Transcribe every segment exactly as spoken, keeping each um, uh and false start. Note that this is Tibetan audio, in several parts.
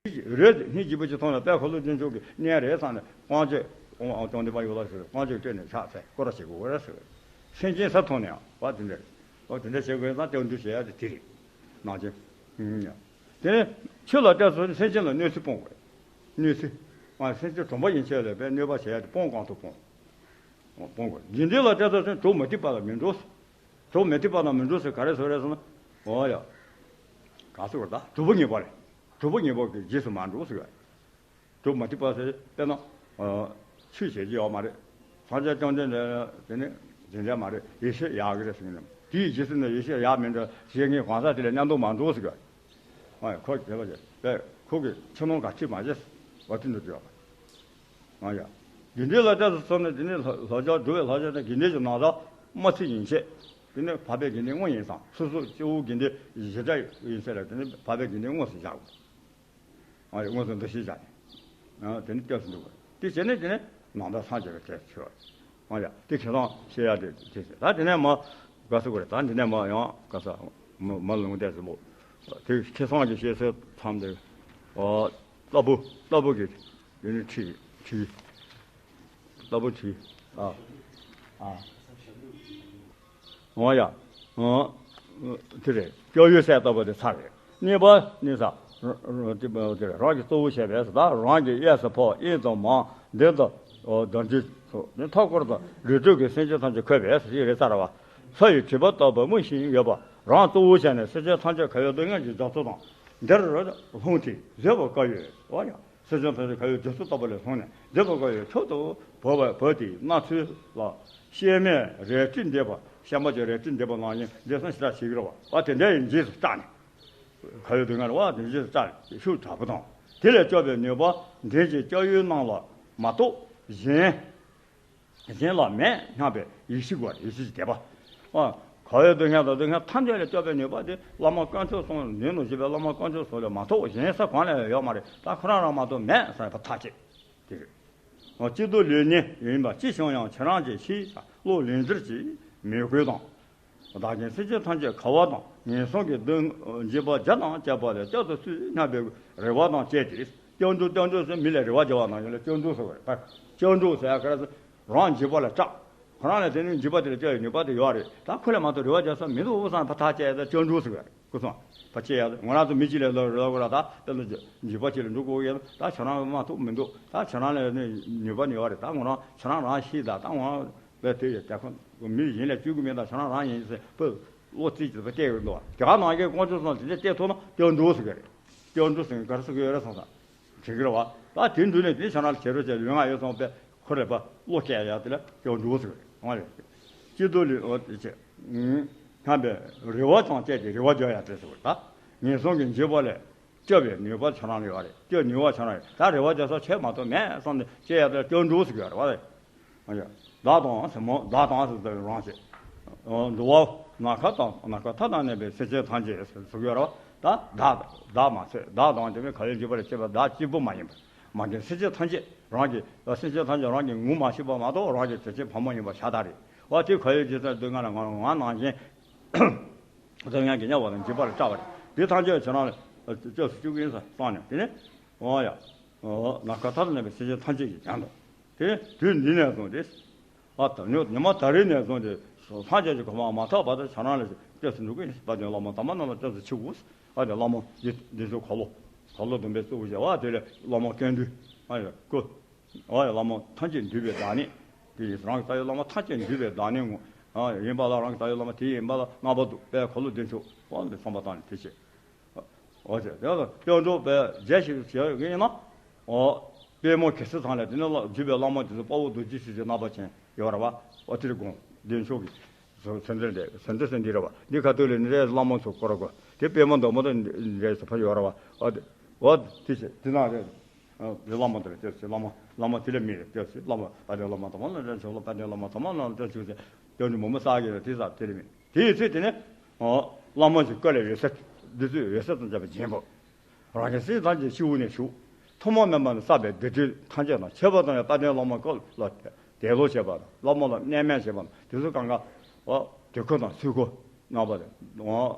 རེད། སྙིང་རྗེ་པོ་ཅིག་མཐོང་ནས་དཔལ་འཁོར་ལོ་བདེ་མཆོག་གི་གནས་རེད་བསམ་ནས་དབང་ཆོས་དབང་དབང་བཅོམ་ལྡན་འདས་ཡོད་ལ་ཟེར། དབང་ཆོས་སྤྲད་ནས་ཕྱག་འཚལ་སྐོར་ར་བྱེད་དགོས་རེད་ཟེར། སེམས་ཅན་ས་མཐོང་ནས་ཡང་བ་དེ་འདྲ་རེད། འོ་དེ་འདྲ་བྱེད་དགོས་ཙང་སྐྱབས་འགྲོ་བྱེད་ཡ་དེ་དེ་རེད། ནང་ཆེན། དེ་ནས་ཆོས་ལ་སྤྲད་སོང་ནས་སེམས་ཅན་ལ་གནོད་འཚེ་སྤོང་དགོས། གནོད་འཚེ། ཨ་སེམས་ཅན་གྲོང་པ་ཡན་ཆད་ལ་དཔེ་གནོད་པ་བྱེད་ཡ་དེ་སྤོང་གང་ཐུབ་སྤོང་། སྤོང་དགོས། དགེ་འདུན་ལ་སྤྲད་སོང་ནས་གྲོགས་མ་ཐུབ་པ་ལ་མི་འགྲོ། གྲོགས་མ་ཐུབ་པ་ལ་མི་འགྲོ་ཟེར་ག་རེ་ཟེར་རེད་ཟེར་ན། འོ་ཡ། ག་ཟེར་བ་རེད་ད། གྲོགས་པོ་ངེས་པ་རེད། གྲོགས་པོ་ངེས་པ་གི་རྗེས་སུ་མ་འགྲོ་ཟེར་བ། གྲོགས་མ་ཐུབ་པ་ཟེར་དཔེར་ན། ཆོས་བྱེད་ཀྱི་ཡོད་མ་རེད། སངས་རྒྱས་བཅོམ་ལྡན་འདས་དེ་ནི་དེ་འདྲ་མ་རེད། ཡེ་ཤེས་ཡག་གི་རེད་ཟེར་གྱི་འདུག་དེའི་རྗེས་སུ་ནི་ཡེ་ཤེས་ཡག་མི་འདྲ་བྱེད་མཁན་གང་ཟག་དེ་ལ་མཉམ་དུ་མ་འགྲོ་ཟེར་གྱི། ཨ་ཁོ་དེ་བ་བྱས་པས་ཁོ་གི་ཕྱི་ནང་ག་ཁྲིད་མ་བྱས། བ་ཐུན་དུ་བརྗོད་པ། ཨ་ཡ། དགེ་འདུན་ལ་སྤྲད་སོང་ནས་དེ་ནི་ལྷ་ལྷ་ཆོས་སྒྲུབ་པའི་ལྷ་ཆོས་དང་དགེ་འདུན་གྱི་ནང་དག་མ་ཚིག་ཡིན་ཆད། དེ་ནི་འཕགས་པའི་དགེ་འདུན་དངོས་ཡིན་ཙང་སོ་སོ་སྐྱེ་བོ་དགེ་འདུན་གཞི་འདྲ་ཡིན་ཚད་ལ་དེ་ནི་འཕགས་པའི་དགེ་འདུན་དངོས་སུ་བཞག་དགོས། ཨ་ཡ། དངོས་སུ་འདུ་ཤེས་བཞག་ནས། ཨ་དེ་ནི་སྐྱབས་སུ་འགྲོ་དགོས། དེ་བྱས་ནས་དེ་ནི་ནང་དག་སངས་རྒྱས་པའི་གྲས་ཆོས། ཨ་ཡ། དེ་ཁེ་བཟང་བཤད་ཡ་དེ་དེ་བྱས། ད་དེ་ནས་མ་དགའ་སུ་དགོས་རེད། ད་འདི་ནས་མ་ཡང་དགའ་ས་མ་མ་ལུང་བསྟན་སུ་ལོ། དེ་ཁེ་བཟང་གི་བཤད་སྲོལ་ཚང་དེ། ཨ་ལྟ་བུ་ལྟ་བུ་གི་དེ་ནི་ཁྲིད་ཁྲིད། ལྟ་བུ་ཁྲིད། ཨ་ཨ། འོ་ཡ། འོ། དེ་རེད། སྐྱོ་ཡུལ་གསལ་ལྟ་བུ་དེ་ཚར་རེད། གཉིས་པ་ནི་ས། ར་ར་དེ་དེ་རེད། རང་གི་གཙོ་བོ་བྱས་པས་ད་རང་གི་གཡས་སུ་ཕོག། གཡོན་དུ་མ། མདུན་དུ་འོ་གདོན་བགེགས་སོགས་ནི་མཐའ་སྐོར་དུ་རིགས་དྲུག་གི་སེམས་ཅན་ཐམས་ཅད་འཁོད་པས་ཞིག་རེད་ཚར་བ། ས་ཡི་བྱེད་པ་ལྟ་བུ་མུ་བཞིན་ཡོད་པ་རང་གཙོ་བོ་བྱས་ནས་སེམས་ཅན་ཐམས་ཅད་འཁོར་བའི་སྡུག་བསྔལ་གྱི་རྒྱ་མཚོ་དང་འདིར་ལྷུང་སྟེ་བཟོད་པར་དཀའ་བས། འོ་ཡ། སེམས་ཅན་ཐམས་ཅད་འཁོར་བའི་རྒྱ་མཚོ་ལྟ་བུ་ལས་ལྷུང་ནས་བཟོད་པར་དཀའ་བའི་མཆོག་ཏུ་བོར་བ་བོར་ཏེ་མནར་ཚུལ་ལ། གཤེད་མས་རལ་གྲི་འདེབས་པ། གཤེད་མ་གྱིས་རལ་གྲི་འདེབས་པ་ནང་བཞིན་འདི་སང་ཞེ་དྲག་བྱེད་ཀྱི་རེད་བ། བ་དེ་འདྲ་ཡི་རྗེས་སུ་སྐྲག་ནས། འཁོར་བའི་སྡུག་བསྔལ་བ་དེ་རྗེས་སུ་སྐྲག་ནས་ཤུགས་དྲག་པོ་དང་། དེ་ལས་སྐྱོབ་པའི་ནུས་པ་འདྲེན་བྱེད་སྐྱབས་ཡུལ་རྣམས་ལ་མ་གཏོགས་གཞན། གཞན་ལ་མེད་སྙམ་པའི་ཡེ་ཤེས་དགོས། ཡེ་ཤེས་ཀྱི་དད་པ། ཨ། འཁོར་བའི་སྡུག་བསྔལ་དང་སྡུག་བསྔལ་ཐམས་ཅད་ལས་སྐྱོབ་པའི་ནུས་པ་དེ་བླ་མ་དཀོན་མཆོག་གསུམ་ནུས་ནུས་བཞི་པའི་བླ་མ་དཀོན་མཆོག་གསུམ་ལས་མ་གཏོགས་གཞན་ས་གང་ལ་ཡང་ཡོད་མ་རེད། ད་ཁོ་རང་རང་མ་གཏོགས་མེད་ཟེར་བ་ཐག་བཅད། དེ་རེད། ཨ། སྐྱིད་སྡུག་ལེགས་ཉེས་ཡིན་པ་ཅི་བྱུང་ཡང་ཁྱེད་རང་གིས་ཤེས་བློ་ལིང་བསྒྱུར་གྱིས་མོས་གུས་དང་། བདག་གིས་སེམས་ཅན་ཐམས་ཅད་འཁོར་བ་དང་ངན་སོང་གི་སྡུག་འཇིགས་པ་བརྒྱ་དང་བཅད་པ་ལས་སྐྱབས་སུ་གསོལ་སྙམ་པའི་རེ་བ་དང་བཅས་ཏེ། སྐྱབས་འགྲོ་སྐྱབས་འགྲོ་ཟེར་མི་ལ་རེ་བ་རྒྱག་པ་ནང་བཞིན་ལ་སྐྱབས་འགྲོ་ཟེར་བ་རེད། ད་སྐྱབས་འགྲོ་ཟེར་ཡ་ག་རེ་ཟེར། རང་འཇིགས་པ་ལས་སྐྲག་ཁོ་རང་ལ་དེ་ནི་འཇིགས་པ་དེ་ལས་སྐྱོབ་ཡའི་ནུས་པ་དེ་ཡོད་རེད། ད་ཁོ་ལ་མ་གཏོགས་རེ་བ་རྒྱག་ས་མི་འདུག་བསམ་ཕར་ཐག་བཅད་ཡ་ད་སྐྱབས་འགྲོ་ཟེར་བ་རེད། སྐུ་སོང་། ཕ་ཆེ་ཡ་ང་རང་ཚོ་མི་གཅིག་ལས་ལོ་རེ་ལོ་ལ་ད་དཔེ་ལ་འཇིགས་པ་གཅིག་ལ་འགྲོ་དགོས་ཡ། ད་ཁྱོད་རང་མ་ཐུབ་མི་འདུག་ད་ཁྱོད་རང་ལ་ནི་ནུས་པ་ནི་ཡོད་རེད། ད་ང་རང་ཁྱོད་རང་རང་ཤེས། ད་ད་ང་རང་ལ་དེ་ཡ་ད་ཁོ་མི་གཞན་ལ་བཅོལ་གི་མེད། ད་ཁྱོད་རང་རང་ཡིན་ཟེར་ཕུ་བློ་རྩིས་ཀྱི་ཕུ་བལྟས་ཡོད་འདུག་དེ་ག་ནང་གི་དཀོན་མཆོག་གསུམ་དེ་འདྲ་བལྟས་ཐུབ་ན་སྐྱབས་འགྲོ་ཟེར་གི་རེད། སྐྱབས་འགྲོ་ཟེར་གི་ག་རེ་ཟེར་གི་ཡོད་རེད་བསམ་ས། དྲན་གི་རེད་བ། ད་དེ་འདུག་ནས་དེ་ཁྱོད་རང་ལ་བྱེད་རོགས་བྱས་ལུས་ངག་ཡིད་གསུམ་པས་ཁོ་རེ་པ་བློ་སྐྱེ་ཡ་དེ་ལ་སྐྱབས་འགྲོ་ཟེར་གི་རེད། ང་རེད། སྐྱིད་སྡུག་ལས་འོ་དེ་ཆེ། སྙམ་པའི་རེ་བ་དང་བཅས་ཏེ་རེ་བ་རྒྱག་ཡ་དེ་ཟེར་བ་ད། ངན་སོང་གི་འཇིགས་པ་ལས་སྐྱོབ་པའི་ནུས་པ་ཁྱོད་རང་ལ་ཡོད་རེད། སྐྱོབ་ནུས་པ་ཁྱོད་རང་ཡོད། ད་རེ་བ་རྒྱག་ས་ཆེ་མ་གཏོགས་མེད་བསམ་ནས་སྐྱེ་ཡ་དེ་ལ་སྐྱབས་འགྲོ་ཟེར་གི་ཡོད་རེད་བ། བདག་དང་ཟེར་མོ་བདག་དང་ཟེར་ཏེ་རང་བྱེད། འགྲོ་བ་ནམ་མཁའ་དང་ནམ་མཁའ་མཐའ་དང་མཉམ་པའི་སེམས་ཅན་ཐམས་ཅད་ཟེར་གི་ཡོད་རེད་བ། ད་བདག་བདག་མ་ཚད་བདག་དང་དེ་མིན་འཁོར་བའི་འཇིགས་པ་ལས་སྐྱོབ་པ་བདག་གཅིག་པུ་མ་ཡིན་པར་མ་གཏོགས་སེམས་ཅན་ཐམས་ཅད་རང་གི་སེམས་ཅན་ཐམས་ཅད་རང་གི་ངོ་མ་ཤེས་པ་མ་གཏོགས་རང་གི་བྱེད་བྱེད་ཕ་མ་ཡིན་པ་ཤ་སྟག་རེད་བ། དེ་འཁོར་བའི་འཇིགས་སུ་རུང་བའི་སྡུག་བསྔལ་ལ་ང་ང་ནང་བཞིན། རྫོགས་ཡང་གི་དམྱལ་བ་དང་འཇིགས་པ་ལས་སྐྲག་པ་རེད། འདི་ཐམས་ཅད་ཁྱེད་རང་ལ་སྐྱབས་སུ་བཅུག་གི་ཡིན་ཟེར་བསམ་ནས་དེ་ནས་འོ་ཡ། ནམ་མཁའ་མཐའ་དང་མཉམ་པའི་སེམས་ཅན་ཐམས་ཅད་ཀྱིས་ཀྱང་དང་། དེ་ནས་དུས་འདི་ནས་བཟུང་སྟེ། ཨ་ད་ཉོ་ཉི་མ་ད་རེས་ནས་བཟུང་སྟེ་སངས་རྒྱས་ཀྱི་གོ་འཕང་མ་ཐོབ་བར་དུ་ཁྱེད་རང་ལ་སྐྱབས་སུ་འགྲོ་གི་ཡིན། དཔལ་ལྡན་བླ་མ་དམ་པ་རྣམས་ལ་སྐྱབས་སུ་མཆིའོ། ཨ་དེ་བླ་མ་འདི་འདི་ཚོ་འཁོར་ལོ་འཁོར་ལོ་བདུན་པའི་གཙོ་བོ་བྱས་པ་དེ་ལས་བླ་མ་ཀུན་འདུས་ཨ་ཡ་སྐུ། ཨ་ཡ་བླ་མ་ཐམས་ཅད་འདུས་པའི་བདག་ཉིད། དེ་ཡིས་རང་གི་ལྟ་བའི་བླ་མ་ཐམས་ཅད་འདུས་པའི་བདག་ཉིད་ངོ་། ཨ་ཡིན་པ་ལ་རང་གི་ལྟ་བའི་བླ་མ་དེ་ཡིན་པ་ལ་རྣམ་པ་འདུ་བའི་འཁོར་ལོ་བདེ་མཆོག་པོ་འདི་བསམ་པ་བཏང་ནས་དེ་བྱེད། ཨོ་ཅེ་དེ་ལ་སྐྱབས་འགྲོ་བའི་རྒྱས་ཤིག་བྱེད་ཀྱི་ཡིན་ན། ཨོ། པད་མོ་གེ་སར་ཚང་ལས་དེ་ནི་ལ་འདུས་པའི་བླ་མ་དེ་ཚོ་དཔའ་བོ་རྡོ་རྗེ་ཆོས་ཀྱི་རྣམ་པ་ཅན་ཡོད་ར་བ། ཨོ་དེར་དགོངས་བདེ་མཆོག་གི། སེམས་ཚེ་འདི་སེམས་ཚེ་སེམས་འདི་རེད་བ། འདི་ཁ་ཐུག་ལས་ནི་རེད་བླ་མ་ཚོ་སྐོར་དགོས། དེ་པད་མ་མདོག་མ་དང་འདྲེས་སུ་ཕ་ཡོད་ར་བ། ཨོ་དེ་ཨོ་དེ་ཆེ་དེ་ན་རེད། ཨ་དེ་བླ་མ་དེ་ལ་སྐྱབས་སུ་བླ་མ་བླ་མ་དེ་ལ་མི་རེད་སྐྱབས་སུ་བླ་མ་དཔལ་ལྡན་བླ་མ་དམ་པ་ལ་འདྲ་ཆོག་ལ་དཔལ་ལྡན་བླ་མ་དམ་པ་ལ་འདྲ་ཆོག་ཟེར་སྐྱབས་འགྲོ་མོ་མོ་ས་གི་རེད་དེ་ས་དེ་ལ་མི་དེའི་ཚེ་དེ་ནས་ཨོ་བླ་མ་ཞིག་བཀའ་ལས་འོད་ཟེར་འདི་ཚོས་འོད་ཟེར་དང་བཅས་པ་སྦྱིན་པ། རང་གི་སེམས་ཐམས་ཅད་སྤྱི་བོ་ནས་ཞུགས། ཐུན་མོང་མ་ཡིན་པ་ནས་བསགས་པའི་སྡིག་སྒྲིབ་ཐམས་ཅད་དང་ཁྱད་པར་དུ་ཡང་དཔལ་ལྡན་བླ་མ་བཀའ་ལ་དད་གློ་བྱེད་པ་དང་བླ་མ་ལ་གནས་མལ་བྱེད་པ་དང་དེ་ཚོ་གང་ག་ཨོ་དུས་འཁོར་དང་ཚུལ་འཁོར་རྣམ་པ་དང་ཨོ།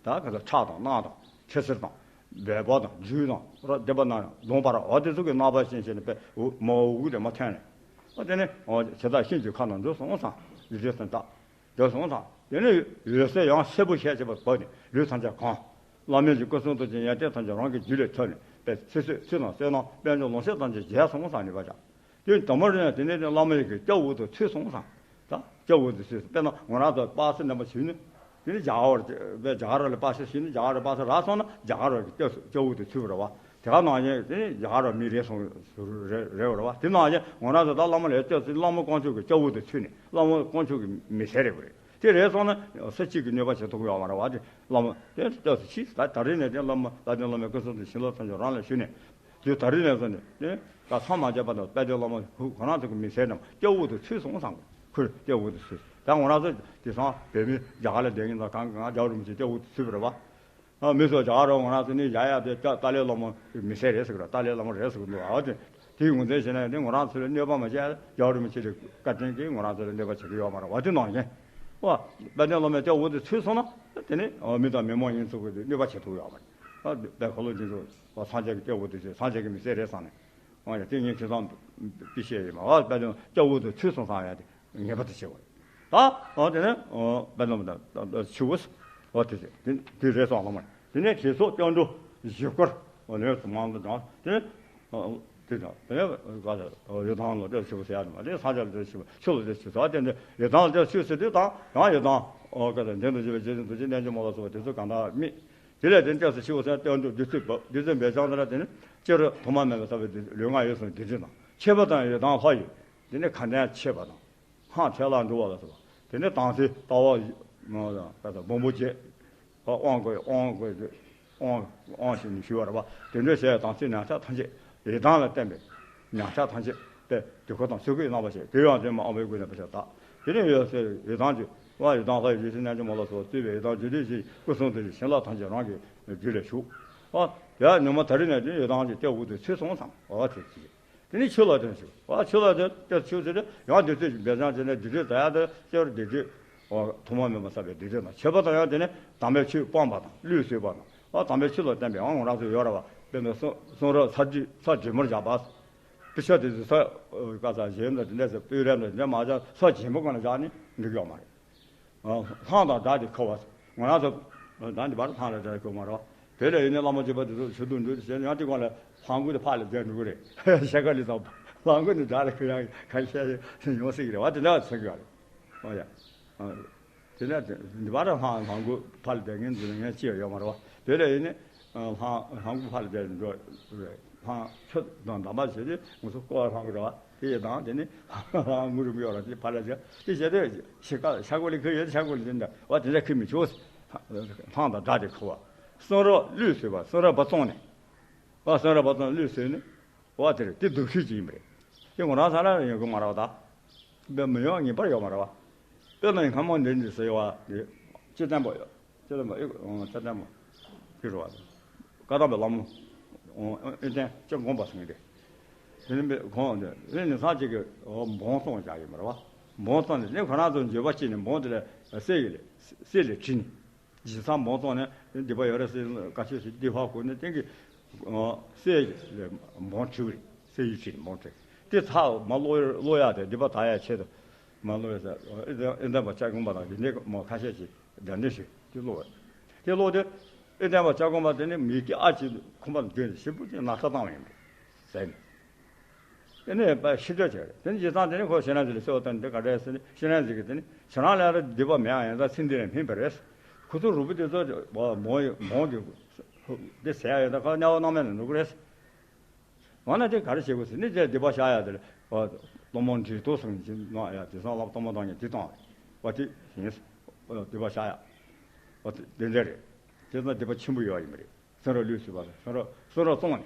ད་ག་ཚོད་ཁྲག་དང་རྣག་དང་ཁྲི་གསེར་དང་ སྦལ་པ་དང་སྦྲུལ་དང་ར་སྡེ་པ་ན་ལུང་པར་འོ་དེ་ཚོ་གི་རྣམ་པ་ཅན་བྱས་ནས་པས་འོ་མ་འུ་གུ་དེ་མ་ཐོན་ནས། འོ་དེ་ནས་འོ་བྱེ་བྲག་ཤིན་ཏུ་ཁ་ནང་འགྲོ་སོང་ཙང་ལི་ཏི་སོང་ད། འགྲོ་སོང་ཙང་དེ་ནས་འོད་གསལ་ཡང་གསལ་པོ་ཤས་ཆེ་བར་བབས་ནས་ལུས་ཐམས་ཅད་གང་། བླ་མེད་ཀྱི་སྐུ་གསུང་ཐུགས་ཀྱི་ཡོན་ཏན་ཐམས་ཅད་རང་གི་རྒྱུད་ལས་ཐོན་ནས་པས་ཚེ་བསོད་ཚེ་དང་བསོད་ནམས་དཔལ་འབྱོར་ལོངས་སྤྱོད་ཐམས་ཅད་རྒྱས་སོང་ཙང་ནུས་པ་ཅན། དེ་དང་པོ་རེད་ན་དེ་ནས་བླ་མ་ཡི་གི་སྐྱབས་འོག་ཏུ་ཚུད་སོང་ཙང་། ད་སྐྱབས་འོག་ཏུ་ཚུད་སོང་། དཔེར་ན་ང་རང་ཚོ་དཔག་ཚད་རྣམ་པ་ཞུས་ནས། དེ་ནས་རྒྱ་གར་བ་རྒྱ་གར་བ་ལ་དཔག་ཚད་ཞུས་ནས་རྒྱ་གར་བ་དཔག་ཚད་རག་སོང་ན་རྒྱ་གར་བ་གི་སྐྱབས་སུ་སྐྱབས་འོག་ཏུ་ཚུད་པ་རེད་བ། དེ་ག་ནང་བཞིན་དེ་ནས་རྒྱ་གར་བ་མི་རེད་སོང་རེད་རེད་བ་རེད་བ། དེ་ནང་བཞིན་ང་རང་ཚོ་ད་བླ་མ་ལ་སྐྱབས་སུ་བླ་མ་དཀོན་མཆོག་གི་སྐྱབས་འོག་ཏུ་ཚུད་ནས་བླ་མ་དཀོན་མཆོག་གི་མི་ཚེ་རེད་བ་རེད། དེ་རེད་སོང་ན་ས་གཅིག་གི་གནོད་པ་བྱེད་ཐུབ་ཡོད་མ་རེད་བ། དེ་བླ་མ་དེ་སྐྱབས་སུ་མཆི། ད་ད་རེས་ནས་དེ་བླ་མ་ད་དེ་བླ་མའི་སྐུ་གསུང་ཐུགས་བྱིན་རླབས་ཐམས་ཅད་རང་ལ་ཞུས་ནས། དུས་ད་རེས་ནས་བཟུང་ནས་ནི་ད་མཚམས་མ་བཅད་པ་དང་དཔལ་ལྡན་བླ་མ་ཧུ་ཁོ་རང་ཚོ་གི་མི་ཚེ་རྣམས་སྐྱབས་འོག་ཏུ་ཚུད་སོང་ཙང་ཁོས་སྐྱབས་འོག་ཏུ་ཚུད། ད་ང་རང་ཚོ་དེང་སང་བོད་མི་རྒྱ་གར་ལ་བསྡད་མཁན་དང་གང་གང་རྒྱལ་བ་རིན་པོ་ཆེ་སྐྱབས་འོག་ཏུ་ཚུད་པ་རེད་བ། ཨ་མི་ཚོ་རྒྱ་གར་རོ་ང་རང་ཚོ་ནི་ཡ་ཡ་དེ་ཏཱ་ཏཱ་ལའི་བླ་མ་གི་མི་ཚེ་རེད་ཟེར་གི་ར། ཏཱ་ལའི་བླ་མ་རེད་ཟེར་གི་འདུག་ཨ་དེ་དེའི་ངོས་འཛིན་བྱས་ན་ནི་ང་རང་ཚོ་ལ་གནོད་པ་མ་བྱས། རྒྱལ་བ་རིན་པོ་ཆེ་གི་བཀའ་དྲིན་གྱིས་ང་རང་ཚོ་ལ་གནོད་པ་བྱེད་ཀྱི་ཡོད་མ་རེད་བ། དེ་ནང་བཞིན་བ་དཔལ་ལྡན་བླ་མའི་སྐྱབས་འོག་ཏུ་ཚུད་སོང་ན་དེ་ནི་མི་དང་མི་མ་ཡིན་ཚོ་གི་གནོད་པ་བྱེད་ཐུབ་ཡོད་མ་རེད། ཨ་དཔལ་འཁོར་ལོ་སྒྱུ་འཕྲུལ་བ་སངས་རྒྱས་ཀྱི་སྐྱབས་འོག་ཏུ་ཚུད། སངས་རྒྱས་ཀྱི་མི་ཚེ་རེད་བསམ་ནས། འོ་ཡ་དེ་ངས་ཁྱེད་ཚང་དཔེ་བཤད་ཡིན་མ། འོ་དཔལ་ལྡན་སྐྱབས་འོག་ཏུ་ཚུད་སོང་ཙང་ཡ་དེ་ངེས་པར་དུ་བྱེད་དགོས། ད་འོ་དེ་ནས་འོ་དཔལ་ལྡན་ད་ཆུ་བོ་འོ་དེ་དེ་དེ་རེད་སོང་ལ་མ། དེ་ནས་དེ་ཚོ་སྐྱབས་འགྲོ་བཞི་སྐོར་འོ་ལས་སུ་མང་དུ་དང་དེ་ནས་འོ་དེ་དང་དེ་ནས་ག་ས་འོ་ཡི་དམ་ལ་སྐྱབས་ཆུ་བོ་ཟེར་ཡ་དེ་མ་དེ་ས་ཆ་ལ་སྐྱབས་ཆུ་བོ་ཆུ་ལ་སྐྱབས་ཆུ་བོ་ཟེར་བ་དེ་འདི་ཡི་དམ་ལ་སྐྱབས་ཆུ་ཟེར་དུས་དང་ཡང་ཡི་དམ་འོ་ག་ས་འདི་འདུ་བྱེད་པའི་རྗེ་བཙུན་རྡོ་རྗེ་རྣལ་འབྱོར་མ་ལ་སོགས་པ་དེ་ཚོ་གང་དག་མི། དེ་ལས་དེ་སྐྱབས་སུ་མཆིའོ་ཟེར་སྟོན་གྲུབ་བདུད་རྩི་བབས། བདུད་རྩི་འབེབས་སྦྱང་དེ་ལ་དེ་ནི་སྐྱེ་རབས་ཐོག་མ་མེད་པ་ཟབ་པའི་ལུས་ངག་ཡིད་གསུམ་བདེ་ཆེན་དང་། ཁྱད་པར་དུ་ཡི་དམ་ལྷ་ཡི་དེ་ནི་དགའ་ལྡན་ཆེ་བ་དང་། སྔགས་ཐལ་བར་འགྲོ་བ་ལ་སོགས་པ་དེ་ནི་དམ་ཚིག་ལྟ་བ་སྦོམ་པོ་བརྒྱད། དབང་བསྐུར་དབང་བསྐུར་དབང་དབང་ཞེས་ནི་ཞུ་བ་རེད་བ། དེ་འདྲ་བྱས་དམ་ཚིག་ཉམས་ཆག་ཐམས་ཅད་ཡི་དམ་ལ་བརྟེན་པའི་ཉམས་ཆག་ཐམས་ཅད་པས་དེ་ཁོ་དང་ཚུལ་ཁྲིམས་གནང་བ་བྱས། དེ་ཡང་དེ་མ་ཨ་བའི་སྐུ་ནས་བུ་ཆ་དག་དེ་ནས་ཡོད་ཚེ་ཡི་དམ་གྱི་བ་ཡི་དམ་ལྷ་ཡི་རྗེ་བཙུན་རྣལ་འབྱོར་མ་ལ་སོགས་གཙོས་པའི་ཡི་དམ་རྒྱུད་སྡེ་བཞིའི་སྐུ་གསུང་ཐུགས་ཀྱི་བྱིན་རླབས་ཐམས་ཅད་རང་གི་རྒྱུད་ལས་ཞུགས། ཨ་དེ་ཡང་ཉི་མ་ད་རེས་ནས་དེ་ཡི་དམ་གྱི་སྐྱབས་འོག་ཏུ་ཚུད་སོང་ཙང་འོ་དེ་ཅི། དེ་ནས་ཆོས་ལ་དོན་ཞུགས། ཨ་ཆོས་ལ་དོན་ཏེ་ཆོས་ཟེར་ཏེ་ཡང་བདུད་རྩི་འབེབས་སྦྱང་བྱས་ནས་བདུད་རྩི་ད་ཡང་དེ་སྐྱེ་བར་བདེ་དྲོད། ཨོ་ཐོག་མ་མེད་པ་ཟབ་པའི་བདེ་དྲོད་དང་ཁྱད་པར་དུ་ཡང་དེ་ནས་དམ་པའི་ཆོས་སྤངས་པ་དང་ལུས་བསྲུབས་པ་དང་། ཨ་དམ་པའི་ཆོས་ལ་བརྟེན་པའི་དབང་ང་རང་ཚོ་ཡོད་ར་བ། དཔེར་ན་གསུང་གསུང་རབ་ཚར་དུས་ཚར་གྲོས་མོལ་བཞག་པ། དཔེ་ཆ་དེ་ཚོ་ས་ག་ས་གཞན་དང་དེ་འདྲ་ས་དཔེ་རབ་དང་དེ་འདྲ་མ་བཞག་ས་རྗེན་པོ་གང་ལ་བཞག་ནས་འགྲིག་ཡོད་མ་རེད། ལྷང་དང་སྒྲ་དེ་ཁོ་བ། ང་རང་ཚོ་ད་འདི་བར་ལྷང་ལ་སྒྲ་ཁོ་མ་རེད། དེ་ལས་ཡིན་ནས་བླ་མ་བརྒྱུད་པ་དེ་ཚོ་ཆོས་དུང་འདུས་ཟེར་ཡང་དེ་གོང་ལ་ལྷང་གུ་དེ་ཕར་ལ་བསྡད་འགྲོ་གི་རེད། ཤ་ཁ་ལི་ཚང་ལྷང་གུ་ནི་སྒྲ་ལ་ཁོ་ཡང་ཁ་ཤས་ཡོང་སྲིད་ཀྱི་རེད་བ། དེ་འདྲ་བ་ཚོད་ཀྱི་བ་རེད། ཨོ་ཡ། དེ་ནས་འདི་བར་ལྷང་ལྷང་གུ་ཕར་ལ་བསྡད་མཁན་འཛུལ་མཁན་ཅི་ཡང་ཡོད་མ་རེད་བ། དེ་ལས་ཡིན་ནས་ལྷང་ལྷང་གུ་ཕར་ལ་བསྡད་འགྲོ་རེད། ལྷང་ཆུ་དང་འདམ་པ་བྱས་ཏེ་ང་ཚོ་ཀོ་བ་ལྷང་གི་རེད་བ། དེ་ཡི་དང་དེ་ནི་ལྷང་ངུ་རུ་མི་ཡོད་ར་དེ་ཕར་ལ་བྱས་དེ་བྱས་ཏེ་ཤ་ཁ་ཤ་ཁོ་ལི་ཁོ་ཡོད་ཤ་ཁོ་ལི་དེ་འདྲ་བ་དེ་འདྲ་ཁི་མི་ཆོག་ལྷང་དང་སྒྲ་དེ་ཁུ་བ། གསུང་རབ་ལུས་བསྲུབས་པ། གསུང་རབ་པ་བཙོང་ནས་བ། གསུང་རབ་པ་བཙོང་ལུས་བསྲུབས་ནས་བ་དེ་རེད། དེ་སྡུག་ཤོས་ཅིག་ཡིན་པ་རེད། དེ་ང་རང་ས་ལ་ཡོང་གི་མ་རེད་བ། ད་དཔེ་མི་ཡོང་ངེས་པར་ཡོད་མ་རེད་བ། དཔེར་ན་སྔ་མོ་འདི་འདི་ཟེར་བ་དེ་སྤྱི་བསྟན་པ་ཡོད། སྤྱི་བསྟན་པ་ཨེ་སྤྱི་བསྟན་པ་ཕི་རུ་བ་བཀའ་གདམས་པའི་བླ་མ་ཨེ་བསྟན་སྐྱབས་མགོན་པ་ཟེར་མཁན་དེ། དེ་ནི་ཁོང་དེ་ནི་སངས་རྒྱས་ཀྱི་འབོང་བཙོང་བཞག་ཡོད་མ་རེད་བ། འབོང་བཙོང་ནས་ནི་ཁོ་རང་ཚོ་འགྱོད་པ་སྐྱེས་ནས་འབོང་དེ་ལ་གསེར་ཡི་ལས་གསེར་ལས་བྲིས་ནས། རྗེས་སང་འབོང་བཙོང་ནས་སྡིག་པ་ཡོད་རེད་ཟེར་བཀའ་ཆོས་ཤིག་སྡིག་པ་གོ་ནས་སྟེང་གི་གསེར་ལས་འབོང་བྲིས་པ་རེད། གསེར་ཡི་བྲིས་ནས་འབོང་བྲིས་དེ་ཚར་མ་ཀློག་ཀློག་ཡག་དེ་སྡིག་པ་དག་ཡག་ཆེད་དུ་མ་ཀློག་ཡག་ཟེར་ཨེ་བསྟན་པ་སྐྱབས་མགོན་པ་དང་དེ་འདྲའི་མོ་ཁ་ཤས་ཤིག་གདན་འདྲེན་ཞུས་དེ་ཀློག་དེ་ཀློག་དེ་ཨེ་བསྟན་པ་སྐྱབས་མགོན་པ་དེ་ནི་མི་སྐྱ་ཨ་ཅེ་ཁོམ་པ་འདོན་ཞིབ་པོ་ཅིག་ན་ཁ་བཏང་བ་ཡིན་པས་ཟེར་ནས། དེ་ནས་ཕར་ཤི་འདོད་བྱས་རེད། དེ་ནས་རྗེས་ཙང་དེ་ནས་ཁོ་ཤེས་རབ་ཟེར་ལ་གསོལ་བ་བཏབ་ནས་དེ་ག་འདྲ་ཟེར་ནས་ཤེས་རབ་ཟེར་གི་དེ་ནས་ཁྱེད་རང་ལ་ཡང་སྡིག་པ་མེད་ཨ་ཡང་ད་ཚེ་འདི་ནས་ཕན་པ་རེད། ཁོ་ཚོ་རུ་བུ་དེ་ཚོ་མོ་མོ་གི་དེ་ཟེར་ཡ་ཡོད་ད་ཁ་དམྱལ་བ་སྣང་མེད་ན་འགྲོ་གི་རེད། འོ་ན་དེ་ག་རེ་བྱེད་དགོས་ཟེར་ནས་དེ་སྡིག་པ་བཤགས་ཡ་དེ་ལ་གཏོར་མ་འདྲེ་གཏོར་སོང་ནས་ཅི་གནང་ཡ་དེ་སང་ལབ་གཏོར་མ་བཏང་ཡ་དེ་བཏང་བ་དེ་ཡིན། སྡིག་པ་བཤགས་ཡ་དེ་འདྲ་རེད། དེ་ཚོ་སྡིག་པ་ཆེན་པོ་ཡོད་ཡིན་པ་རེད། གསུང་རབ་ལུས་བསྲུབས་པ་གསུང་རབ་གསུང་རབ་བཙོང་ནས།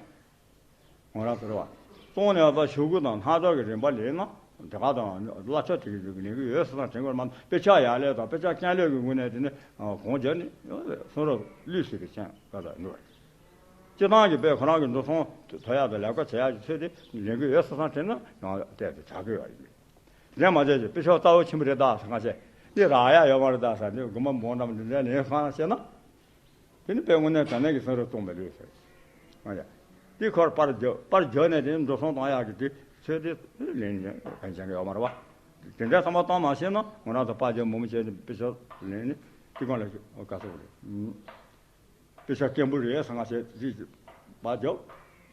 ང་རང་ཚོ་རེད་བ། གཙོ་བོ་ནས་ཡང་ད་ཞུ་སྒོ་དང་སྣ་ཚོགས་ཀྱི་རིམ་པ་ལེན་ན་དེ་ག་དང་བླ་ཆོག་དེ་གི་ལེན་གི་ཡོད་ཟེར་ན་དྲན་དགོས་མ་གཏོགས་དཔེ་ཆ་ཡག་ལས་དང་དཔེ་ཆ་རྐྱང་ལས་ཀྱི་ངོས་ནས་དེ་ནི་གང་བྱས་ནི་གསུང་རབ་ལུས་ཟེར་གི་ཅན་ག་ལ་ནུར། སྤྱི་བཏང་གི་དཔེ་ཁོ་རང་གི་འགྲོ་སོང་ཐོ་ཡག་དང་ལས་ཀ་བྱེད་ཡག་གི་ཚོད་དེ་ལེན་གི་ཡོད་ཟེར་ན་དྲན་ན་ཡང་བལྟས་ཏེ་དྲག་གི་ཡོད་ཡིན། དེ་མ་བྱས་ཀྱི་དཔེ་ཆ་རྩ་བ་ཆེན་པོ་རེད་ད་ཟེར་ང་བྱས་འདི་རག་ཡག་ཡོད་མ་རེད་ད་ཟེར་འདི་དགོན་པ་འབོང་འགྲམ་འདི་འདྲ་ལེན་སོང་ན་བཤད་ན། དེ་ནི་དཔེ་དངོས་གནས་དྲང་གནས་ཀྱི་གསུང་རབ་བཙོང་བའི་ལུགས་ཟེར། ཨ་ཡ། དེ་ཁོར་པར་བརྒྱབ། པར་བརྒྱབ་ནས་དེ་འགྲོ་སོང་བཏང་ཡག་གི་དེ་ཚོད་དེ་ལེན་ཡག་གང་བྱེད་ཀྱི་ཡོད་མ་རེད་བ། དེ་འདྲ་ཚང་མ་བཏང་མ་ཤེས་ན་ང་རང་ཚོ་པར་བརྒྱབ་མང་པོ་བྱས་ནས་དཔེ་ཆ་ལེན་ནས་དེ་གང་ལ་དགའ་ཚོར་རེད། དཔེ་ཆ་སྐྱེན་པོ་རེད་ཟེར་ང་བྱས་རིགས་པ་རྒྱབ།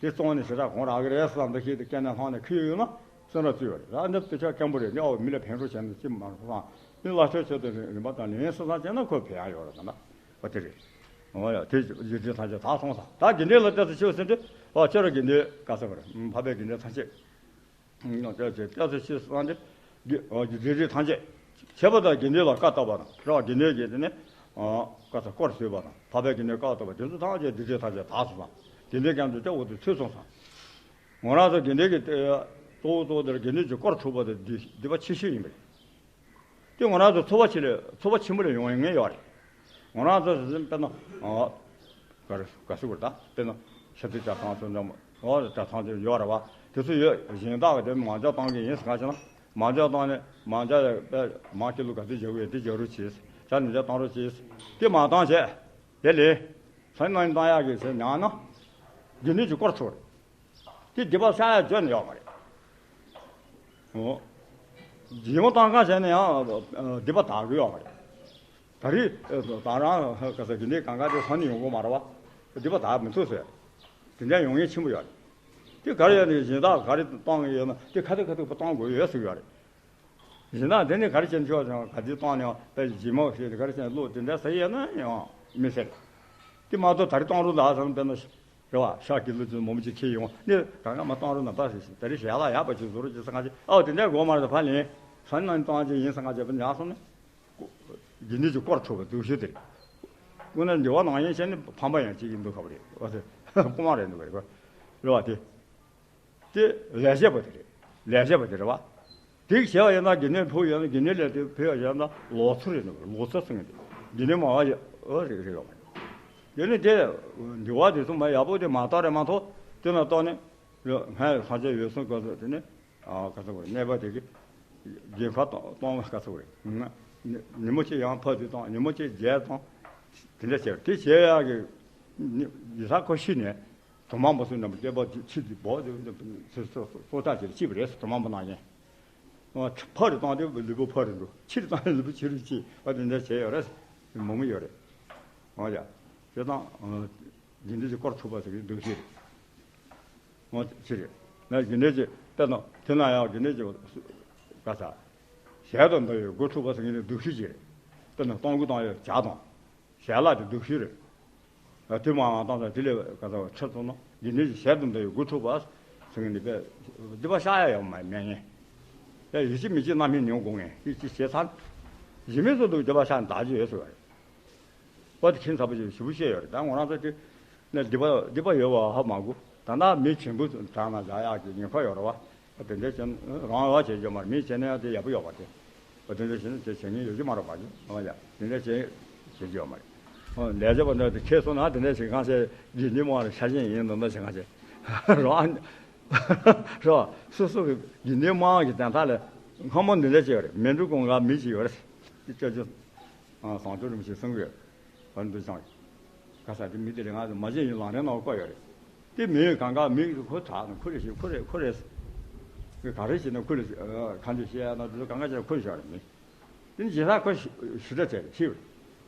དེ་བཙོང་ནས་ཞེ་དྲག་གོང་རག་གི་རེད་བསམ་འདུག་ཤེས་ཏེ་སྐྱེ་ནས་ལྷང་ནས་ཁུལ་ཡོད་ན་སེམས་ར་བཙུལ་བ་རེད། ཨ་འདི་དཔེ་ཆ་སྐྱེན་པོ་རེད། འདི་ཨའོ་མི་ལ་ཕན་ཐོགས་བྱས་ན་ཅི་མ་རུང་བསམ། འདི་སླར་གསོ་བྱས་ཏེ་རིམ་པ་དང་ལེན་སོང་ཙང་བྱས་ན་ཁོ་ཕན་ཡག་ཡོད་རེད་ད་ན། ཨོ་དེ་རེད། ཨོ་ཡ་དེ་རྒྱུ་འབྲས་ཐམས་ཅད་དག་སོང་ཙང་ད་དགེ་འདུན་ལ་ལྟ་ཚུལ་ཤེས་ཟིན་ཏེ་ཨོ་ཁྱོད་ར་དགེ་འདུན་དགའ་ས་བར་འཕགས་པའི་དགེ་འདུན་ཐམས་ཅད། ལྟ་ཚུལ་ཤེས་སོང་སྟེ། དགེ་ཨོ་དགེ་འདུན་རིགས་ཐམས་ཅད། བྱས་པ་དང་དགེ་འདུན་ལ་བཀའ་བཏགས་པ་དང་རེད་བ། དགེ་འདུན་གྱིས་དེ་ནས་ཨོ་བཀའ་ས་སྐོར་ཟོས་པ་དང་འཕགས་པའི་དགེ་འདུན་བཀའ་བཏགས་པ་དེ་ཚོ་ཐམས་ཅད་དགེ་འདུན་ཐམས་ཅད་དག་སོང་ཙང་དགེ་འདུན་ཀྱང་འདུ་བྱ་འོ་དེ་ཚུད་སོང་ཙང་། ང་རང་ཚོ་དགེ་འདུན་གྱི་གཙོ་བོ་གཙོ་བོ་དེར་དགེ་འདུན་གྱི་སྐོར་ཚུགས་པ་དེ་སྡིག་སྡིག་པ་ཆེ་ཤོས་ཡིན་པ་རེད། དེ་ང་རང་ཚོ་ཚོར་བ་ཆེ་ལས་ཚོར་བ་ཆེན་པོ་ལས་ཡོང་ངེས་ཡོད་རེད། ང་རང་ཚོ་དཔེར་ན་ཨ་ག་རེ་ག་ཟེར་དགོས་རེད། ད་དཔེར་ན་ཤ་ཚིལ་གྲྭ་ཚང་ཚོ་འདྲ་མོ་ཨོ་གྲྭ་ཚང་ཚོ་ཡོད་རེད་བ། དེ་ཚོ་ཡོད། གཞན་དག་གི་དེ་མང་ཇ་བཏང་གི་ཡིན་ཟེར་ག་ཞེ་ན་མང་ཇ་བཏང་ནས་མང་ཇ་ཡ་དཔེ་མང་ཀི་ལོ་ག་ཚོད་རྒྱག་དགོས་དེ་རྒྱག་རོགས་གྱིས། ཇ་ནུབ་ཇ་བཏང་རོགས་གྱིས། དེ་མ་བཏང་བྱས་དེ་ལས་ས་ནང་བཏང་ཡག་གི་ཟེར་ཉག་ན་དགེ་འདུན་གྱི་སྐོར་ཚུགས་རེད། དེ་སྡིག་པ་བཤགས་ཡ་བརྗོད་ནས་ཡོད་མ་རེད། འོ། སྦྱིན་པ་བཏང་ག་བྱས་ན་ཡང་སྡིག་པ་དག་གི་ཡོད་མ་རེད། ད་རེས་ད་རང་ག་ས་གི་འདི་གང་ག་དེ་ས་ནས་ཡོང་གི་མ་རེད་བ། སྡིག་པ་དག་མི་ཐུབ་ཟེར། དེ་འདྲ་ཡོང་ངེས་ཆེན་པོ་ཡོད་རེད། དེ་ག་རེ་ཡོད་ནས་གཞན་དག་ག་རེ་བཏང་གི་ཡོད་ན་དེ་ཁ་ཐུག་ཁ་ཐུག་པ་བཏང་དགོས་ཡོད་ཟེར་གི་ཡོད་རེད། ཡིན་ན་དེ་ནི་ག་རེ་བྱས་ཆོག་ཅང་ག་དུས་བཏང་ནས་དཔེ་ཇི་མོ་ཞེས་དེ་ག་རེ་བྱས་བློ་དེ་འདྲ་ཟེར་ཡོད་ན་ཡང་མི་ཟེར། དེ་མ་གཏོགས་ད་རེས་བཏང་རོགས་ལ་ཟེར་ན་དཔེར་ན་རེད་བ། ཤག་གི་ལུ་ཚོ་མོ་མོ་ཅིག་ཁྱེར་ཡོང་ནི་གང་ག་མ་བཏང་རོགས་ན་པ་ཟེར་ཞིང་ད་རེས་ཞལ་ལག་ཡག་པ་ཅིག་བཟོ་རོགས་ཅིག་ཟེར་ག་ཅིག་ཨའོ་དེ་འདྲ་དགོས་མ་རེད། ད་ཕ་ལན་ས་ནང་བཏང་ཅིག་ཡིན་ཟེར་ག་ཅིག་པ་ཉག་སོང་ན་དགེ་འདུན་གྱི་སྐོར་ཚུགས་པ་སྡུག་ཤོས་དེ་རེད། དངོས་གནས་འདི་བ་ནང་ཡན་ཆད་ནི་ཕམ་པ་ཡང་ཅིག་ཡིན་འདུག་ག་བ་རེད་བ་ཟེར། དཀོན་མ་རེད་འདུག་ག་རེད་བ་རེད་བ་དེ། དེ་ལས་བྱེད་པ་དེ་རེད། ལས་བྱེད་པ་དེ་རེད་བ། དེ་བྱས་པ་ཡིན་ན་དགེ་འདུན་ཕུག་ཡོད་ན་དགེ་འདུན་ལས་དེ་ཕུལ་བ་ཡིན་ན་ལོ་ཚོད་རེད་འདུག་ལོ་ཚོད་ཟེར་མཁན་དེ་དགེ་འདུན་མང་བ་ཡོད་རེད་རེད་ཡོད་མ་རེད། དེ་ནི་དེ་འདི་བ་དེ་ཚོ་མ་ཡག་པོ་དེ་མ་བཏང་རེད་མ་གཏོགས་དེ་ན་གཏོགས་ནི་ལྔ་ཡི་ལྷག་ཆད་ཡོད་སོང་ག་ཚོད་དེ་ནི་ག་ཚོད་གོ་རེད་གནས་པ་དེ་གི་རྒྱལ་ཁ་གཏོང་ག་ཚོད་རེད། ཉིན་མོ་གཅིག་ཡང་ཕ་དུས་གཏོང་ཉིན་མོ་གཅིག་རྒྱལ་གཏོང་དེ་འདྲ་བྱས་དེ་བྱས་ཡག་གི་ཡི་ས་ཁོ་ཤི་ནས། གྲོང་མང་པོ་ཚོའི་རྣམ་པ་སྐྱེས་པ་ཕྱི་དུ་བོག་སོ་ཐག་ཅིག་ལ་སྐྱིད་པ་རེད། གྲོང་མང་པོ་ནང་བཞིན། ཕ་རུ་བཏང་སྟེ་ལུས་པོ་ཕ་རུ་འགྲོ། ཕྱི་རུ་བཏང་སྟེ་ལུས་པོ་ཕྱི་རུ་སྐྱིད་པ་དེ་འདྲ་བྱས་ཡོད་རེད། མང་པོ་ཡོད་རེད། འོ་ཡ། དེ་དང་དགེ་འདུན་གྱི་སྐོར་ཚུགས་པ་ཟེར་གྱི་འདུག་ཤེས་རེད། འོ་ཅི་རེད། ན་དགེ་འདུན་གྱི་དཔེར་ན་དེ་ན་ཡང་དགེ་འདུན་གྱི་ག་ས་ཞལ་དུ་འདོན་ཡོད་སྒོ་ཚུགས་པ་ཟེར་གྱི་འདུག་ཤེས་ཀྱི་རེད། དཔེར་ན་གཏོང་སྒོ་བཏང་ཡོད་ཇ་དང་། ཞལ་ལག་དེ་སྡུག་ཤོས་རེད། དེ་མ་མ་བཏང་ཙང་དེ་ལས་ག་ཚོད་ཁྲིད་སོང་ན་འདི་འདྲའི་ཞལ་དུ་འདོན་ཡོད་དགུ་ཐུབ་པ་ཟེར་མཁན་འདི་པས་སྡིག་པ་བཤགས་ཡ་ཡོད་མ་མེད་ངེས། ཡ་ཡིད་ཆེས་མི་བྱེད་རྣམ་སྨིན་མྱོང་དགོས་ངེས་ཅི་ཅི་བྱས་ཚར། ཡིད་མི་བཟོ་འདུག་སྡིག་པ་བཤགས་ནས་བདག་གཅིག་ཡོད་ཟེར་བ་རེད། པ་དེ་ཁྱིམ་ཚ་པོ་ཞིག་ཞུ་བ་བཤད་ཡོད་རེད། ད་ང་རང་ཚོ་དེ་ནས་སྡིག་པ་སྡིག་པ་ཡོད་པ་ཧ་མ་གོ། ད་ལྟ་མི་བྱེད་འགུལ་དྲག་ན་བཞག་ཡག་གི་ཉེན་ཁ་ཡོད་རེད་བ། དེ་འདྲ་བྱས་ན་རང་ཡག་བྱེད་རྒྱུ་མ་རེད། མི་བྱེད་ན་ཡང་དེ་ཡག་པོ་ཡོད་པ་དེ། དེ་འདྲ་བྱས་ན་དེ་བྱེད་མཁན་ཡོད་ཀྱི་མ་རེད་པ། ཨ་ཡ་དེ་འདྲ་བྱེད་བྱེད་ཀྱི་ཡོད་མ་རེད། ལས་བྱེད་པ་འདྲ་དེ་ཁྱེད་སོང་ན་དེ་འདྲ་བྱེད་གང་བྱས་དགེ་འདུན་དམངས་ལ་ཆ་ཤས་ཡིན་འདུག་ན་བྱེད་གང་བྱས་རང་རོ། སོ་སོ་གི་དགེ་འདུན་དམངས་ཀྱི་དོན་དག་ལ་སྔ་མོ་འདི་འདྲ་བྱས་ཡོད་རེད། མི་འགྲོ་གོང་ག་མི་ཅིག་ཡོད་རེད། དེ་སྐྱབས་རྗེ་བཟང་སྤྱོད་རིན་པོ་ཆེས་གསུང་གི་ཡོད་རེད། བར་འདུ་བྱང་ག་ས་དེ་མི་དེ་རེད། ང་ཚོ་མ་བྱན་ཡིན་ལང་རེ་ནང་བཀོད་ཡོད་རེད། དེ་མི་གང་ག་མི་ཁོ་དྲག་ན་ཁོ་རེ་ཞིག་ཁོ་རེ་ཁོ་རེ་ག་རེ་བྱས་ན་ཁོ་རེ་གང་དུ་བཤད་ན་དུ་གང་ག་བྱས་ན་ཁོ་རེ་བཞག་རེད་མི། དེ་ནི་ཇི་ལྟར་ཁོ་ཞུ་ཞུ་འདྲ་བྱས་རེད་ཤིའུ།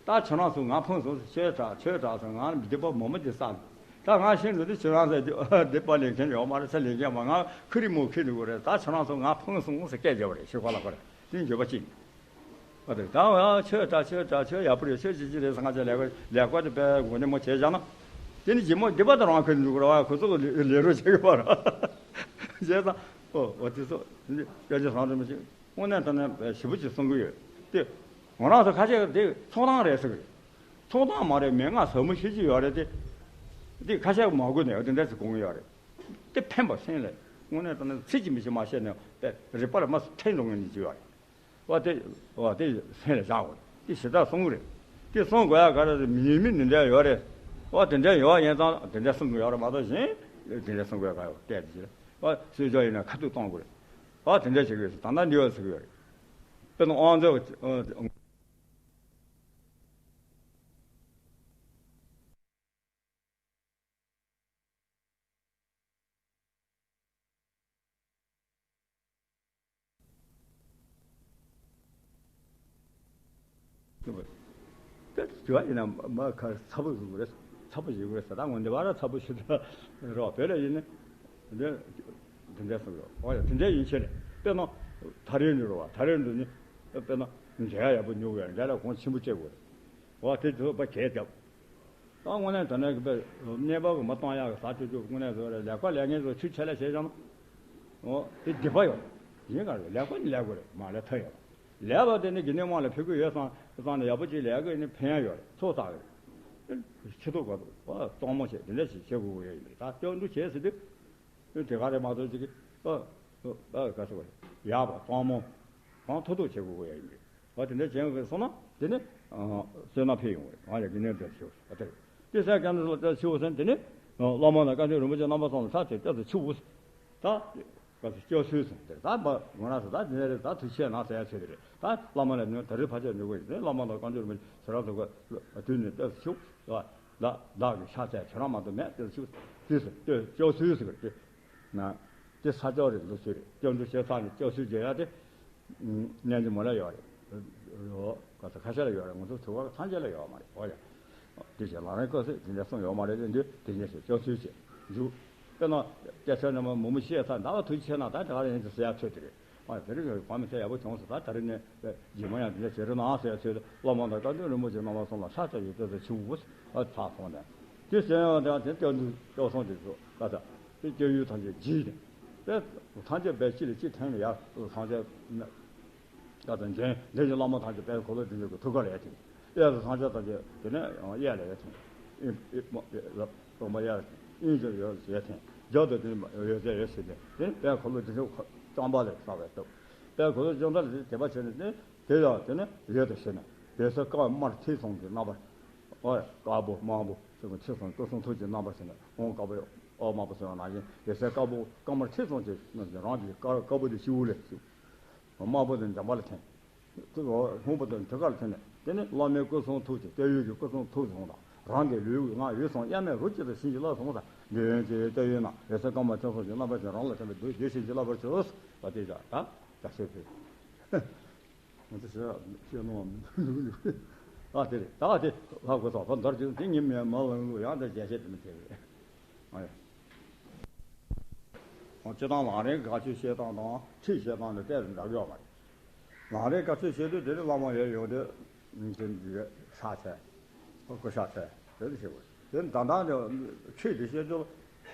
ད་ཁྱོད་རང་ཚོ་ང་ཕུང་སོང་ཁྱོད་དྲག་ཁྱོད་དྲག་སོང་ང་སྡིག་པ་མོ་མོ་དེ་བསགས། ད་ང་ཤི་འགྲོ་དུས་ཁྱོད་རང་ཚོ་སྡིག་པ་ལེན་མཁན་ཡོད་མ་རེད། ས་ལེན་མཁན་མ་ང་ཁུ་རི་མོ་ཁུ་འགྲོ་གི་རེད། ད་ཁྱོད་རང་ཚོ་ང་ཕུང་སོང་ཟེར་སྐད་རྒྱབ་པ་རེད་ཤི་ཁོ་ལ་ཁོ་རེད། དེ་ནི་འགྱོད་པ་གཅིག་ཨ་དེ་ད་ང་ཆོས་གྲགས་ཆོས་གྲགས་ཆོས་ཡག་པོ་རེད་ཆོས་ཅི་ཅི་རེད་ཟེར་ང་ཚོ་ལས་ཀ་ལས་ཀ་དེ་དཔེ་མགོ་ནས་མོ་བྱས་བཞག་ན། དེ་ནི་ཇི་མོ་སྡིག་པ་དང་རང་ཁེལ་འཇུག་ར་བ་ཁོ་ཚོ་ལས་ལས་རོགས་བྱེད་གི་པ་ར། བྱས་ཙང་ཨོ་ཨོ་དེ་ཚོ་དེ་ནི་སྐྱབས་རྗེ་བཟང་སྤྱོད་རིན་པོ་ཆེ་དངོས་གནས་དྲང་གནས་ཞེ་པོ་ཅིག་གསུང་གི་ཡོད་དེ། ང་རང་ཚོ་ཁ་ཤས་དེ་ཚོགས་ཐང་རེད་ཟེར་གི་རེད། ཚོགས་ཐང་མ་རེད་མན་ངག་ཟབ་མོ་ཤེས་ཀྱི་ཡོད་རེད་དེ། དེ་ཁ་ཤས་མ་དགོས་ནས་དེ་འདྲ་ཞིག་དགོངས་ཀྱི་ཡོད་རེད། དེ་ཕན་པ་སེམས་ལ་དངོས་གནས་དྲང་གནས་ཚིག་གཅིག་མི་ཤེས་མ་བཤད་ནས་དཔེ་རིག་པ་ལ་མ་ཐེན་འགྲོ་ངེས་ནས་ཅིག་ཡོད་རེད། བ་དེ་བ་དེ་སེམས་ལ་བཞག་དགོས་དེ་ཞེ་དྲག་གསུང་གི་རེད། དེ་གསུང་དགོས་ཡ་ག་རེ་རེད། མི་ཉུང་མི་འདི་འདྲ་ཡོད་རེད། བ་དེ་འདྲ་ཡོད་ཡིན་ཙང་དེ་འདྲ་གསུང་གི་ཡོད་རེད་མ་གཏོགས་གཞན་དེ་འདྲ་གསུང་དགོས་ཡ་ག་ཡོད་བལྟས་དེ་ཅི་རེད། བ་གསོལ་ཇ་ཡིན་ན་ཁ་ཐུག་གཏོང་དགོས་རེད། བ་དེ་འདྲ་བྱེད་དགོས་ད་ལྟ་འདི་བ་ཟེར་གི་ཡོད་རེད། དཔེར་ན་དབང་མཛད། དེ་དྲི་བ་ཡིན་ན་མ་ཁ་ཚ་པོ་ཞིག་རེད། ཚ་པོ་ཞིག་རེད་ཟེར། ད་ངོ་འདི་བ་ར་ཚ་པོ་ཞིག་རེད། བོད་ལ་ཡིན་ན་འདི་འདི་འདྲ་སོང་རོགས། ཨོ་ཡ་དེ་འདྲ་ཡིན་ཕྱིར་དཔེར་ན་ད་རེས་འདི་རོ་བ་ད་རེས་འདི་ནི་དཔེར་ན་འབྲས་ཡག་པོ་ཉོ་དགོས། འབྲས་ལ་གོང་ཆེན་པོ་སྤྲད་དགོས། ཨོ་དེ་ཚོ་པ་གས་རྒྱབ། ད་དངོས་གནས་དོན་གནས་ཀྱི་དཔེ་གནས་བབ་ཀྱི་མ་གཏོང་ཡག་གི་ཟ་ཆོག་ཆོག་དངོས་གནས་བཟོ་རེད། ལས་ཀ་ལས་ངན་བཟོ་ཆུ་ཆད་ལ་བྱས་ཀྱང་། ཨོ་དེ་སྡིག་པ་ཡོད་རེད། ཡིན་ག་རེད། ལས་ཀ་ནི་ལས་དགོས་རེད། མ་ལས་ཐབས་ཡོད་རེད། ལས་པ་དེ་ནི་དགེ་འདུན་དམངས་ལ་ཕན་གྱི་ཡོད་བསམ་བསམ་ནས་ཡག་པོ་ཅིག་ལས་ཀ་ནི་ཕན་ཡག་ཡོད་རེད། ཚོགས་བསགས་ཀྱི་རེད། ཆུ་ཐུག་གོ་ཐུག་ཨོ་གཙང་མོ་བྱས་དེ་འདྲ་ཞིག་བྱེད་དགོས་ཀྱི་ཡོད་ཡིན་པས། ད་སྐྱོན་འདུ་བྱས་ཟེར་དུས་དེ་ག་རེད་མ་གཏོགས་ཅིག་ཨོ་ཨོ་ག་ཟེར་བ་ཡག་པ་གཙང་མོ་གང་ཐུག་ཐུག་བྱེད་དགོས་ཀྱི་ཡོད་ཡིན་པས། ཨ་དེ་འདྲ་བྱས་ཡོང་གི་སོང་ན་དེ་ནི་བསོད་ནམས་འཕེལ་ཡོང་གི་རེད། ང་ཡང་དགེ་འདུན་དེ་ཞུ་ཨ་དེ་རེད། དེ་སེ་ཀན་ལ་ཅི་ཞུ་ཟེར་ན་དེ་ནི་བླ་མ་དང་བཀའ་དྲིན་རིན་པོ་ཆེ་རྣམ་པ་ཚང་ལ་ཕྱག་འཚལ་སྐྱབས་སུ་མཆིའོ། ད་ག་ཚོད་སྐྱབས་སུ་ཟེར་དེ་ད་མ་ང་རང་ཚོ་ད་དེ་འདྲ་རེད། ད་ཐུགས་ཆེ་གནང་ཟེར་ཡ་ཆེད་དེ་རེད། ད་བླ་མ་ལ་ནི་ད་རེས་ཕར་ཆེར་འགྲོ་གི་ཡིན། དེ་བླ་མ་དང་བཀའ་དྲིན་རིན་པོ་ཆེ་ཟེར་ར་ཚོ་ག་དུས་ནས་སྐྱབས་སུ་མཆིའོ། བདག་བདག་གི་ཕྱག་འཚལ་ཁྱེད་རང་མ་གཏོགས་མེད། སྐྱབས་སུ་མཆིའོ། དེ་ཟེར་སྐྱབས་སུ་ཟེར་གི་རེད། དེ་ན་དེ་ས་སྐྱ་རེད། འདུ་ཚོད་རེད། སྐྱབས་འགྲོ་བྱེད་ས་ནས་སྐྱབས་སུ་མཇལ་ཡ་དེ། གནས་ཀྱི་མོ་ལ་ཡོད་རེད། ཡོད་ག་ཚོད་ཁ་ཤས་ལ་ཡོད་རེད། ང་ཚོ་ཐུབ་པ་ཐམས་ཅད་ལ་ཡོད་མ་རེད། འོ་ཡ། དེ་བཞིན་ལམ་རིམ་སྐབས་སུ་དེ་འདྲ་གསུངས་ཡོད་མ་རེད། དེ་འདུག་དེ་འདྲ་ཞིག་སྐྱབས་སུ་མཆི་འཇུག་དཔེར་ན་སྐྱ་ཆ་ནས་མ་མུ་མུ་ཤེས་ཚར་འདའ་བ་ཐུགས་རྗེ་ཆེ་གནང་། ད་དེ་ག་རེ་ཡིན་ཚེ་ཟེར་ཡ་ཚོད་དེ་རེད། ཨ་དེ་རིང་གི་བག་མི་ཚེ་ཡག་པོ་བྱུང་སོང་། ད་ད་རེས་ནས་རྗེས་མ་ཡང་དེ་འདྲ་བྱེད་རོགས་གནང་ཟེར་ཡ་ཚོད་དུ་བླ་མ་དང་བཀའ་དྲིན་རིན་པོ་ཆེ་རྣམ་པ་གསུམ་ལ་ཕྱག་འཚལ་བའི་སྐྱབས་སུ་མཆིའོ། ཨ་ཚར་སོང་ནས་དེ་ཟེར་ཡང་དེ་སྐྱབས་འགྲོ་སྐྱབས་སོང་དེ་ཚོ་ག་ས་དེ་སྐྱབས་ཡུལ་ཐམས་ཅད་བརྗིད་དེ་དེ་ཐམས་ཅད་པའི་གཅིག་ལ་གཅིག་འཐེན་ནས་ཡར་ཐམས་ཅད་ན། ད་ལྟ་འདྲེན་འདྲེན་གྱི་བླ་མ་ཐམས་ཅད་དཔལ་འཁོར་ལོ་སྒྲོན་མེ་གི་ཐུགས་ཀ་ལ་ཡར་ཐོན། གཡས་སུ་ཐམས་ཅད་ཐམས་ཅད་དེ་ནས་གཡས་ལ་ཡར་ཐོན། ཨེ་ཨེ་སྟོང་པ་གཡས་ལ་ཐོན། དབྱིངས་སུ་ཡར་ཐོན། རྒྱབ་ཏུ་དེ་ནས་འོད་ཟེར་ཡར་ཕྱིན་ཏེ་དེ་ནས་དཔལ་འཁོར་ལོ་སྒྲོན་མེ་རྐང་པ་ལ་ས་བས་བཏབ། དཔལ་འཁོར་ལོ་སྒྲོན་མེ་ལ་དད་པ་བྱས་ནས་དེ་དེ་ཡང་དེ་ནས་འོད་དུ་ཕྱིན་ནས་འོད་ཟེར་དཀར་དམར་ཐིག་གསུམ་གྱི་རྣམ་པར། ཨོ་དཀར་པོ་དམར་པོ་ཆེ་ཆུང་ཐིག་གསུམ་སྐུ་གསུང་ཐུགས་ཀྱི་རྣམ་པར་ཕྱིན་ནས་ཨོང་དཀར་པོ་ཨོ་དམར་པོ་ཟེར་བ་ནང་བཞིན་འོད་ཟེར་དཀར་པོ་དཀར་དམར་ཐིག་གསུམ་གྱི་རྣམ་བཞིན་རང་གི་དཀར་དཀར་པོ་དེ་སྤྱི་བོ་ལ་བཞུགས། དམར་པོ་དེ་འཇམ་པ་ལ་འཐེན། སྔོན་པོ་དེ་ཐུགས་ཀ་ལ་འཐེན་ནས་དེ་ནས་བླ་མའི་སྐུ་གསུང་ཐུགས་ཀྱི་སྐྱབས་ཡུལ་གྱི་སྐུ་གསུང་ཐུགས་གསུང་དང་རང་གི་ལུས་ངག་ཡིད་གསུམ་དབྱེར་མེད་རོ་གཅིག་ཏུ་བྱིན་གྱིས་བརླབ་གསུངས་ས་འདི་ཡོན་གྱི་སྐྱབས་ཡུལ་ན་འོད་ཟེར་དཀར་དམར་ཐིག་གསུམ་གྱི་རྣམ་པར་ཕྱིན། རང་ལ་ཐིམ་པས་བདུད་བཞི་བྱིན་གྱིས་བརླབ་པར་གྱུར། བ་དེ་ཡ་ད་ད་ཤེས་ཕུལ། ང་ཚོ་ཞེ་དྲག་བཤད་གནང་བ་མི་འདུག་ཨ་དེ་རེད། ད་དེ་ལྷག་དགོས་ས་ཕ་མདར་གྱི་དེ་ཉིན་མེད་མ་ལང་ལུགས་ཡང་དེ་རྒྱས་བཤད་དེ་མི་བྱེད་རེད། ཨ་ཡ། སྤྱི་བཏང་ལམ་རིམ་དགག་ཆོས་བཤད་སྟངས་དང་ཁྲིད་བཤད་སྟངས་ནི་ཏོག་ཙམ་འདྲ་གི་ཡོད་མ་རེད། ལམ་རིམ་དགག་ཆོས་བཤད་དུས་དེ་ནི་བླ་མ་ཡར་ཡོང་དུས་དེ་ཕྱག་འཚལ། སྐུ་ཕྱག་འཚལ་དེ་ནི་བྱེད་དགོས། དེ་ནི་ད་ལྟ་ནི་ཁྲིད་དེ་བཤད་དུས་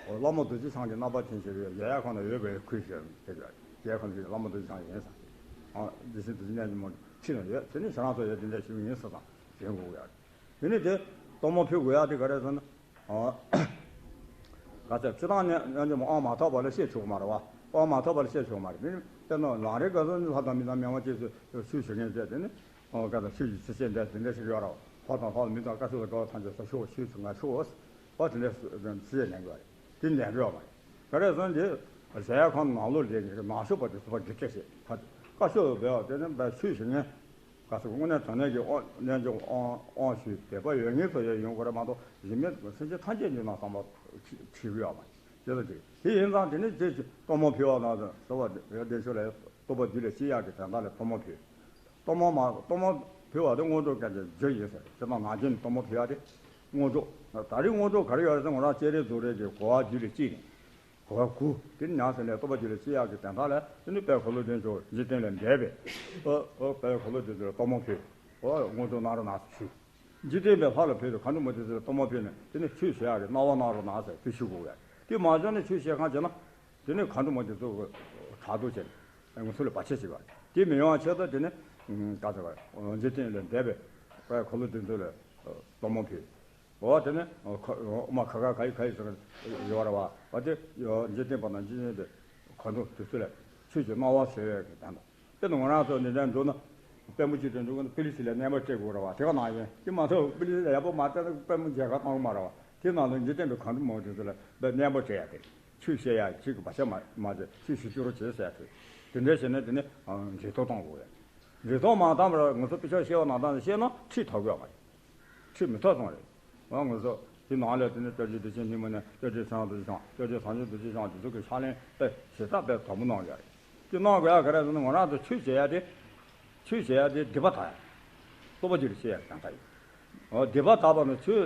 བླ་མ་རྡོ་རྗེ་འཆང་གི་རྣམ་པ་ཅན་ཞིག་ཡོད། གཞལ་ཡས་ཁང་ན་ཡོད་པའི་ཁུལ་ཞིག་དེ་གཞལ་ཡས་ཁང་ན་བླ་མ་རྡོ་རྗེ་འཆང་ཡིན་ས། ཨ་དེ་བཞིན་དུ་གནས་ཀྱི་མོ་ཁྲིད་ན་ཡོད། དེ་ནི་ཞེ་དྲག་ཚོ་ཡོད། དེ་འདྲ་ཞིག་ཡིན་ས་དང་དྲན་དགོས་ཡ། དེ་ནི་དེ་གཏོར་མ་ཕུལ་དགོས་ཡ་དེ་ག་རེ་ཟེར་ན། ཨ་ག་ཚད་སྤྱི་བཏང་ནས་ཡང་ཅི་མོ་ཨང་མ་ཐོབ་པ་ལ་བཤད་ཆོག་གི་མ་རེད་བ། ཨང་མ་ཐོབ་པ་ལ་བཤད་ཆོག་གི་མ་རེད། དེ་ནི་དཔེར་ན་ལམ་རིམ་ག་ཚོད་ནི་ལྷ་དང་མི་དང་མི་མ་ཅེས་སུ་ཆོས་ཞུ་མཁན་བྱས། དེ་ནི་ཨོ་ག་ཚད་ཆོས་ཀྱི་ཚིགས་བཅད་འདི་དེ་འདྲ་ཞིག་ཡོད་རེད་བ། ལྷ་དང་ལྷ་མི་དང་བཀའ་ཆོས་ལ་དགའ་བ་ཐམས་ཅད་ས་ཆོག་ཆོས་སུ་ང་ཆོག་བ་དེ་འདྲ་ཚིགས་བཅད་ལེན་དགོས་རེད། དེ་ལེན་དགོས་མ་རེད། ག་རེ་ཟེར་ན་དེ་གཞལ་ཡས་ཁང་ནང་ལོགས་ལས་ཀྱི་ནང་ཆོས་པ་དེ་ཚོ་བ་དགེ་བཤེས་ཞེས་ཁ་བཀའ་ཆོས་འབེལ་བ་དེ་ནི་བའི་ཆོས་ཞུ་མཁན། ག་ཚོད་དངོས་གནས་དྲང་གནས་ཀྱི་དབང་གནས་འཇོག་དབང་དབང་ཞུས་དད་པ་ཡོད་མཁན་ཚོ་ཡང་ཡོང་དགོས་རེད་མ་གཏོགས་གཞན་མི་སེམས་ཅན་ཐམས་ཅད་ཀྱི་ནང་བསམ་པ་ཁྲིད་ཁྲིད་གི་ཡོད་མ་རེད། དེ་ལ་དེ་དེ་ཡིན་ཙང་དེ་ནི་རྗེས་ཀྱི་གཏོར་མ་ཕུལ་བ་དང་ཟེར་བ་དེ་བདེ་མཆོག་ལ་བསྟོད་པ་བདུད་ལས་སྐྱོབ་ཡག་གི་དོན་དག་ལ་གཏོར་མ་ཕུལ། གཏོར་མ་མ་གཏོར་མ་ཕུལ་བ་དེ་སྔོན་འགྲོ་སྐད་ཀྱི་རྒྱུ་ཡིན་ཟེར། དེ་དང་ནང་བཞིན་གཏོར་མ་ཕུལ་ཡག་དེ་སྔོན་འགྲོ། ད་རེས་སྔོན་འགྲོ་ག་རེ་ཡོད་རེད་ཟེར་ང་རང་སྤྱན་རས་གཟིགས་རིས་ཀྱི་གོ་བ་བདུད་ལས་སྐྱོབ་ནས། གོ་བ་དགུ། དེ་ནི་ཉམས་སུ་ལེན་བསྟོད་པ་བདུད་ལས་སྐྱོབ་ཡག་གི་དོན་དག་ལ་དེ་ནི་དཔལ་འཁོར་ལོ་སྒྲོན་མཆོག་འཇིག་རྟེན་ལས་འདས་པའི་ཨོ་ཨོ་དཔལ་འཁོར་ལོ་སྒྲོན་མཆོག་གཏོར་མ་ཕུལ། ཨོ་སྔོན་འགྲོ་གནང་རོགས་གནང་ཟེར་ཞུས། འཇིག་རྟེན་པའི་ལྷ་ལ་ཕུལ་དུས་མཁའ་འགྲོ་མ་དེ་ཚོས་གཏོར་མ་ཕུལ་ནས་དེ་ནི་ཆོས་བྱེད་ཡག་གི་གནང་བ་གནང་རོགས་གནང་ཟེར་དེ་ཞུ་དགོས་ཡག་དེ་མ་བྱུང་ནས་ཆོས་བྱེད་གང་བྱེད་ན་དེ་ནི་མཁའ་འགྲོ་མ་དེ་ཚོ་གི་ཕྲག་དོག་བྱས་ནས་ང་ཚོ་ལ་བར་ཆད་བྱེད་པ་དེ་མི་ཡོང་བ་ཆེད་དུ་དེ་ནི་ག་ཚོད་པ་འཇིག་རྟེན་ལས་འདས་པའི་དཔལ་འཁོར་ལོ་སྒྲོན་མཆོག་ལ་གཏོར་མ་ཕུལ། འོ་དེ་ནས་ཨོ་ཁ་ཨོ་མ་ཁ་ཁ་ཁ་ཡི་ཁ་ཡི་ཟེར་ཡོད་རེད་བ། འོ་དེ་ཡོ་འཇིག་རྟེན་པ་དང་འཇིག་རྟེན་དེ་གང་དུ་དུས་ཚོད་ལ་ཆོས་ཀྱི་སྣང་བ་ཟེར་བའི་གི་དང་དུ་དེ་ནི་ང་རང་ཚོ་འདི་འདྲ་འགྲོ་ན་དཔེ་མོ་གཅིག་ཏུ་འགྲོ་གི་ན་པི་ལི་སི་ལ་གནས་མ་སྤྲད་དགོས་རེད་བ། དེ་ག་ནང་ཡིན་དེ་མ་གཏོགས་པི་ལི་སི་ལ་ཡག་པོ་མ་སྤྲད་ན་དཔེ་མོ་མཇལ་ཁ་གཏོང་གི་མ་རེད་བ། དེ་ནང་ལ་འཇིག་རྟེན་པའི་གང་དུ་མང་དུས་ཚོད་ལ་དཔེ་གནས་མ་སྤྲད་ཡ་དེ་ཆོས་བཤད་ཡ་ཆོས་ཀྱི་བག་ཆགས་མ་མ་བྱེད་ཆོས་ཞུ་རྒྱུ་རོ་བྱེད་ཟེར་ཡ་དེ་དེ་འདྲ་བྱས་ན་དེ་ནི་འབྲེལ་ཐོག་གཏོང་དགོས་རེད། འབྲེལ་ཐོག་མ་བཏང་བར་ང་ཚོ་དཔེ་ཆ་བཤད་པ་ནང་ལྟར་བཤད་ན་ཁྲིད་ཐོབ་དགོས་བ་རེད། ཁྲིད་མི་ཐོབ་སོང་རེད། ང་ང་ཚོ་དེ་ནང་ལས་དེ་ནས་སྐྱབས་རྗེ་བདེ་ཆེན་སྙིང་པོ་ནས་སྐྱབས་རྗེ་ཚེ་དབང་རྡོ་རྗེ་འཆང་སྐྱབས་རྗེ་ཟམ་གདོང་རྡོ་རྗེ་འཆང་དེ་ཚོ་གི་ཕྱག་ལེན་དཔེ་ཞེ་དྲག་དཔེ་དོད་པོ་གནང་ཡོད་རེད། དེ་གནང་དགོས་ཡ་ག་རེ་ཟེར་ན་ང་རང་ཚོ་ཆོས་བྱེད་ཡ་དེ་ཆོས་བྱེད་ཡ་དེ་སྡིག་པ་དག་ཡ། རྟོགས་པ་རྒྱུད་ལ་སྐྱེ་ཡ་གང་ལྟར་ཡིན། འོ་སྡིག་པ་དག་པ་ནི་ཆོས་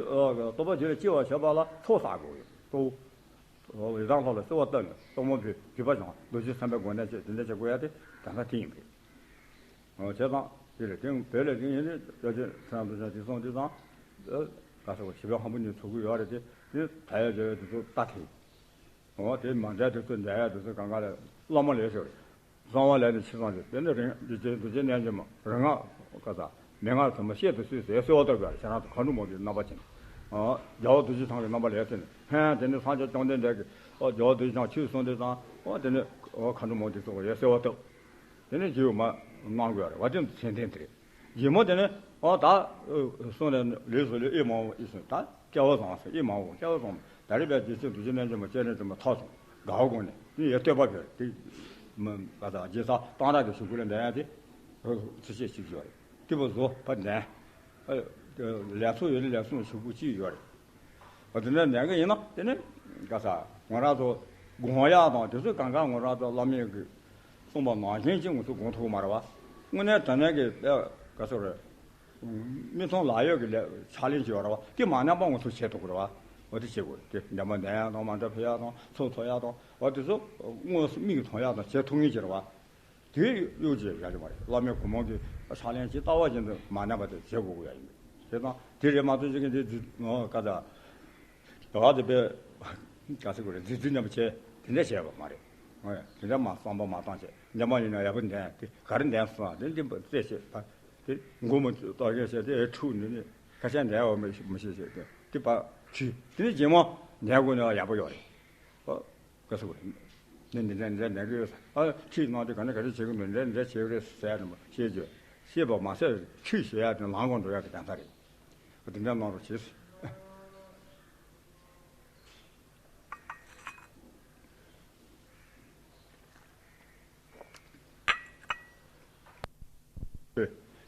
རྟོགས་པ་རྒྱུད་ལ་སྐྱེ་བར་བྱེད་པ་ལ་ཚོགས་བསགས་དགོས་ཡོད་དོ། འོ་ཡི་དམ་ལྷ་ལ་གསོལ་བ་བཏབ་ནས་སྟོང་པ་བརྗོད་པ་བྱུང་རྡོ་རྗེ་སེམས་དཔའི་སྒོ་ནས་བྱས་དེ་འདྲ་བྱེད་དགོས་ཡ་དེ་གང་ལྟར་དེ་ཡིན་པས། འོ་བྱས་ཙང་དེ་ལས་དེ་བོད་ལས་དེ་ཡིན་ནི་བློ་ཆེན་ཚེ་རིང་རྡོ་རྗེ་དེ་གསུངས་དེ་ཙང་། ག་ས་གོ་ཞི་བའི་ཧམ་པ་ཉིད་ཚོགས་ཀྱི་ཡོད་རེད་དེ་དེ་ད་ཡོད་བྱ་བའི་དེ་ཚོ་ལྟ་དེ། འོ་དེ་མ་འདྲ་དེ་ཚོ་འདྲ་ཡ་དེ་ཚོ་གང་ག་ལས་བླ་མ་ལས་ཤོར། གསང་བ་ལས་ནི་ཕྱི་གསང་ཞིག་དེ་ནི་རིང་འདི་ཅན་འདི་ཅན་རྣལ་འབྱོར་མ་རིང་ང་ག་ས་མན་ངག་དུ་མ་བཤད་དུ་གསོལ་ཟེར་གསོལ་བ་བཏབ་པར་ཁྱེད་རང་ཚོ་མཁའ་འགྲོ་མ་དེ་རྣམ་པ་ཅན། རྒྱལ་བ་རྡོ་རྗེ་འཆང་གི་རྣམ་པ་ལས་ཟེར་ནས་ཧན་དེ་ནི་སངས་རྒྱས་བཅོམ་ལྡན་འདས་ཀྱིས་རྒྱལ་བ་རྡོ་རྗེ་འཆང་ཆོས་གསུངས་དེ་ཙང་འོ་དེ་ནི་མཁའ་འགྲོ་མ་དེ་ཚོ་གསོལ་བ་བཏབ། དེ་ནི་རྗེའུ་མ་གནང་དགོས་རེད་བ་དེ་ཚོ་མཚན་ལྡན་དེ་རེད། རྗེ་མོ་དེ་ནི་ཨོ་ད་གསུངས་ནས་ལུས་སུ་ལུས་ཨེ་མང་བོ་ཨེ་སོང་ད་སྐལ་བ་བཟང་སོང་ཨེ་མང་བོ་སྐལ་བ་བཟང་ད་རེས་པའི་རྗེ་བཙུན་རྡོ་རྗེ་རྣལ་འབྱོར་མ་སྤྱན་རས་གཟིགས་མ་ཐོབ་སོང་དགའ་བོ་དགོངས་ནས་དེ་ཡི་བསྟོད་པ་བྱོས་དེ་མི་ག་ད་རྗེ་ས་གཏང་རག་གི་གཞུག་གུ་ལ་འདོན་ཡ་དེ་ཚུལ་བཤད་ཅིག་ཡོད་རེད་དེ་བོ་བཟོ་ཕ་འདན་ལས་ཚོགས་ཡོད་ལས་ལས་གསུང་གཞུག་གུ་ཅིག་ཡོད་རེད། འོ་དེ་འདྲ་ལས་ཀ་ཡིན་ན་དེ་ནི་ག་ས་ང་རང་ཚོ་དགོངས་ཡག་དང་དེ་ཚོ་གང་ག་ང་རང་ཚོ་བླ་མའི་གི་གསུངས་པ་ནང་བཞིན་ཅིག་ང་ཚོ་དགོངས་ཐུབ་ཀྱི་མ་རེད་བ། དངོས་གནས་དྲང་གནས་ཀྱི་དཔེ་ག་ཚོད་རེད། མི་མཐོང་ལག་ཡོད་ཀྱི་ལས་ཕྱག་ལེན་ཅིག་ཡོད་རེད་བ་དེ་མ་ཉམས་པ་ང་ཚོ་བྱེད་ཐུབ་ཀྱི་རེད་བ། འོ་དེ་བྱེད་དགོས་དེ་འདྲ་མ་འདོན་ཡག་དང་མ་འདྲ་ཕེབས་ཡག་དང་ཚུར་ཐོབ་ཡག་དང་འོ་དེ་ཚོ་དངོས་སུ་མིག་གིས་མཐོང་ཡག་དང་བྱེད་ཐུབ་ངེས་ཀྱི་རེད་བ། དེ་གཡོ་ཅིག་ཡག་གི་མ་རེད། བླ་མའི་གུས་མོ་གི་ཕྱག་ལེན་གྱི་ལྟ་བ་བཞིན་དུ་མ་ཉམས་པ་དེ་བྱེད་དགོས་ཀྱི་ཡག་ཡིན་པས། བྱས་ཙང་དེ་རེད་མ་གཏོགས་ཅིག་གི་འདི་འདི་ནོ་ག་ད་དོ་བ་དེ་པས་ག་ཚོད་དགོས་རེད་རྫི་རྫི་མཉམ་པོ་བྱས་དེ་འདྲ་བྱས་པ་མ་རེད། ཨོ་ཡ་དེ་འདྲ་མ་བསམ་པ་མ་བཏང་བྱས་འདྲ་མ་ཡིན་ན་ཡག་པོ་འདན་དེ་ག་རེ་འདན་སོང་དེ་འདི་པ་རྩེ་བྱས་པ་དེ་མགོ་མ་གཏོགས་བྱས་བྱས་དེ་འཁྲུག་ནས་ནི་ཁ་ཤས་འདན་འོ་མི་ཤེས་མི་ཤེས་བྱས་དེ་དེ་པ་ཁྲི་དེ་ནི་རྗེས་མ་འདན་དགོས་ན་ཡག་པོ་ཡོད་རེད། ཨོ། ག་ཟེར་བ་རེད། ནི་འདི་འདྲ་འདི་འདྲ་འདི་འདྲ་ཡོད་ས། ཨ་ཁྲིད་གནང་དུས་ག་འདྲ་ག་འདྲ་བྱེད་ཀྱི་འདུག་འདི་འདྲ་འདི་འདྲ་བྱེད་ཀྱི་རེད་ཟེར་ཡ་དེ་མ་ཤེས་རྒྱུ། ཤེས་པ་མ་ཟད་ཁྲིད་ཟེར་ཡ་དེ་ལམ་ཁ་འགྲོ་ཡ་གི་གདན་ས་རེད། འདི་འདྲ་གནང་རོགས་བྱེད།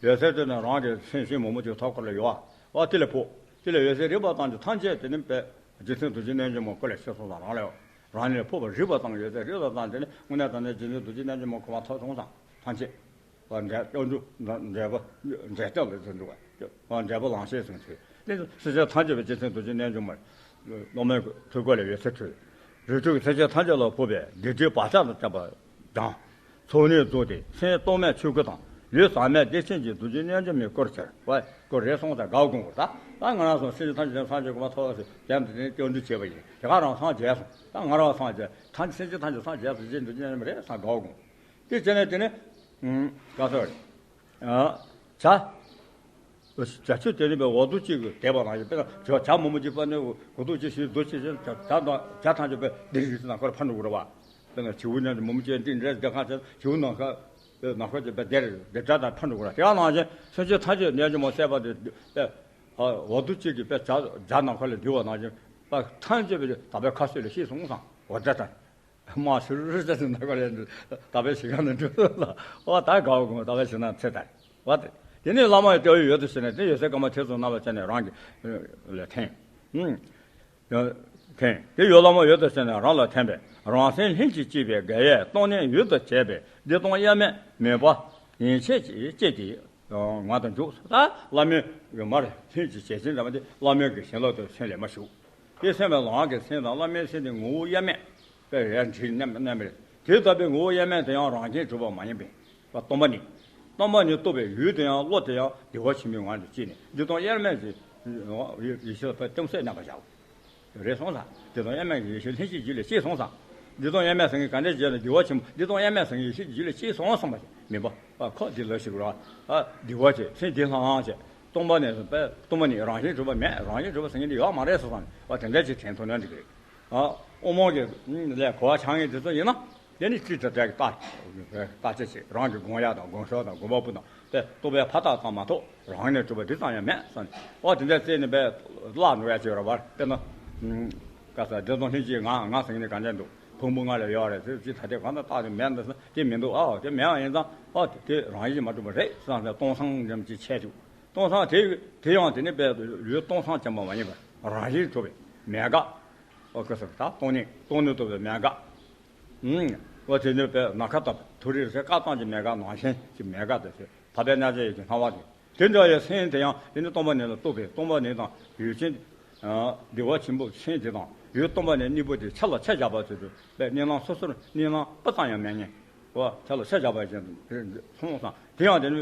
ཡོད་ཚད་དེ་ནི་རང་གི་སེམས་ཤིང་མོག་མོག་ཅིག་ཐོག་ཁར་ལ་ཡོད་ཨ། དེ་ལ་ཕོག་དེ་ལ་ཡོད་ཚད་རིག་པ་བཏང་རྒྱུ་ཐམས་ཅད་དེ་ནི་པས་རྗེ་བཙུན་རྡོ་རྗེ་རྣལ་འབྱོར་མ་སྐུ་ལ་ཤི་སོང་ཙང་རང་ལ་ཡོད། རང་ཉིད་ལ་ཕོག་པ་རིག་པ་བཏང་ཡོད་ཚད་རིག་པ་བཏང་དེ་ནི་དངོས་གནས་དྲང་གནས་རྗེ་བཙུན་རྡོ་རྗེ་རྣལ་འབྱོར་མ་སྐུ་མ་ཐོབ་སོང་ཙང་ཐམས་ཅད་པ་འབྲས་སྐྱབས་འགྲོ་འབྲས་བུ་འབྲས་སྐྱབས་ལ་འཛིན་འགྲོ་བ་འབྲས་བུ་ལམ་ཤེས་སུ་འཁྲིད་དེ་སེམས་ཅན་ཐམས་ཅད་པའི་རྗེ་བཙུན་རྡོ་རྗེ་རྣལ་འབྱོར་མ་སློབ་མའི་ཐུགས་ཀ་ལ་ཡོད་ཚད་འཁྲུལ། རིགས་དྲུག་གི་སེམས་ཅན་ཐམས་ཅད་ལ་ཕོག་པའི་སྡིག་སྒྲིབ་བག་ཆགས་དང་བཅས་པ་སྦྱངས། ཚོགས་གཉིས་རྫོགས་ཏེ་སེམས་རྟོག་མེད་ཆོས་སྐུ་དང་ལུས་ཟག་མེད་བདེ་ཆེན་གྱི་རྡོ་རྗེ་རྣལ་འབྱོར་མའི་སྐུར་གྱུར་པ་སྐུ་རེད་སོང་ཙང་དགའ་དགོངས་པར་ད་ད་ང་རང་ཚོ་སེམས་ཅན་ཐམས་ཅད་སངས་རྒྱས་གོ་འཕང་ཐོབ་པ་ཞིག་རྒྱ་འདི་ནས་སྐྱབས་འགྲོ་བྱས་པ་ཡིན་དེ་ག་རང་སངས་རྒྱས་སོང་ད་ང་རང་སངས་རྒྱས་ཐམས་ཅད་སེམས་ཅན་ཐམས་ཅད་སངས་རྒྱས་སོང་རྗེ་རྡོ་རྗེ་རྣལ་འབྱོར་མ་རེད་སང་དགའ་དགོངས་དེ་བྱས་ནས་དེ་ནས་ག་ཚོད་རེད་བྱ། བྱ་ཆུ་དེ་ནི་པའི་འོ་དུ་གཅིག་གིས་དེད་པ་ནང་བཞིན་དཔེར་ན་བྱ་བྱ་མོ་མོ་གཅིག་པ་ནི་གུ་དུ་གཅིག་ཞིག་རྡོ་གཅིག་ཞིག་བྱ་བྱ་དང་བྱ་ཐམས་ཅད་པའི་འདི་རིགས་ནང་ཁར་ཕར་འགྲོ་དགོས་རེད་བ། དཔེར་ན་བྱིའུ་ནི་མོ་མོ་གཅིག་འདི་འདྲའི་སྡེ་ཁང་ཆེ་བྱིའུ་ནང་ཁར་ནང་ཁར་གྱི་པའི་སྡེ་རེད་སྡེ་བྲག་དང་ཕར་འགྲོ་དགོས་རེད་དེ་ག་ནང་བཞིན་སེམས་ཅན་ཐམས་ཅད་རྣལ་འབྱོར་མ་བསད་པ་དེ་དཔེ་འོ་དུ་གཅིག་གིས་དཔེ་བྱ་བྱ་ནང་ཁར་ལ་འདུས་པ་ནང་བཞིན་པ་ཐམས་ཅད་པའི་དག་པའི་ཁ་ཟས་ལ་ཤེས་སོང་ཙང་འོ་ད་ད། མ་ཤི་རུ་ཅེས་ཟེར་ན་ག་རེ་ད་པའི་ཞིང་ཁམས་ནས་འགྲོ་ལ་འོ་ད་དགའ་བོ་དགོངས་ད་པའི་ཞིང་ན་ཚེ་ད་བ་དེ་དེ་ནས་བླ་མ་ཡི་ལྟ་བའི་ཡོད་དུ་ཟེར་ནས་དེ་ཡོད་སའི་སྐར་མ་ཐེར་ཙམ་རྣམ་པ་ཅན་ནས་རང་གི་ལ་འཐེན། འཐེན་དེ་ཡོད་བླ་མ་ཡོད་དུ་ཟེར་ནས་རང་ལ་འཐེན་པས་རང་སེམས་ལྷན་ཅིག་སྐྱེས་པའི་དགེ་བས་སྟོང་ནས་ཡུལ་དུ་བྱས་པའི་བདེ་སྟོང་དབྱེར་མེད་མོས་པ་ཡན་ཆད་ཀྱིས་སྐྱེས་ཏེ། ང་དང་འཇུག་ད་བླ་མའི་གི་མར་ལྷན་ཅིག་བྱེད་ཅིང་འདྲ་བ་དེ་བླ་མའི་གི་བྱིན་རླབས་དེ་སེམས་ལས་མ་ཞུགས། དེ་སེམས་ལ་ལའང་གི་སེམས་དང་བླ་མའི་སེམས་དེ་ངོ་བོ་དབྱེར་མེད་པའི་ཡར་འདྲིས་མནན་མནན་པ་རེད། དེ་ལྟ་བུའི་ངོ་བོ་དབྱེར་མེད་དེ་ཡང་རང་བཞིན་གྲུབ་པ་མ་ཡིན་པས་སྟོང་པ་ཉིད། སྟོང་པ་ཉིད་རྟོགས་པའི་ཡུལ་དེ་ཡང་བློ་དེ་ཡང་བདེ་བ་ཆེན་པོའི་ངང་དུ་སྐྱེས་ནས་བདེ་སྟོང་དབྱེར་མེད་ཀྱི་ཡེ་ཤེས་ལ་ལྟོས་ནས་མནན་པར་བྱའོ། རེད་སོང་ཙང་བདེ་སྟོང་དབྱེར་མེད་ཀྱི་ཡེ་ཤེས་ལྷན་སྐྱེས་རྒྱུད་ལ་སྐྱེས་སོང་ཙང་། བདེ་སྟོང་དབྱེར་མེད་ཟེར་མཁན་ག་འདྲའི་རྗེས་ལ་བདེ་བ་ཆེན་པོ་བདེ་སྟོང་དབྱེར་མེད་ཟེར་མཁན་ཡེ་ཤེས་རྒྱུད་ལ་སྐྱེས་སོང་བསམ་པ་ཞིག་མིན་པ་ཁོ་འདི་ལ་ཞིག་རོ། བདེ་བ་ཆེ་སེམས་བདེ་ལྷང་ལྷང་བྱས་སྟོང་པ་ནས་བཟུང་པས་སྟོང་པ་ཉིད་རང་བཞིན་གྲུབ་པ་མེད་རང་བཞིན་གྲུབ་པ་ཟེར་མཁན་འདི་ཡོད་མ་རེད་ཟེར་བསམ་ནས་དེ་འདྲ་ཅིག་དྲན་ཐུབ་ན་འགྲིག་གི་རེད། དབུ་མ་གི་ལས་གོ་བ་ཆགས་མཁན་དེ་ཚོ་ཡིན་ན། དེ་ནི་ཅི་ལྟར་བསྒྲལ་གྱི་རྟགས། རྟགས་ཅི་ཞིག་རང་གི་དགོངས་ཡ་དང་དགོངས་ཞོར་དང་དགོངས་པ་པོ་དང་དེ་རྟོག་པའི་ཕ་རྟགས་ཙམ་མ་གཏོགས་རང་ནས་གྲུབ་པ་འདི་ཙམ་ཡང་མེད་བསམ་ནས་ཨོ་དེ་འདྲ་བཙལ་ནས་བས་བརླག་འགྲོ་ཡ་ཅིག་ཡོད་རེད་བར་དཔེར་ན། ག་ས་བདེ་སྟོང་ལྷན་སྐྱེས་ང་ང་ཟེར་ནས་གང་ཅན་འདུག་ཕུང་པོ་ལྔ་ལ་ཡོད་རེད་ཟེར་ཅི་ད་ལྟའི་གང་ལྟར་རྟགས་དེ་མེད་འདུག་ཟེར་དེ་མི་འདུག་ཨོ་དེ་མེད་པ་ཡིན་ཙང་ཨོ་དེ་རང་བཞིན་མ་གྲུབ་པ་རེད་བསམ་ནས་སྟོང་སང་འཇམ་ཅིག་ཆད་འདུག་སྟོང་སང་དེ་དེ་ཡང་དེ་ནི་བས་ཡུལ་སྟོང་སང་ཙམ་པ་མ་ཡིན་པར་རང་བཞིན་གྲུབ་པའི་མེད་དགག་ཨོ་ག་ས་ད་སྟོང་ཉིད་སྟོང་ཉིད་རྟོགས་པའི་མེད་དགག་འོ་དེ་ནི་བས་ན་ཁ་བཏབ་དུ་རིར་ཟེར་བཀའ་བཏང་གི་མེད་དགག་ནང་བཞིན་གྱི་མེད་དགག་དེ་ཟེར་ཐ་པའི་གནས་ཚད་ཡོད་ཀྱི་སྣང་བ་དེ་ དེ་འདྲ་ཡི་སེམས་དེ་ཡང་དེ་ནི་སྟོང་པ་ཉིད་ལ་རྟོགས་པའི་སྟོང་པ་ཉིད་དང་ཡུལ་ཅན། བདེ་བ་ཆེན་པོ་སེམས་དེ་དང་ཡུལ་སྟོང་པ་ཉིད་གཉིས་པོ་དེ་ཆ་ལ་ཆ་བཞག་པ་ཚོས་དུ་པའི་གཉིས་སྣང་སོ་སོར་གཉིས་སྣང་སྤུ་ཙམ་ཡང་མེད་ངེས། འོ་ཆ་ལ་ཆ་བཞག་པ་ཅན་དུ་མཐོང་སང་དེ་ཡང་དེ་ནི་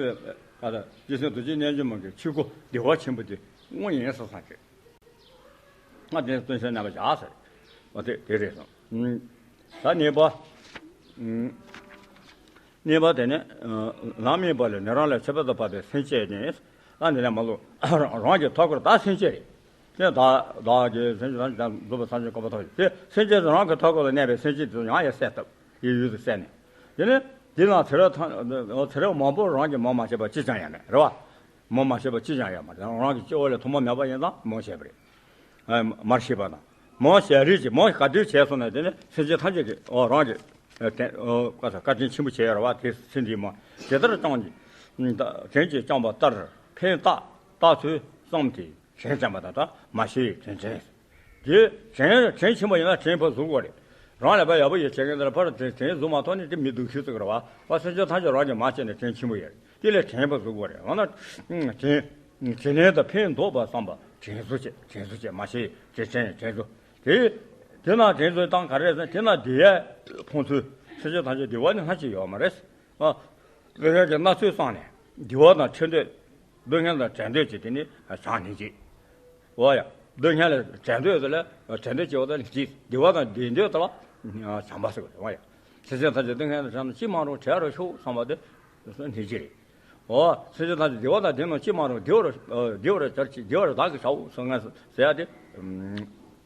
ཀ་ད་རྗེ་བཙུན་རྡོ་རྗེ་རྣལ་འབྱོར་མ་གི་ཆོས་སྐུ་བདེ་བ་ཆེན་པོ་དེ་དངོས་ཡིན་ས་སང་ཁྱོད། ང་དེ་སྟོན་ཆེན་རྣམ་པ་བཞག་ཟེར། འོ་དེ་དེ་རེད་སོང་། ད་གཉིས་པ། གཉིས་པ་དེ་ནི། ལམ་གཉིས་པ་ལས་ནི་རང་ལས་ཆེ་བ་དུ་བབ་པའི་སེམས་བསྐྱེད་ནི། ད་འདི་ལས་མ་ལུས་རང་གི་ཐོག་ཁར་ད་སེམས་བསྐྱེད་རེད། དེ་བདག་བདག་གི་སེམས་ཅན་ཐམས་ཅད་རྫོགས་པའི་སངས་རྒྱས་གོ་འཕང་ཐོབ་ཅིང་དེ་སེམས་བསྐྱེད་དུ་རང་གི་ཐོག་ཁར་ལ་གནས་པའི་སེམས་བསྐྱེད་དུ་ཡང་ཡང་གསལ་བཏབ་ཡིད་ཡུལ་དུ་གསལ་ནས། དེ་ནི་འདི་ལ་ཚེ་རབས་ཐམས་ཚེ་རབས་མང་པོར་རང་གིས་མོས་མ་བྱས་པ་གཅིག་ཀྱང་ཡང་མེད་རེད་བ། མོས་མ་བྱས་པ་གཅིག་ཀྱང་ཡོད་མ་རེད། རང་གི་སྐྱེ་བ་ལས་ཐོག་མ་མེད་པ་ཡིན་ཙང་མོས་བྱས་པ་རེད། མར་ཤེས་པ་དང་། མོས་བྱས་རིགས་ཀྱི་མོས་ག་དུས་བྱས་སོང་ན་དེ་ནི་སེམས་ཅན་ཐམས་ཅད་ཀྱི་འོ་རང་གི་བཀའ་བཀའ་དྲིན་ཆེན་པོ་བྱས་ཡོད་རེད་བ། དེ་སེམས་ཅན་མོས་ཇི་ལྟར་བསྐྱངས་ཀྱི་དྲིན་གྱིས་བསྐྱངས་པ་ལྟར་ཕན་བཏགས་བཏགས་ཚུལ་བསམ་སྟེ་དྲིན་དྲན་པ་དང་ད་མ་ཤེས་དྲིན་དྲན། དེ་དྲིན་དྲིན་ཆེན་པོ་ཡིན་ན་དྲིན་ཕར་གཟུགས་དགོས་རེད། རང་ལས་ཕར་ཡག་པོ་ཡོད་བྱེད་མཁན་དེ་ལ་ཕར་དྲིན་དྲིན་གཟུགས་མ་ཐོབ་ནས་དེ་མི་སྡུག་ཤོས་ཚོད་རེད་བ། བ་སེམས་ཅན་ཐམས་ཅད་རང་གིས་མ་བྱས་ནས་དྲིན་ཆེན་པོ་ཡོད་རེད། དེ་ལས་དྲིན་ཕར་གཟུགས་དགོས་རེད། འོ་ན། དྲིན་དྲིན་ལན་དང་ཕན་འདོགས་པ་བསམ་པ་དྲིན་གཟོ་བྱེད་དྲིན་གཟོ་བྱེད་མ་ཤེས་དྲིན་དྲིན་དྲིན་གཟོ། དེ་དེ་ན་དྲིན་གཟོ་སྟངས་ག་རེ་རེད་ཟེར་ན་དེ་ན་བདེ་བ་ཕོངས་ཚུལ་སེམས་ཅན་ཐམས་ཅད་བདེ་བ་ནི་སྣ་གཅིག་ཡོད་མ་རེད། ཨ། སྡུག་བསྔལ་གྱི་སྣ་ཚོགས་བསམས་ནས་བདེ་བ་དང་ཕྲད་འདོད། སྡུག་བསྔལ་དང་བྲལ་འདོད་ཀྱི་དེ་ནི་བྱམས་སྙིང་རྗེ། འོ་ཡ། སྡུག་བསྔལ་ལས་བྲལ་འདོད་དེ་ལ་བྲལ་འདོད་ཀྱི་འོ་དེ་ལ་སྙིང་རྗེ། བདེ་བ་དང་ལྡན་འདོད་དེ་ལ་བྱམས་པ་ཟེར་བ་རེད། འོ་ཡ། སེམས་ཅན་ཐམས་ཅད་སྡུག་བསྔལ་དང་བྲལ་ན་ཅི་མ་རུང་བྲལ་རུ་ཤོག་བསམ་པ་དེ་སྙིང་རྗེ་རེད། འོ། སེམས་ཅན་ཐམས་ཅད་བདེ་བ་དང་ལྡན་ན་ཅི་མ་རུང་བདེ་བར་བདེ་བར་གྱུར་ཅིག་བདེ་བར་བདག་གིས་བྱའོ་སོགས་ངས་ཟེར་ཡ་དེ།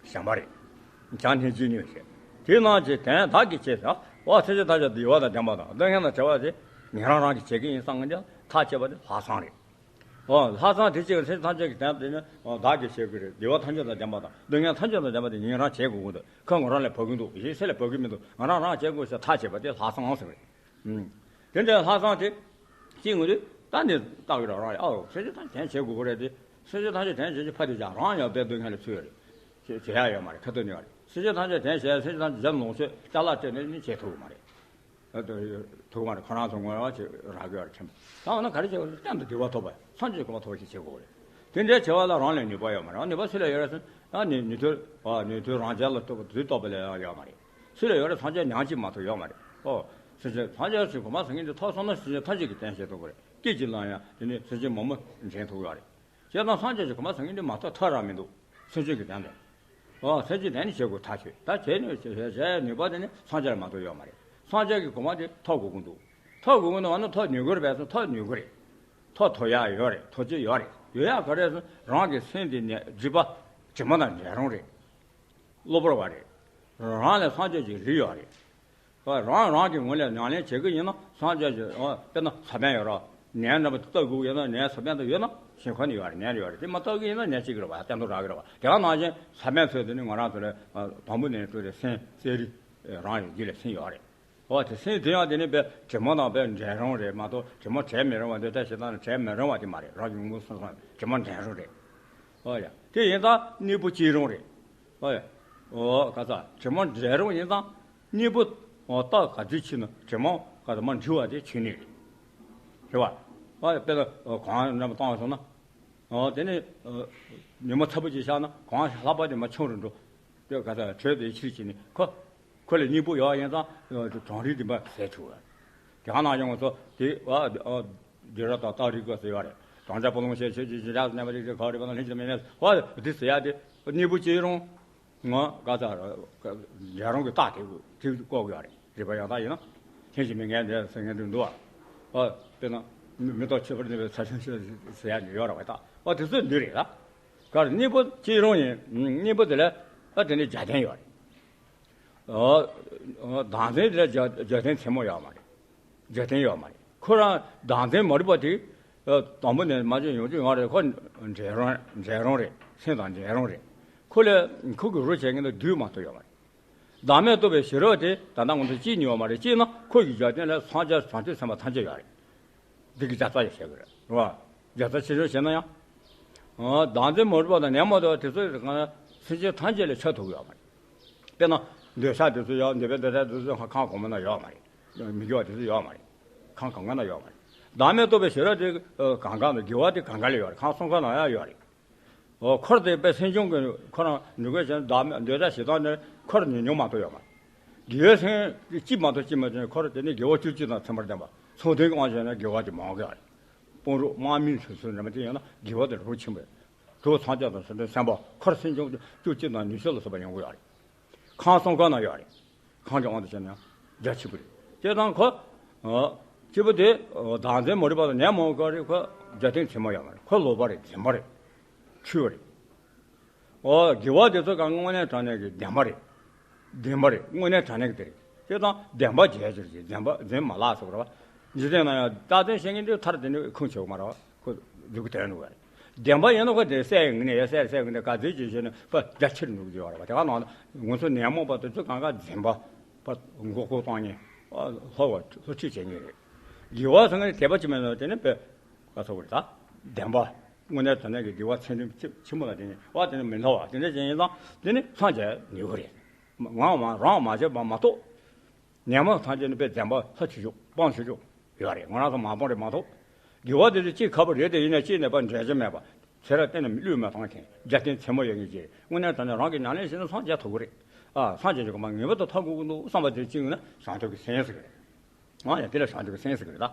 བྱམས་པ་རེད། བྱམས་སྙིང་རྗེ་གཉིས་བྱེད། དེ་རྣམས་ཀྱི་དོན་བདག་གིས་བྱེད་ཟེར། འོ་སེམས་ཅན་ཐམས་ཅད་བདེ་བ་དང་ལྡན་པ་དང་སྡུག་བསྔལ་དང་བྲལ་བ་དེ་ཉན་རང་རང་གིས་བྱེད་ཀྱི་ཡིན་བསམ་ངན་ཀྱང་ཐག་བཅད་པ་དེ་ལྷག་བསམ་རེད། འོ་ལྷག་བསམ་དེ་གཅིག་སེམས་ཐམས་ཅད་ཀྱི་དོན་དེ་ནི་བདག་གིས་བྱེད་དགོས་རེད། བདེ་བ་ཐམས་ཅད་དང་ལྡན་པ་དང་སྡུག་བསྔལ་ཐམས་ཅད་དང་ལྡན་པ་དེ་ཉན་རང་བྱེད་དགོས་ཀྱི་འདུག་ཁོ་ང་རང་ལས་བབ་ཀྱི་འདུག་གཞན་ཕྱི་ལས་བབ་ཀྱི་མི་འདུག་ང་རང་རང་བྱེད་དགོས་ཟེར་ཐག་བཅད་པ་དེ་ལྷག་བསམ་ཟེར་བ་རེད། དེ་འདྲའི་ལྷག་བསམ་དེ་ཅི་ངོས་དུས་ད་ནི་བཏགས་ཡོད་རང་ཡ། ཨོ་སེམས་ཅན་ཐམས་ཅད་དོན་བྱེད་དགོས་ཀྱི་རེད་དེ། སེམས་ཅན་ཐམས་ཅད་དོན་བྱེད་ཀྱི་ཕ་དེ་ཀྱང་རང་ཡང་དཔེ་སྡུག་བསྔལ་ལ་ཚུད་ཡོད་རེད། བྱེད་བྱེད་ཡ་ཡོད་མ་རེད། ཁ་ཐུག་ནས་ཡོད་རེད། སེམས་ཅན་ཐམས་ཅད་དོན་བྱེད་སེམས་ཅན་ཐམས་ཅད་ལོངས་སྤྱོད་ཅ་ལག་སྤྲད་ནས་ནི་བྱེད་ཐུབ་ཀྱི་མ་རེད། ཐུབ་ཀྱི་མ་རེད། ཁོ་རང་ཚོ་ངོ་བ་ཅིག་རག་གི་ཡོད་རེད་ཁྱིམ། ད་འོ་ན་ག་རེ་བྱེད་དགོས་རེད། གཏན་དུ་བདེ་བ་ཐོབ་པ་སངས་རྒྱས་གོ་འཕང་ཐོབ་པ་ཞིག་བྱེད་དགོས་རེད། དེ་འདྲའི་བྱ་བ་ལ་རང་ལ་ནུས་པ་ཡོད་མ་རེད། ནུས་པ་སུ་ལ་ཡོད་རེད་ཟེར་ན་ནི་ནུས་མཐུ་ནུས་མཐུ་རང་རྒྱལ་ལ་ཐུབ་པ་དུས་ཐོབ་པ་ལ་ཡང་ཡོད་མ་རེད། སུ་ལ་ཡོད་རེད། སངས་རྒྱས་ཉག་གཅིག་མ་གཏོགས་ཡོད་མ་རེད། ཨོ། སེམས་ཅན་ཐམས་ཅད་ཀྱི་གོ་འཕང་ཟེར་མཁན་དེ་ཐོབ་སོང་ན་སེམས་ཅན་ཐམས་ཅད་ཀྱི་དོན་བྱེད་ཐུབ་ཀྱི་རེད། སྐད་ཅིག་ལ་ཡང་དེ་ནི་སེམས་ཅན་མང་པོ་འདྲེན་ཐུབ་ཀྱི་རེད། བྱས་ཙང་སངས་རྒྱས་ཀྱི་གོ་འཕང་ཟེར་མཁན་དེ་མ་ཐོབ་ཐབས་རང་མི་འདུག་སེམས་ཅན་གྱི་དོན་དེ། ཨོ་སེམས་ཅན་དོན་ནི་བྱེད་དགོས་ཐག་ཆོད། ད་བྱས་ནས་བྱས་བྱས་ནུས་པ་དེ་ནི་སངས་རྒྱས་ལ་མ་གཏོགས་ཡོད་མ་རེད། སངས་རྒྱས་ཀྱི་གོ་འཕང་དེ་ཐོབ་དགོས་ཀྱི་འདུག་ཐོབ་དགོས་ཀྱི་འདུག་བ་ན་ཐོབ་ནུས་ཀྱི་རེད་པས་སོ། ཐོབ་ནུས་ཀྱི་རེད། ཐོབ་ཐུབ་ཡག་ཡོད་རེད། ཐོབ་ཀྱི་ཡོད་རེད། ཡོད་ཡག་ག་རེ་ཟེར་ན་རང་གི་སེམས་དེ་ནི་སྒྲིབ་པ་དྲི་མ་དང་འདྲེས་རུང་རེད། གློ་བུར་བ་རེད། རང་ལས་སངས་རྒྱས་ཀྱི་རིགས་ཡོད་རེད། རང་རང་གི་ངོས་ལས་ཉམས་ལེན་བྱེད་ཀྱི་ཡིན་ན་སངས་རྒྱས་ཀྱི་ཨོ་དཔེར་ན་ས་བོན་ཡོད་ར། ནས་འདྲ་པོ་བཏབ་དགོས་ཡོད་ན་ནས་ས་བོན་དུ་ཡོད་ན་ཞིང་ཁ་ནི་ཡོད་རེད། ནས་ཡོད་རེད། དེ་མ་བཏབ་ཀྱི་ཡིན་ན་ནས་གཅིག་རེད་བ། གཏན་དུ་རག་གི་རེད་བ། དེ་ག་ནང་བཞིན་ས་བོན་ཚོས་དེ་ནི་ང་རང་ཚོ་ལ་དང་པོ་ནས་སྤྲོས་ཏེ་སེམས་གསལ་རིག་རང་ཡི་རྒྱུད་ལ་སེམས་ཡོད་རེད། ཨོ་དེ་སེམས་དེ་ཡང་དེ་ནི་དཔེ་དྲི་མ་དང་དཔེ་འདྲེས་རུང་རེད་མ་གཏོགས་དྲི་མ་བྲལ་མི་རུང་བ་འདི་ལྟར་ཞེ་སྡང་ནི་བྲལ་མི་རུང་བ་དེ་མ་རེད། རང་གི་ངོ་བོ་སོ་སོ་དྲི་མ་འདྲེས་རུང་རེད། ཨོ་ཡ་དེ་ཡིན་ཙང་གཉིས་པོ་གཅིག་རུང་རེད། ཨོ་ཡ། ཨོ་ག་ས་དྲི་མ་འདྲེས་རུང་ཡིན་ཙང་གཉིས་པོ། ཨོ་རྟགས་ག་ཚོད་ཕྱིན་ན་དྲི་མ་ག་ས་མ་འདྲི་བ་དེ་ཆོས་ཉིད་རེད། རེད་བ། ཨོ་ཡ་དཔེར་ན་གོང་རྣམ་པ་བཏང་བ་སོང་ན། ཨོ་དེ་ནི་ཉི་མ་ཚ་པོ་ཅིག་ཤར་ན་གོང་ལྷགས་པ་དེ་མ་ཆུང་རུ་འགྲོ། དེ་ག་ས་དྲོད་དེ་ཕྱིར་ཕྱིན་ནས་ཁོ། ཁོ་ལ་གཉིས་པོ་ཡོད་ཡིན་ཙང་གྲང་རིག་དེ་འབའ་ཟད་ཆུག་ཡ། དེ་ག་ནང་བཞིན་ང་ཚོ་དེ་ཨ་ཨ་སྡིགས་ར་དང་རྟགས་རིག་པ་ཟེར་ཡོད་རེད། གྲང་ཆ་པོ་ལོང་ཤེས་ཆོས་ཅན་གཞན་དག་གནས་པ་རིག་རིག་ག་རིག་པ་དང་ལྷན་ཅིག་ཏུ་མེད་མེད་ཨ་འདི་ཟེར་ཡ་དེ་གཉིས་པོ་སྐྱེ་རུང་ང་ག་ས་འདྲེས་རུང་གི་རྟགས་དེ་དེ་བཀོད་ཡོད་རེད། རིག་པ་ཡང་དག་ཡིན་ན་ལྷན་ཅིག་མི་ངན་འདྲེས་ཟེར་མཁན་དེ་འདུག་ཨ། དཔེར་ན་མེ་ཏོག་ཁྱད་པར་ནུས་པའི་ཚ་ཞིང་ཤོད་ཟེར་ཡ་ཡོད་རེད་བ། ད་ཨ་དེ་ཚོ་འདི་རེད་ད། གར་གཉིས་པོ་སྐྱེ་རུང་ཡིན། གཉིས་པོ་དེ་ལ་ཨ་དེ་ནི་རྒྱལ་བསྟན་ཡོད་རེད། ཨོ། ཨོ་བདག་འཛིན་དེ་རྒྱ་རྒྱལ་བསྟན་ཆེན་མོ་ཡོད་མ་རེད། རྒྱལ་བསྟན་ཡོད་མ་རེད། ཁོ་རང་བདག་འཛིན་མ་རིག་པ་དེ། ཨོ་དང་པོ་ནས་མ་བྱུང་ཡོང་རྒྱུ་ཡོང་རེད། ཁོ་འདྲེས་རུང་འདྲེས་རུང་རེད། སེམས་དང་འདྲེས་རུང་རེད། ཁོ་ལས་ཁོ་གི་རོ་བྱེད་མཁན་དེ་རྡུལ་མ་གཏོགས་ཡོད་མ་རེད། བདག་མེད་རྟོགས་པའི་ཤེས་རབ་དེ་ད་ལྟ་ང་ཚོ་སྐྱེས་ནི་ཡོད་མ་རེད། སྐྱེས་ན་ཁོ་ཡི་རྒྱལ་བསྟན་ལ་སངས་རྒྱས་བྱང་ཆུབ་སེམས་དཔའ་ཐམས་ཅད་ཡོད་རེད། འདི་གི་རྒྱ་ཚ་ཡང་བྱེད་དགོས་རེད། རེད་བ། རྒྱ་ཚ་ཆེ་ཆུང་བྱས་ན་ཡང་། ཨ་བདག་འཛིན་མ་རིག་པ་དང་ནད་མ་དང་དེ་ཚོ་ཡི་གང་ལ་སེམས་ཅན་ཐམས་ཅད་ལ་ཆགས་ཐུབ་ཡོད་མ་རེད། དཔེར་ན་འདོད་ཆགས་དེ་ཚོ་ཡང་འདོད་པའི་འདོད་ཆགས་དེ་ཚོ་ཡང་ཁང་གོང་མ་ན་ཡོད་མ་རེད། མི་དགེ་བ་དེ་ཚོ་ཡོད་མ་རེད། ཁང་གང་ག་ན་ཡོད་མ་རེད། བདག་མེད་རྟོགས་པའི་ཤེས་རབ་དེ་གང་ག་ལ་དགེ་བ་དེ་གང་ག་ལ་ཡོད་རེད། ཁང་གསུམ་ཀ་ནང་ཡང་ཡོད་རེད། འོ་འཁོར་དེ་དཔེ་སེམས་བྱུང་གི་ཁོ་རང་འདུལ་དགོས་བྱས་ན་བདག་མེད་འདོད་ཆགས་ཞེ་སྡང་ནི་འཁོར་ཉུང་ཉུང་མ་གཏོགས་ཡོད་མ་རེད། དགེ་བའི་སེམས་གཅིག་མ་གཏོགས་གཅིག་མ་བྱུང་འཁོར་དེ་ནི་དགེ་བ་བཅུ་གཅིག་དང་ཚད་མར་ལྡན་པ་ཚོགས་དོན་གྱི་དབང་བྱས་ན་དགེ་བ་དེ་མང་གི་རེད། དཔུང་རོགས་དམག་མིའི་ཚུལ་ཚུལ་འདྲ་མ་དེ་ཡང་ན་དགེ་བ་དེ་རོ་ཆེན་པོས་གྲོགས་ཚངས་དཔག་དང་སེམས་དཔའ་འཁོར་སེམས་བྱུང་བཅུ་གཅིག་དང་ཉི་ཤུ་ལ་སོགས་པ་ཡོང་གི་ཡོད་རེད། ཁང་གསུམ་ཀ་ན་ཡོད་རེད། ཁང་གི་དབང་དུ་བྱས་ན་རྒྱ་ཆེ་པོ་རེད། དེ་དང་ཁོ། ཨ། སྐྱེས་བུ་དེ་བདག་འཛིན་མ་རིག་པ་དང་ནད་མང་བོ་ཀ་རེད། ཁོ་རྒྱ་སྟེང་ཚད་མ་ཡོད་མ་རེད། ཁོ་ལོག་པ་རེད། འཛིན་པ་རེད། འཁྲུལ་བ་རེད། ཨོ་དགེ་བ་དེ་ཚོ་གང་དངོས་གནས་དྲང་གནས་ཀྱི་བདེན་པ་རེད། བདེན་པ་རེད། དངོས་གནས་དྲང་གནས་ཀྱི་དེ་རེད། དེ་དང་བདེན་པ་བརྗེད་ཀྱི་རེད། བདེན་པ་འཛིན་མ་ལགས་སོ་ར་བ། འཇིག་རྟེན་ན་ཡང་རྟག་བརྟན་བཤད་མཁན་དེ་མཐར་དེ་ནི་ཁུངས་ཆེ་བ་མ་ར་བ། ཁོ་འཇུག་གི་དོན་འདུག་བས། བདེན་པ་ཡིན་ན་ཁོ་དེ་སད་ཡོང་གི་ནས་ཡ་སད་སད་ཡོང་གི་ནས་ག་ཚོད་ཅིག་བྱས་ནས་ཕར་རྒྱ་ཆེར་འགྲོ་གི་ཡོད་རེད་བ། དེ་ག་ནང་ང་ཚོ་ནད་མོག་པ་དེ་ཚོ་གང་ག་འཛིན་པ་ཕར་མགོ་སྐོར་གཏོང་མཁན་ལྷོ་བ་ལྷོ་ཁྲིད་བྱེད་མཁན་རེད། དགེ་བ་ཟེར་མཁན་དད་པ་ཅི་མེད་ན་དེ་ནི་དཔེ་ག་ཚོད་རེད་ད། བདེན་པ་དངོས་གནས་དྲང་གནས་ཀྱི་དགེ་བ་ཚད་ལྡན་ཆེན་པོ་ལ་དེ་ནི་བ་དེ་ནི་མི་འདའ་བ་དེ་འདྲ་ཅན་ཡིན་ཙང་དེ་ནི་སངས་རྒྱས་ནུས་པ་རེད། ང་མ་རང་མ་བྱས་པ་མ་གཏོགས། ཉན་མ་ཐམས་ཅད་ནི་དཔེ་བདེན་པ་ལྷ་ཆོས་ཕྱོགས་སྤང་ཆོས་ཕྱོགས་ཡོད་རེད། ང་རང་ཚོ་མ་སྤངས་རེད་མ་གཏོགས། དགེ་བ་དེ་ཚོ་གཅིག་ཁ་པོ་རེད་དེ་ཡིན་ན་གཅིག་ནས་པ་འདྲེན་རྒྱུ་མེད་པ། ཚེ་རབས་གཏན་ནས་བློས་མ་བཏང་མཁན་རྒྱ་སྟེང་ཚད་མ་ཡོད་མཁན་ཅིག་རེད། དངོས་གནས་དྲང་གནས་རང་གི་ཉམས་ལེན་བྱས་ན་སངས་རྒྱས་ཐུབ་ཀྱི་རེད། ཨ་སངས་རྒྱས་ཀྱི་གོ་འཕང་ངེས་པར་དུ་ཐོབ་དགོས་ཀྱི་འདུག་བསམ་པ་དེ་གཅིག་ཡོད་ན་བྱང་ཆུབ་ཀྱི་སེམས་ཟེར་གི་རེད། ཨ་ཡང་དེ་ལ་བྱང་ཆུབ་ཀྱི་སེམས་ཟེར་གི་རེད་ད།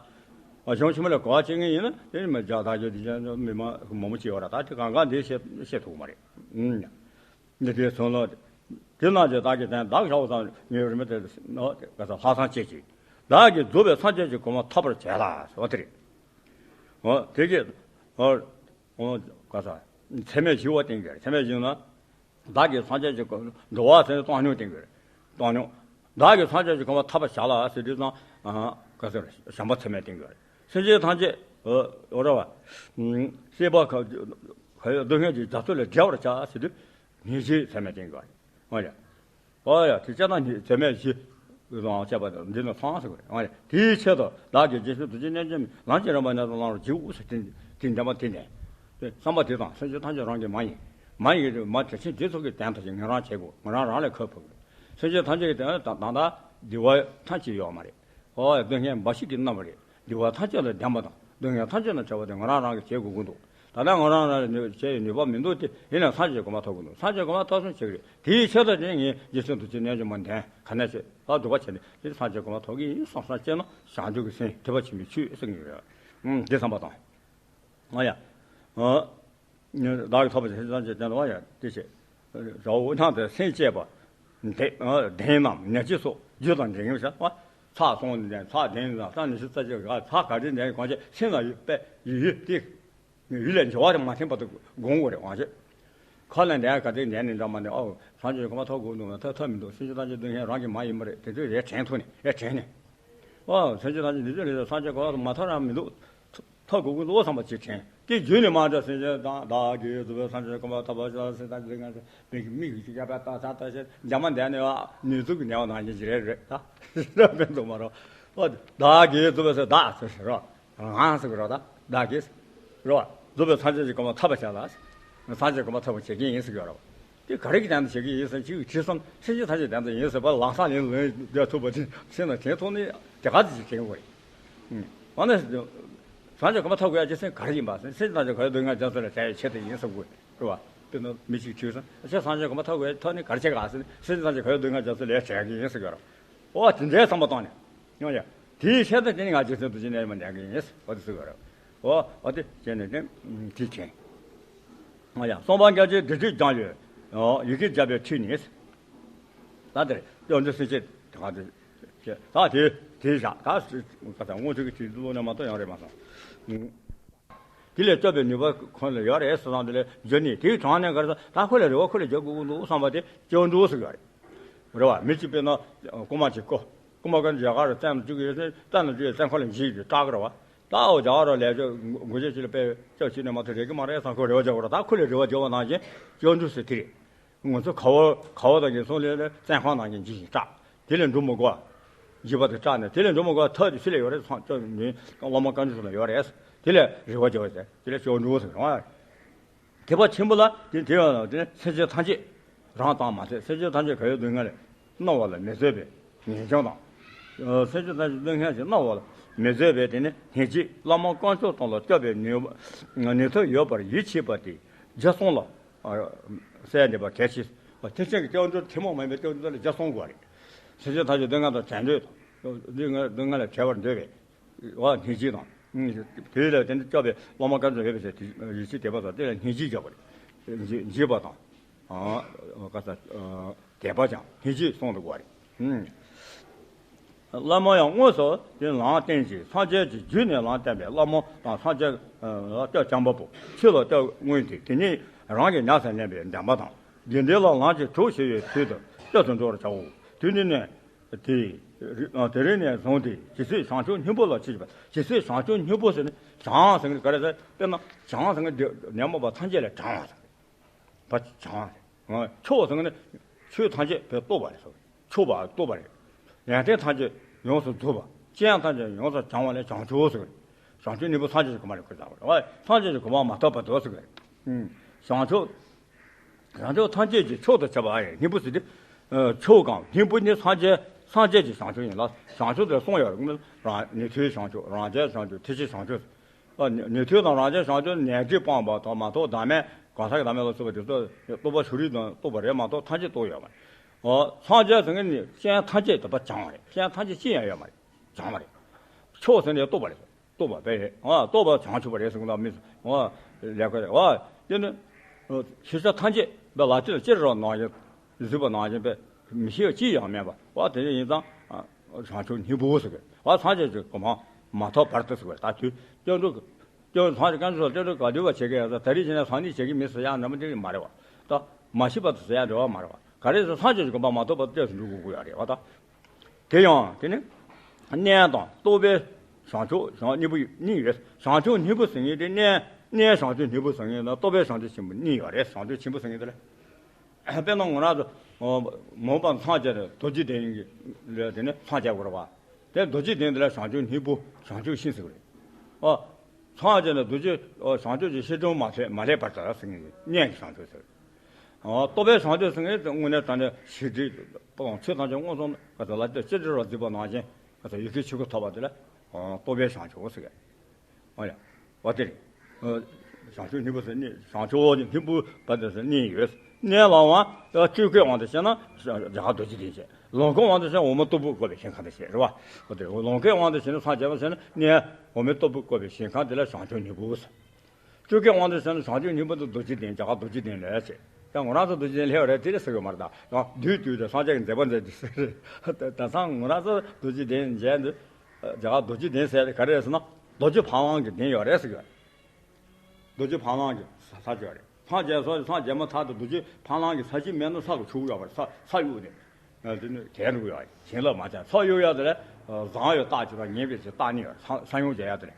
ཨ་གཞུང་ཆེན་མོ་ལ་གོ་བ་བྱེད་མཁན་ཡིན་ན་དེ་ནི་མི་རྒྱ་དག་རྒྱ་དེ་ཅན་མི་མང་མང་པོ་ཅིག་ཡོད་རེད། ད་དེ་གང་གང་འདི་བཤད་བཤད་ཐུབ་ཀྱི་མ་རེད། ཨུམ། འདི་དེའི་ཚོན་ལོ། དེ་རྣམས་ཀྱིས་བདག་གི་དོན་བདག་བྱའོ་བསམ་ཉེ་བར་མི་དེ་ནོ་དེ་ག་ས་ལྷག་བསམ་བསྐྱེད་ཅིང་། བདག་གིས་རྫོགས་པའི་སངས་རྒྱས་ཀྱི་གོ་འཕང་ཐོབ་པར་བྱས་ལ་ཟེར་བ་དེ་རེད། འོ་དེ་གིས་འོ་འོ་ག་ས་ཚད་མེད་བཞི་བ་བསྟན་གྱི་རེད། ཚད་མེད་བཞི་ན་བདག་གིས་སངས་རྒྱས་ཀྱི་གོ་འགྲོ་བ་ཟེར་བཏང་སྙོམས་བསྟན་གྱི་རེད། བཏང་སྙོམས། བདག་གིས་སངས་རྒྱས་ཀྱི་གོ་འཕང་ཐོབ་པར་བྱ་ལ་ཟེར་དུས་ཙང་ག་ས་བྱམས་པ་ཚད་མེད་བསྟན་གྱི་རེད། སེམས་ཅན་ཐམས་ཅད་འོ་ར་བ་སྲིད་པ་ག་ག་ཡོད་སྡུག་བསྔལ་གྱི་རྒྱ་མཚོ་ལས་བསྒྲལ་བར་བྱ་ཟེར་དུས། ངེས་ཤེས་ཚད་མེད་བསྟན་དགོས་རེད། ཨོ་ཡ། ཨོ་ཡ་དེ་ལྕགས་ནག་ཉིད་ཚད་མེད་བཞི་རང་བཅས་པ་འདི་ནི་ཚང་ཟེར་དགོས་རེད། ཨོ་ཡ་དེའི་ཆེད་དུ་བདག་གིས་རྗེ་བཙུན་རྡོ་རྗེ་རྣལ་འབྱོར་མའི་ལམ་གྱི་རིམ་པ་ནས་བླང་རུ་འཇུག་ཟེར་དེ་དེ་འདན་མ་དེ་ནས། བསམ་པ་དེ་དང་སེམས་ཅན་ཐམས་ཅད་རང་གི་མ་ཡིན། མ་ཡིན་གྱི་མ་དེ་ཕྱིན་དེ་ཚོ་གི་དོན་དག་ཅིག་ངེས་རང་བྱེད་དགོས། ངེས་རང་རང་ལས་ཁོལ་ཕུག་དགོས། སེམས་ཅན་ཐམས་ཅད་ཀྱི་དོན་དང་དང་དག་བདེ་བ་ཐམས་ཅད་ཡོད་མ་རེད། ཨོ་ཡ་སྡུག་བསྔལ་འབའ་ཞིག་གི་རྣམ་པ་རེད། བདེ་བ་ཐམས་ཅད་ལ་ལྡན་པ་དང་སྡུག་བསྔལ་ཐམས་ཅད་ལ་བྲལ་བ་དེ་ང་རང་རང་གིས་བྱེད་དགོས་ཀྱི་འདུག་ད་ལྟ་ང་རང་རང་ལ་ནུས་བྱེད་ཡི་ནུས་པ་མི་འདུག་སྟེ། ཡིན་ནའང་སངས་རྒྱས་གོ་འཕང་ཐོབ་དགོས་འདུག་སངས་རྒྱས་གོ་འཕང་ཐོབ་སོང་བྱེད་ཀྱི་རེད། དེའི་ཆེད་དུ་དེ་ངས་རྗེ་བཙུན་རྡོ་རྗེ་རྣལ་འབྱོར་མ་འདོན་ག་ནས་བྱེད་ད་སྒྲུབ་པ་བྱས་ནས་དེ་སངས་རྒྱས་གོ་འཕང་ཐོབ་ཀྱི་ཡིན་བསམ་བསམ་བྱས་ན་བྱང་ཆུབ་ཀྱི་སེམས་ཐེག་པ་ཆེན་པོའི་ཆོས་ཟེར་གྱི་ཡོད། ཨང་འདི་བསམ་པ་དང་། ཨ་ཡ། ཨ། བདག་གིས་ཐོབ་པ་ཞེས་བྱ་བྱེད་ལ་བ་ཡ་དེ་བྱེད། རའོ་སྣང་དང་སེམས་བསྐྱེད་པ། གདན་གདན་རྣམས་ཉག་གཅིག་སོགས་རྒྱུ་དང་འབྲས་གཉིས་བྱ་བ། ཚར་གསུམ་ལྡན་ཚར་གདན་དང་ཚར་ཉི་ཤུ་རྩ་གཅིག་ག་ཚར་ག་རེ་ལྡན་གང་བྱེད་སེམས་ལ་ཡོད་པས་ཡོད་ཡོད་དེ། ཡུལ་ལས་འགྱུར་བ་དེ་མ་ཐེམ་པ་དུ་དགོངས་དགོས་རེད་དབང་ཆེ། ཁ་ལ་འདས་ག་དེ་འདས་ནས་འདྲ་མ་ནས་ཨོ་སངས་རྒྱས་གོ་འཕང་ཐོབ་དགོས་འདུག་ན་ཐོབ་ཐབས་མི་འདུག་སེམས་ཅན་ཐམས་ཅད་སྡུག་བསྔལ་རང་གི་མ་ཡིན་པ་རེད། དེ་དུས་རེ་དྲན་ཐུག་ནས་རེ་དྲན་ནས། ཨོ་སེམས་ཅན་ཐམས་ཅད་འདི་ཚོ་རེད། སངས་རྒྱས་གོ་འཕང་མ་ཐོབ་རང་མི་འདུག་ཐོབ་དགོས་ཀྱི་འདུག་བསམ་པ་ཅིག་དྲན། དེ་རྒྱུད་ནས་མ་འདྲ་སེམས་ཅན་དང་བདག་གིས་རྫོགས་པའི་སངས་རྒྱས་གོ་འཕང་ཐོབ་པར་ཤོག་སེམས་དང་སྡུག་བསྔལ་མིག་གིས་མིག་གིས་ཅིག་ཡར་པར་ལྟ་ས་ལྟ་ཞེས་འདྲ་མ་འདས་ནས་ཨ་ནུས་ཚུགས་ཀྱི་ནས་བ་ནང་བཞིན་ཅིག་རེད་རེད་ད། རེད་མི་འདུག་མ་རོ། ཨོ་བདག་གིས་རྫོགས་པའི་སེམས་བདག་ཟེར་ཟེར་རོ། ང་ཟེར་གི་རོ་ད། བདག་གིས། རོ། རྫོགས་པའི་སངས་རྒྱས་ཀྱི་གོ་འཕང་ཐོབ་པར་བྱ་ལ། སངས་རྒྱས་གོ་འཕང་ཐོབ་པར་བྱེད་ཀྱི་ཡིན་ཟེར་གི་རོ། དེ་ག་རེ་གི་དོན་དུ་བྱེད་ཀྱི་ཡིན་ཟེར་གཅིག་དྲིས་སོང་། སེམས་ཅན་ཐམས་ཅད་དོན་དུ་ཡིན་ཟེར་བ་ལམ་སང་ལན་ལན་རྒྱག་ཐུབ་པ་དེ་སེམས་ལ་དྲན་ཐུབ་ནས་དེ་ག་དེ་ཞིག་དྲན་དགོས་རེད། ཨང་། འོ་ན། སངས་རྒྱས་གོ་འཕང་ཐོབ་དགོས་ཡ་རྒྱུ་མཚན་ག་རེ་ཡིན་པ་ཟེར། སེམས་ཅན་ཐམས་ཅད་གོ་འཕང་སྡུག་བསྔལ་རྒྱ་མཚོ་ལས་བསྒྲལ་བའི་ཆེད་དུ་ཡིན་ཟེར་དགོས་རེད་བ། དཔེར་ན་མི་གཅིག་དྲིས་སོང་། ཁྱེད་སངས་རྒྱས་གོ་འཕང་ཐོབ་དགོས་ཐོབ་ནས་ག་རེ་བྱེད་ག་ཟེར། སེམས་ཅན་ཐམས་ཅད་གོ་འཕང་སྡུག་བསྔལ་རྒྱ་མཚོ་ལས་བསྒྲལ་གི་ཡིན་ཟེར་གི་རོ། འོ་དེ་འདྲའི་བསམ་པ་བཏང་ནས། ཡང་ཡང་། དེའི་ཆེད་དུ་དེ་ནི་ང་རྗེ་བཙུན་རྡོ་རྗེ་རྣལ་འབྱོར་མ་འདོན་གྱི་ཡིན། འོ་དེ་ཟེར་བ་རེད། འོ་འོ་དེ་བྱས་ནས་དེ་དེ་བྱས། ང་ཡང་གསུངས་པ་མངོན་སྤྱོད་འདི་དྲིལ་སྦྱངས་ཡོད། ཡི་གེ་བརྒྱ་པའི་ཁྲིད་ནི། ད་དེར་སྐྱོན་འདི་སེམས་བསྐྱེད་དེ་ག་དེ་བྱས། ད་དེ་དེ་བཞག་ད་ཀ་ས་དངོས་གྲུབ་ཀྱི་ཁྲིད་འདི་ལོ་ནས་མ་གཏོགས་ཡང་རེད་མ་སོང་། དེ་ལས་སྐྱོབ་པའི་ནུས་པ་ཁོང་ལ་ཡོད་རེད་ཟེར་སྟངས་དེ་ལས་བརྗོད་ནས་དེའི་དྲང་གནས་ག་རེ་ཟེར། ད་ཁོ་ལ་རེ་བ་ཁོ་ལ་རྒྱག་དགོས་ཀྱི་འདུག་བསམ་པ་དེ་སྐྱོན་འདུག་ཟེར་གྱི་ཡོད་རེད། རེད་བ། མི་གཅིག་དཔེར་ན་རྐུན་མ་གཅིག་རྐུ། རྐུན་མ་ག་རྒྱ་གར་རུ་བཙན་དུ་བཅུག་གི་ཡོད་ཚེ་བཙན་དུ་བཅུག་ཡོད་བཙན་ཁོ་ལ་འཇིགས་ཀྱི་སྐྲག་གི་རེད་བ། ད་འོ་རྒྱ་གར་རུ་ལས་ཕྱོགས་དགོས་ཆེད་ཅིག་ལ་དཔེ་སྐྱབས་བཅོལ་ནས་མ་ཐུབ་རེ་གི་མ་རེད་བསམ་ཁོ་རེ་བ་རྒྱག་གི་རེད། ད་ཁོ་ལ་རེ་བ་རྒྱག་པ་ནང་བཞིན་སྐྱོན་འདུག་ཟེར་དེ་རེད། ང་ཚོ་ག་བ་ག་བ་དང་གི་སོང་ལས་ལས་བཙན་ཁང་ནང་གི་འཇིགས་ཤིང་སྐྲག་དེ་ལས་འགྲོ་མི་དགོས། འཇིགས་པ་དེ་སྐྲག་ནས་དེ་ལས་འགྲོ་མི་དགོས། ཐབས་དེ་སུ་ལ་ཡོད་རེད་ཟེར་ན་སྐྱབས་མགོན་བླ་མ་བཀའ་འགྱུར་སོགས་ལ་ཡོད་རེད། དེ་ལས་རེ་བ་རྒྱག་པ་ཟེར་དེ་ལས་སྐྱོན་འདུག་ཟེར་རེད། ཐེག་པ་ཆེན་པོ་ལ་དེ་དེ་ཡང་དེ་སེམས་ཅན་ཐམས་ཅད་རང་དང་མ་ཟད་སེམས་ཅན་ཐམས་ཅད་ག་ཡོད་སྡུག་བསྔལ་ལས་མནར་བ་ལ་མི་བཟོད་པའི་ངེས་འབྱུང་དང་། སེམས་ཅན་ཐམས་ཅད་སྡུག་བསྔལ་གྱིས་མནར་བ་ལ་ མི་བཟོད་པས་དེ་ནི་སྙིང་རྗེ། བླ་མ་དཀོན་མཆོག་གསུམ་ལ་སྐྱབས་པའི་ནུས་ནུས་མཐུ་ཡོད་པར་ཡིད་ཆེས་པ་དེ་རྗེ་གསུམ་ལ་གསལ་འདེབས་པ་གལ་ཆེ། ཐེག་ཆེན་གྱི་སྐྱབས་འགྲོ་ཐུན་མོང་མ་ཡིན་པའི་སྐྱབས་འགྲོ་ལ་རྗེ་གསུམ་དགོས་རེད། སེམས་ཅན་ཐམས་ཅད་སྡུག་བསྔལ་དང་བྲལ་འདོད་དང་། སྡུག་བསྔལ་སྡུག་བསྔལ་ལས་བྲལ་བར་འདོད་པའི་བ་སྙིང་རྗེ་དང་། དེ་ལས་དེ་འདྲ་སྐྱོབ་པའི་བླ་མ་དཀོན་མཆོག་ཡོད་པའི་ཕྱིར་ཡིད་ཆེས་དད་པ་དང་དེ་ལ་སྙིང་རྗེ་བརྗོད་པ་རེད། འཇིགས་པ་དང་། ག་ས། དད་པ་ཀྱང་སྙིང་རྗེ་གསུམ་དུ་དགོས་པ་རེད། བླ་མ་ཡང་དངོས་སུ་དེ་ལམ་བསྟན་ཅིང་སངས་རྒྱས་ཀྱི་རྒྱུད་ནས་ལམ་བསྟན་པའི་བླ་མ་དང་སངས་རྒྱས་ལ་སྐྱབས་བཅོལ་པ་པོ་ཆོས་ལ་སྐྱབས་དངོས་ཏེ་དེ་ཉིད་རང་གིས་ཉམས་སུ་ལེན་པའི་བདེན་པ་དང་། དགེ་འདུན་ལ་ལམ་གྱི་གྲོགས་བྱེད་པའི་ཚུལ་དུ་སྐྱབས་སུ་འགྲོ་བར་བྱའོ། དུས་འདི་ནས་དེ་དེ་རིང་ནས་བཟུང་སྟེ་ཇི་སྲིད་བྱང་ཆུབ་སྙིང་པོ་ལ་མཆིས་པ། ཇི་སྲིད་བྱང་ཆུབ་སྙིང་པོ་ཟེར་ནས་བྱང་ཟེར་ནས་ག་རེ་ཟེར་དཔེར་ན་བྱང་ཟེར་ནས་ཉོན་མོངས་པ་ཐམས་ཅད་ལས་དྲང་བ་ཟེར། བ་བྱང་། ཕྱོགས་ཟེར་ནས་ཆོས་ཐམས་ཅད་པའི་རྟོགས་པ་རེད་ཟེར། ཆོས་པ་རྟོགས་པ་རེད། ཡོན་ཏན་ཐམས་ཅད་ཡོངས་སུ་རྫོགས་པ། སྤྱན་ཐམས་ཅད་ཡོངས་སུ་བྱང་བ་ལས་བྱང་ཆུབ་ཟེར། བྱང་ཆུབ་སྙིང་པོ་སངས་རྒྱས་ཀྱི་གོ་འཕང་རེད། ཁོ་ཚང་བ་སངས་རྒྱས་ཀྱི་གོ་འཕང་མ་ཐོབ་བར་དུ་ཟེར། བྱང་ཆུབ། བྱང་ཆུབ་ཐམས་ཅད་ཀྱི་མཆོག་ཏུ་གྱུར་པ་ཡི་སྙིང་པོ་ཟེར་ཏེ། མཆོག་གམ་སྙིང་པོ་ནི་སངས་རྒྱས་སངས་རྒྱས་ཀྱི་བྱང་ཆུབ་ཡིན་ལ། བྱང་ཆུབ་དེ་གསུམ་ཡོད་རེད། རང་ཉན་ཐོས་བྱང་ཆུབ། རང་རྒྱལ་བྱང་ཆུབ། ཐེག་ཆེན་བྱང་ཆུབ། ཉན་ཐོས་དང་རང་རྒྱལ་བྱང་ཆུབ་ནས་ནད་གཞི་སྤངས་པ་དང་མ་གཏོགས་བདག་མེད་གང་ཟག་གི་བདག་མེད་ལ་སོགས་པ་དེ་ཚོ་རྟོགས་པ་བྱུང་རིགས་དང་རྟོགས་པ་རེད་མ་གཏོགས་ཐམས་ཅད་རྟོགས་ཡོད་མ་རེད། སངས་རྒྱས་ཟེར་མཁན་ནི་སྤྱན་ཐམས་ཅད་དུ་བ་བྱང་བ་རེད། སྤྱན་ཐམས་ཅད་ཅི་ཡང་ཡོད་མ་རེད། བྱང་བ་རེད། མཆོག་ཟེར་ནས་རྟོགས་པ་རེད། རྟོགས་པ་དཔེ་རེད། ཨ་རྟོགས་པ་བྱང་ཆུབ་པ་རེད་ཟེར་གི་འདུག་མི་ཨ་ལས་ཀ་རེད། ཨ་དེ་ནི་ཤེས་བྱ་ཐམས་ཅད་པའི་ལག་མཐིལ་ལ་ཅི་རེད་ནང་བཞིན་གཟིགས་པ་ནང་བཞིན་པའི་མི་ཤེས་པ་ཅི་ཡང་མེད་པ། ཨ་དེ་འདྲ་ཡིན་ཙང་བྱང་ཆུབ་སྙིང་པོ་ཟེར་གི། ཨ་སངས་རྒྱས་ཀྱི་གོ་འཕང་མ་ཐོབ་བར་དུ་ཟེར་གི། ད་དུས་སྐྱབས་འགྲོ་སྐྱབས་སངས་རྒྱས་བསྐྱངས་ཆོག་སྐྱབས་འགྲོ་ག་དུས་བ་བྱེད་ཀྱི་ཡོད་ཙང་ད་རེས་བྱས་ན་སང་ཉིན་བྱེད་ཀྱི་མིན་ཟེར་ཡག་འདྲ་མོ་དེ་མ་རེད་བ། ད་མ་ཤི་བར་དུ་ཟེར་ཡག་འདྲ་བ་མ་རེད་བ། ག་རེ་ཟེར་སངས་རྒྱས་ཀྱི་གོ་འཕང་མ་ཐོབ་བར་དུ་སྐྱབས་སུ་འགྲོ་དགོས་ཀྱི་ཡོད་རེད་བ་ད། དེ་ཡང་དེ་ནི་གནས་དང་རྟོགས་པའི་བྱང་ཆུབ་བྱང་སྙིང་པོ་གཉིས་ཡོད། བྱང་ཆུབ་སྙིང་པོ་ཟེར་མཁན་དེ་གནས་གནས་བྱང་ཆུབ་སྙིང་པོ་ཟེར་མཁན་དང་རྟོགས་པའི་བྱང་ཆུབ་ཆེན་པོ་གཉིས་ཡོད་རེད། བྱང་ཆུབ་ཆེན་པོ་ཟེར་མཁན་དེ་ལ་དཔེར་ན་ང་རང་ཚོ་མོས་པ་སངས་རྒྱས་རྡོ་རྗེ་གདན་གྱི་ལ་དེ་ནི་སངས་རྒྱས་དགོས་རེད་བ། དེ་རྡོ་རྗེ་གདན་དེ་ལ་བྱང་ཆུབ་སྙིང་པོ་བྱང་ཆུབ་ཤིང་ཟེར་གི་རེད། ཨ། སངས་རྒྱས་ནས་རྡོ་རྗེ་བྱང་ཆུབ་ཀྱི་ཤིང་དྲུང་མ་སླེབས་མ་སླེབས་བར་དུ་ཟེར་མཁན་གྱི་གནས་ཀྱི་བྱང་ཆུབ་ཟེར། རྟོགས་པའི་བྱང་ཆུབ་ཟེར་མཁན་དེ་དངོས་གནས་དྲང་གནས་ཤེས་སྒྲིབ་སྤོང་ཆོས་ཐམས་ཅད་མངོན་སུམ་ག་ཚོད་ལ་དེ་ཅི་འདྲ་བར་འཛིན་པ་ནང་བཞིན་ག་ཚོད་ཡེ་ཤེས་ཆོས་སྐུ་ཐོབ་པ་དེ་ལ་རྟོགས་པའི་བྱང་ཆུབ་ཟེར་གི། ཨོ་ཡ། འོ་དེ་རེད། བྱང་ཆུབ་སྙིང་པོ་ཟེར་གནས་བྱང་ཆུབ་ཀྱི་སྙིང་པོ་བར་དུ་ཟེར་གནས་ཡོད། གནས་ལའང་སྤྱོད་ཀའི་དབང་དུ་བྱས་ན་རྒྱ་གར་རྡོ་རྗེ་གདན་བྱས། ལོངས་སྐུའི་དབང་དུ་བྱས་ན་འོ་མ་སྟུག་པོ་བཀོད་པའི་ཞིང་ཁམས་དེ་བྱས་རེད་བ། འོ་དེ་རེད། ལོངས་སྐུའི་དབང་དུ་བྱས་ན་སངས་རྒྱས་པ་བྱས་ན་གནས་འོ་མ་སྟུག་པོ་བཀོད་པའི་ཞིང་ཁམས་དེ་ལ་བྱང་ཆུབ་སྙིང་པོ་ཟེར། སྤྱོད་ཀའི་དབང་དུ་བྱས་ན་བྱང་ཆུབ་སྙིང་པོ་དེ་རྡོ་རྗེ་གདན་རྒྱ་གར་རྡོ་རྗེ་གདན་ལ་བྱས། ད་ང་རང་ཚོ་རྡོ་རྗེ་གདན་སླེབས་པ་རེད་དེ་རེད་ཟེར་གི་མ་རེད། ད་ཡང་དུས་དུས་དེ་སངས་རྒྱས་ཀྱི་མཛད་པ་མཛད་དེ་ཟེར་རེད། ད་ཚང་ང་རང་ཚོ་རྡོ་རྗེ་གདན་མཇལ་འདུག་རྒྱ་གར་རྡོ་རྗེ་གདན་ཟེར་དེ་ག་རེ་རེད་ཟེར་ན་རྡོ་རྗེ་འཕང་ལམ་གྱི་གདན་ཡོད་རེད་ཟེར་གི། རྡོ་རྗེ་འཕང་ལམ་གྱི་ས་ས་ཅིག་ཡོད་རེད། སངས་རྒྱས་སོགས་སངས་རྒྱས་མ་ཐག་ཏུ་རྡོ་རྗེ་འཕང་ལམ་གྱི་ས་གཞི་མེད་ན་ས་གི་ཆུ་བོ་ཡོད་པ་རེད། ས་ས་གཡུག་ནས་དེ་ནི་དལ་འགྲོ་གི་ཡོད་རེད། བྱིན་རླབས་མ་ཆགས། ས་གཡུག་ཡག་དེ་ལ་བཟང་ཡོད་རྟགས་ཅིག་དང་ངན་པའི་ཅིག་རྟགས་གཉིས་ཡོད་རེད། ས་ས་ཡོམ་རྒྱག་ཡག་དེ་ལ་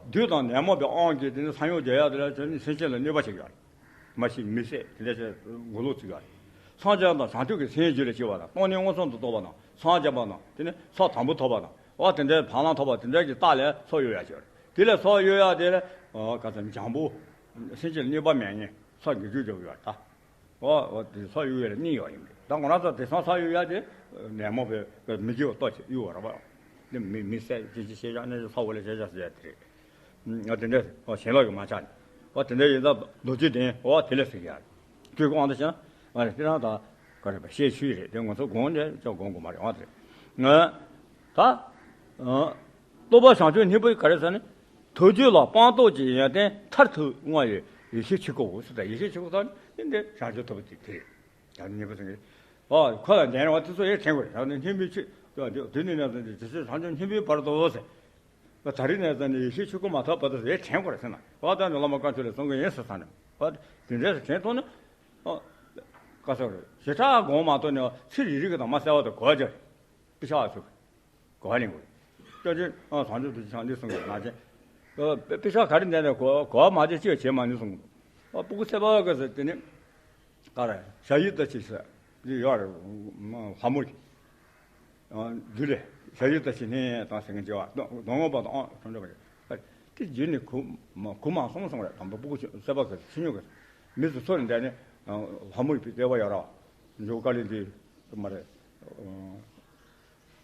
བདུད་དང་ནད་མུག་པའི་དབང་གིས་དེ་ནི་ས་ཡོམ་རྒྱག་ཡག་དེ་ལ་དེ་ནི་སེམས་ཅན་ལ་གནོད་པ་བྱེད་ཀྱི་ཡོད་རེད། མ་ཤི་མི་བསད་དེ་འདྲ་བྱས་མགོ་ལོག་ཚིག་ཡ། སངས་རྒྱས་དང་བྱང་ཆུབ་ཀྱི་སེམས་རྒྱུད་ལ་སྐྱེ་བ་དང་སྟོང་ཉིད་མངོན་སུམ་དུ་རྟོགས་པ་དང་སངས་རྒྱས་པ་དང་དེ་ནི་ས་དང་པོ་ཐོབ་པ་དང་འོ་དེ་འདྲའི་བར་ལམ་ཐོབ་པ་དེ་འདྲ་གི་རྟགས་ལ་སོགས་ཡོད་ཡ་ཅིག་ཡོད་རེད། དེ་ལ་སོགས་ཡོད་ཡ་དེ་ལ་ག་ཚོད་འཇམ་པོ་སེམས་ཅན་གནོད་པ་མེད་ངེས་ས་རྒྱུད་རྒྱུད་འཇོག་ཡོད་ད། འོ་འོ་དེ་སོགས་ཡོད་ཡ་ལ་གཉིས་ཡོད་ཡིན་པས་ད་ང་རང་ཚོ་དེང་སང་ས་གཡུག་ཡ་དེ་ནད་མུག་པའི་མི་རྒྱུ་ལྟོ་ཆེ་གཡུག་བ་ར་བ། དེ་མི་མི་བསད་ཅི་ཅི་ཤེས་བྱ་གནས་ཚུལ་ས་འོག་ལ་བྱས་བྱ་ཟེར་ཡ་དེ་རེད། ཨ་དེ་འདྲ་ཨ་ཞེན་ལོག་གི་མ་ཆགས་ནས་ཨ་དེ་འདྲ་ཡིན་ཙང་རྡོ་རྗེ་གདན་འོ་དེ་ལས་ཟེར་གི་ཡ་རེད། སྤྱོད་ཀྱི་དབང་དུ་བྱས་ན་ཨ་རེ་དེ་རང་ད་ག་རེ་བ་ཤེས་ཆུ་ཡི་རེད། དེ་ང་ཚོ་དགོངས་ནས་ཅོག་དགོངས་དགོས་མ་རེད། ཨ་དེ་རེད། ང་ད་ཨ་རྟོགས་པ་བྱང་ཆུབ་སྙིང་པོ་ག་རེ་ཟེར་ན་ཐུགས་རྒྱུད་ལ་སྤངས་རྟོགས་ཀྱི་ཡོན་ཏན་མཐར་ཐུག་མངའ་བའི་ཡེ་ཤེས་ཆོས་སྐུའོ་ཟེར། ད་ཡེ་ཤེས་ཆོས་སྐུ་ད་ནི་འདི་བྱང་ཆུབ་ཐོབ་པ་དེ་དེ་རེད། ཡང་སྙིང་པོ་ཟེར་གི་ཨ་ཁོ་ལ་འདན་རེ་བ་དེ་ཚོ་ཡེ་དྲན་དགོས་རེད། ད་ནི་སྙིང་པོའི་ཆོས་དེ་ནི་ནས་ཟེར་ནས་ཇི་སྲིད་བྱང་ཆུབ་སྙིང་པོའི་བར་དུ་ཟེར། ད་རིང་ནས་ཟེར་ནས་ཡེ་ཤེས་ཆོས་སྐུ་མ་ཐོབ་བར་དུ་ཟེར་དྲན་དགོས་རེད་ཟེར་ན། འོ་ད་ནི་བླ་མ་དཀོན་མཆོག་ལས་གསུང་གི་ཡིན་ཟེར་ས་ནས། འོ་དེ་འདྲས་སུ་དྲན་ཐུབ་ན། ཨོ། བཀའ་ཟེར་རེད། ཞེ་དྲག་དགོངས་མ་ཐོབ་ནས་ཚིག་རིག་རིག་གི་དང་མ་གསལ་བ་དང་གོ་བ་སྦྱར། དཔེ་ཆ་བ་ཚུགས། གོ་བ་ལེན་དགོས། སྐྱབས་རྗེ་ཨ་བྱང་ཆུབ་ཏུ་ཅི་ཆང་འདི་གསུང་གི་ནང་བཞིན། ཨོ་དཔེ་ཆ་ག་རེ་འདྲ་ནས་གོ་གོ་བ་མ་བྱས་ཅི་བྱེད་མ་ནུས་གསུང་གི་འདུག་ཨོ་སྤུ་གུ་ཚེ་བ་ག་ཟེར་དེ་ནི། ག་རེ་ཞ་ཡི་ལྟ་ཅི་ཟེར། འདི་ཡོད་རེད། ལྷ་མོ་གི། འདི་ལས་ཞ་ཡི་ལྟ་ཅི་ནས་དང་ཟེར་མཁན་བྱེད་བ་གདོང་ངོ་པ་དང་ཨང་ཁྲོམ་འདྲ་བ་རེད། དེ་རྗེས་ནས་གོ་མ་གོ་མ་སོང་སོང་རེད། དང་པོ་སྤུ་གུ་ཚེ་བ་ག་ཟེར་ཆུ་སྨྱུག་ག་ཟེར། མི་ཚོ་ཚོ་ནས་འདྲ་ནས་ལྷ་མོ་ཡི་ལྟེ་བ་ཡོད་རེད། འཇོག་དཀའ་ལས་འདི་མ་རེད།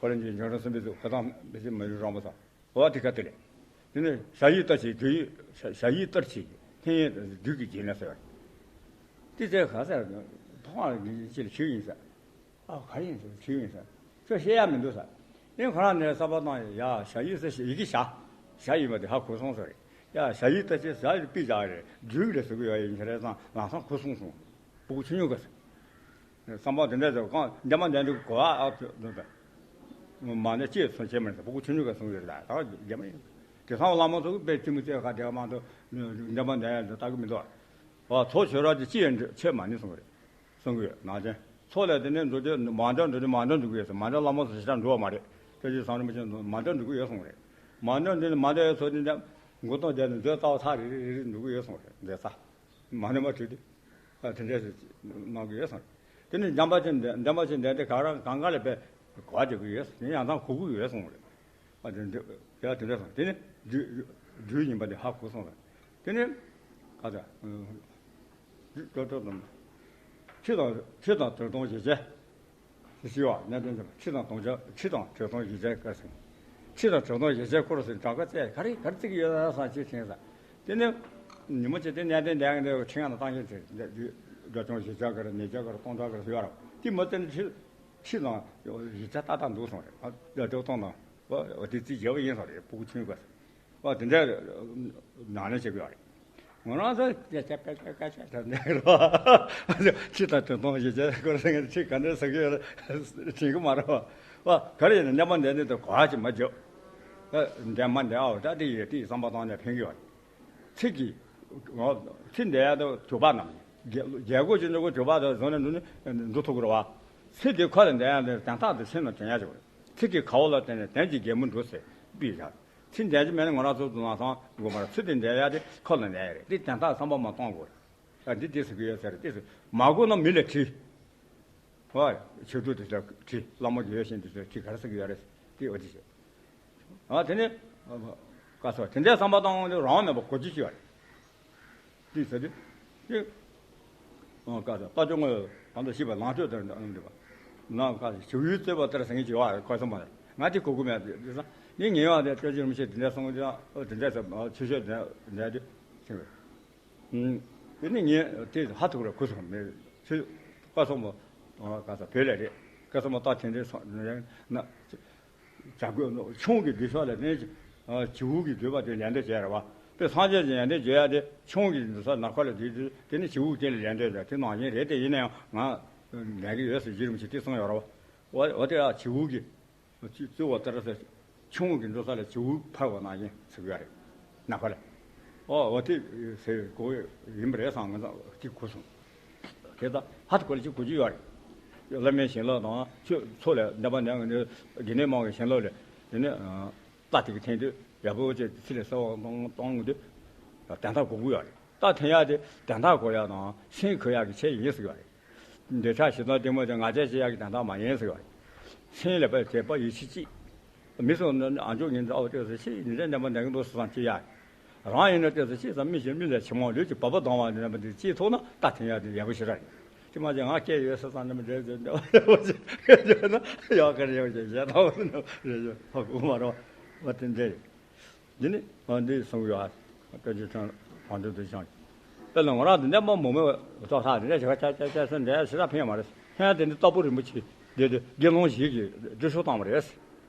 ཁོ་རང་གི་འཇོན་རང་གསུམ་པའི་གཟུགས་ཁོ་ཐང་མི་ཚེ་མི་རུ་རང་པ་དང་། འོ་དེ་ག་དེ་རེད། དེ་ནས་ཞ་ཡི་ལྟར་བྱེད་བདུད་ཡི་ཞ་ཞ་ཡི་ལྟར་བྱེད་ཀྱི་འཕྲིན་ཡིག་བདུད་ཀྱི་རྒྱན་ལ་ཟེར་བ་རེད། དེ་ཚེ་ག་ཟེར་ཐོག་མར་ངེད་ཅི་ལ་ཁྱེར་ཡིན་ཟེར། ཨ་ག་ཡིན་ཟེར་ཁྱེར་ཡིན་ཟེར། ཁྱོད་བཤད་ཡ་མི་འདུག་ཟེར། དེ་ཁོ་རང་ནས་བསམ་པ་བཏང་ཡ་ཞ་ཡི་ཟེར་ཡི་གེ་ཞ་ཞ་ཡིན་པ་དེ་ཧ་གོ་སོང་ཟེར་རེད། ཡ་ཞ་ཡི་ལྟར་བྱེད་ཞ་ཡི་པི་ཞ་རེད་བདུད་རེད་ཟེར་གི་ཡོད་ཡིན་ཁྱེད་རེད་ཙང་ལམ་སང་གོ་སོང་སོང་། སྤུ་གུ་ཆུང་ཆུང་ག་ཟེར། བསམ་པ་དེ་འདྲ་ཟེར་གང་འདན་མ་འདན་དུ་གོ་ཨ་ཨ་ཐོས་འདོད་པས། མ་ནས་ཅེས་སོང་བྱས་མ་རེད་ཟེར་སྤུ་གུ་ཆུང་ཆུང་ག་གསུང་གི་རེད་ད་ད་རྒྱ་མ་ཡིན། དེ་སང་བླ་མ་ཚོ་དཔེ་ཅི་མི་ཚེ་ཁ་བདེ་བ་མ་གཏོགས་འདན་མ་འདན་ཡ་འདི་ལྟ་གི་མི་འདུག་ཨ་ཚོ་ཆོས་ར་དེ་ཅི་ཡང་ཆེ་མ་ནི་གསུང་གི་རེད། གསུང་གི་ཡོད་ནང་ཆེན་ཚོ་ལས་དེ་ནས་འགྲོ་དུས་མ་འདྲ་འགྲོ་དུས་མ་འདྲ་འགྲོ་གི་ཡོད་ཟེར་མ་འདྲ་བླ་མ་ཚོ་ཞེ་དྲག་འགྲོ་བ་མ་རེད། སྐྱབས་རྗེ་ཟམ་རིན་པོ་ཆེ་མ་འདྲ་འགྲོ་གི་ཡོད་གསུང་གི་རེད། མ་འདྲ་འདི་ནི་མ་འདྲ་ཡོད་ཚོ་དེ་འདྲ་མགོ་ཐོག་བསྡད་ནས་མཛོད་ལྟ་བ་ཚར་རེ་རེ་རེ་རེ་འགྲོ་གི་ཡོད་གསུང་གི་རེད་འདི་ཚ། མ་ནི་མ་བྲིས་ཏེ། ཨ་དེ་འདྲས་སེ་གནང་གི་ཡོད་སོང་། དེ་ནས་འདན་མ་ཆེན་འདན་མ་ཆེན་འདན་དེ་ག་རང་གང་ག་ལས་པའི་གོ་བ་རྒྱག་གི་ཡོད་སོང་ཡང་དང་གོ་གི་ཡོད་སོང་རེད། ཨ་དེ་འདྲ་ཡ་དེ་འདྲས་སོང་དེ་ནས་བདུད་བདུད་ཡིན་པ་དེ་ཧ་གོ་སོང་རེད། དེ་ནས་ག་ད་བདུད་ཏོག་ཏོག་དང་ཁྱི་དང་ཁྱི་དང་དུད་སྟོང་ཞེས་བྱ། ཞེས་ཞུས་པ་གནད་དོན་དེ་ཁྲི་དང་དུང་ཆ་ཁྲི་དང་དྲེད་ཐོང་ཞེས་བྱའི་སྐོར་ཟིན། ཁྲི་དང་དྲེད་ཐོང་ཞེས་བྱའི་སྐོར་ཟིན་གྲངས་ཀ་བཙལ་ག་རེ་ག་རེ་བརྩི་གི་ཡོད་ན་བསམ་ཅིག་དྲན་ས། དེ་ནས་ཉིན་མོ་གཅིག་དེ་གནད་དོན་ལྡན་གི་འདུག་ཁྲི་ཡང་དང་བཏང་ཤེས་ཚེ་འདི་འདྲ་ཅུང་ཞེས་བྱ་ག་རེ་ནས་བྱ་ག་རེ་གཏོང་གྲ་ག་རེ་ཟེར་ཡོད་ར་དེ་མ་བཙལ་ནས་ཁྲི་ཁྲི་དང་ཞེས་བྱ་ཏག་ཏག་འདུག་སོང་རེད་ཨ་འདྲ་ཅུང་གཏོང་དང་། འོ་འོ་དེ་རྩིས་བྱས་པ་ཡིན་ས་རེད་སྤུ་གུ་ཆུང་ག་ས། འོ་དེ་འདྲ་ནང་ནས་བྱེད་དགོས་རེད། ང་རང་ཚོ་སྐད་ཆ་སྐད་ཆ་སྐད་ཆ་དྲན་ནས་རོ། ཁྱི་དང་དྲེད་ཐོང་ཞེས་བྱ་སྐོར་ཟེར་མཁན་ཁྱི་ག་འདྲ་ཟེར་གི་ཡོད་རེད་དྲན་གི་མ་རེད་བ། ག་རེ་ཡིན་ན་གནས་མ་འདས་ནས་དུ་གོ་བ་ཅིག་མ་བརྗོད། འདས་མ་འདས་ཨའོ་ད་དེ་ཡོད་དེ་བསམ་པ་བཏང་ནས་ཕན་གི་ཡོད་རེད། ཚིག་གི་ཚིག་འདས་ཡ་དུ་གྲུབ་པ་རྣམས་རྒྱལ་སྒོ་ཅིག་འགྲོ་དགོས་གྲུབ་པ་དུ་བཟུང་ནས་འགྲོ་ནས་འགྲོ་ཐུབ་ཀྱི་རེད་བ། ཚིག་དེ་ཁོ་ལ་འདས་ཡ་དུ་དན་རྟགས་དུ་ཕྱིན་ནས་དྲན་ཡ་ཅིག་རེད། ཚིག་གི་ཁ་བ་ལ་བརྟེན་ནས་དོན་གྱི་རྒྱལ་མོ་འགྲོ་ཟེར་པི་ཡ། ཚིག་འདས་ཀྱི་མེད་ན་ང་རང་ཚོ་དུ་ནང་སང་དགོས་པར་ཚིག་དེ་འདས་ཡ་དེ་ཁོ་ལ་འདས་ཡ་རེད་དེ་དོན་དག་བསམ་པ་མ་གཏོང་དགོས་རེད། ཨ་འདི་དེ་ཟེར་གི་ཡོད་ཟེར་དེ་ཟེར་མ་གོ་ན་མི་ལ་དྲི། ཨ་ཆོས་དྲུག་དེ་ཟེར་དྲི་བླ་མ་དགེ་བའི་བཤེས་དེ་ཟེར་དྲི་ག་རེ་ཟེར་གི་ཡོད་རེད་དེ་འོ་དེ་ཟེར། ཨ་དེ་ནས་ཀ་སོ་དེ་འདྲའི་བསམ་པ་བཏང་དུས་རང་མེད་པ་གོ་རྒྱུ་ཅི་ཡོད་རེད། དེ་ཟེར་དུས། དེ། ཀ་ས་ལྟ་སྐྱོང་ངོས་ད་ལྟ་ཤི་བ་ལང་སྤྱོད་དེར་འདུག་པ། ནང་ཀ་ས་བྱིའུའི་རྩོད་པ་ལྟར་ཟེར་མཁན་ཅིག་ཡོད་རེད་ཁོ་ཚོ་མ་རེད་ང་དེ་གོ་གི་མེད་དེ་ས་ནི་ངེས་པ་དེ་སྐྱོན་ཅི་རིན་པོ་ཆེ་དེ་འདྲ་གསུང་གི་དེ་འདྲ་ཟེར་ཆོས་ཆོས་དེ་འདྲ་དེ་ཟེར་བས། དེ་ནི་ངས་དེ་ཧ་ཐུག་རེད་གོ་སོང་མེད་ཆོས་བཀའ་སོགས་མ་ཀ་ས་བོད་ལས་རེད་བཀའ་སོགས་མ་ལྟ་དེ་འདྲའི་སོང་ན། བྱ་རྒོད་ཆུང་གི་འདུས་ས་ལ་ནི་བྱིའུ་གི་འདུས་པ་དེ་ལས་འདོད་བྱས་རེད་བ། དཔེ་སངས་རྒྱས་ཀྱི་ཡོན་ཏན་བརྗོད་ཡ་དེ་ཆུང་གི་འདུས་ས་ནམ་མཁའ་ལ་འདུས་དུས་དེ་ནི་བྱིའུ་དེ་ལ་ལས་འདོད་བྱས་དེ་ནང་བཞིན་རེད་དེ་ཡིན་ན་ཡང་ང་ལས་ཀྱི་ཡོད་ཟེར་རྒྱུ་རིན་པོ་ཆེ་དེ་གསུངས་ཡོད་རེད་བ། འོ་འོ་དེ་ཡང་བྱིའུ་གི་རྩོད་པ་ལྟར་ཟེར་ཆུང་གི་འདུས་ས་ལ་བྱིའུ་འཕར་བ་ནང་བཞིན་ཟེར་གི་ཡོད་རེད་ནམ་མཁའ་ལ། ཨོ་འོ་དེ་ཟེར་གོ་ཡིན་པ་རེད་བསམ་ང་ཚོ་དེ་གོ་སོང་། དེ་ལྟར་ཧ་ཏུ་གོ་ལ་ཅིག་གོ་རྒྱུ་ཡོད་རེད། བླ་མའི་བྱིན་རླབས་དང་ཆོས་ཚོགས་ལས་འདས་པ་འདས་ངེས་ནས་དགེ་འདུན་མང་གི་བྱིན་རླབས་ལས་དེ་ནས་རྟ་དེ་གི་འཐེན་དུས་ཡག་པོ་བྱས་ཚིག་ལ་གསལ་བ་གཏོང་གཏོང་དུས་དན་རྟགས་གོ་གི་ཡོད་རེད། རྟ་འཐེན་ཡག་དེ་དན་རྟགས་གོ་ཡག་དང་སེམས་འཁོར་ཡག་གི་ཆེད་ཡིན་ཟེར་གི་ཡོད་རེད། འདོད་ཆགས་ཞེ་སྡང་གཏི་མུག་དེ་ང་རྒྱལ་ཆེ་ཡག་གི་དན་རྟགས་མ་ཡིན་ཟེར་གི་ཡོད་རེད། སེམས་ལ་དཔེ་དད་པ་ཡིད་ཆེས་སྐྱིད། མི་སོགས་ནི་ཨ་མཆོག་ཉིད་དུ་ཨོ་ཏོ་ཟེར་ཤེས་ཉིན་རེ་འདས་པ་འདས་གི་འདུག་ཟེར་བསམ་ཅི་ཡ། རང་ཡིན་ན་ཏོག་ཙམ་ཤེས་ཙམ་མི་ཞིག་མི་ལ་ཕྱི་མ་ལུས་ཀྱི་བབ་པ་ལྡང་བ་འདི་འདྲ་མི་འདི་ཅིས་ཐུག་ན་རྟ་འཐེན་ཡ་དེ་ཡག་པོ་ཞེ་དྲག་རེད། ཅི་མ་ཅི་ང་སྐད་ཡོད་ས་ཙང་འདྲ་མི་འདྲ་ཟེར་འདྲ་བ་ཡག་པོ་ཞིག་སྐད་ཡོད་ན་ཡག་ག་རེ་ཡོད་ཅེས་ཞེ་ཐག་པ་འདྲ་རེད་ཡོད་ཧ་གོ་མ་རོ། བ་དེ་འདྲ་རེད། འདི་ནི་ང་འདི་གསུང་གི་ཡོད་ཨ། བཀའ་བརྒྱུད་ཁྲང་བང་འདུས་དུ་བཞེངས། དཔེར་ན་ང་རང་འདི་ནས་མ་མོ་མོ་ཏོག་ས་འདི་འདྲ་ཞེ་ག་ཆ་ཆ་ཆ་སོ་འདྲ་ཞེ་དྲག་ཕན་ཡོད་མ་རེད། ཕན་ཡ་དེ་འདི་རྟག་པུ་རིན་པོ་ཆེ་འདི་དེ་དགེ་སློང་ཞིག་གིས་འགྲུལ་བཞུད་བཏང་བ་རེད།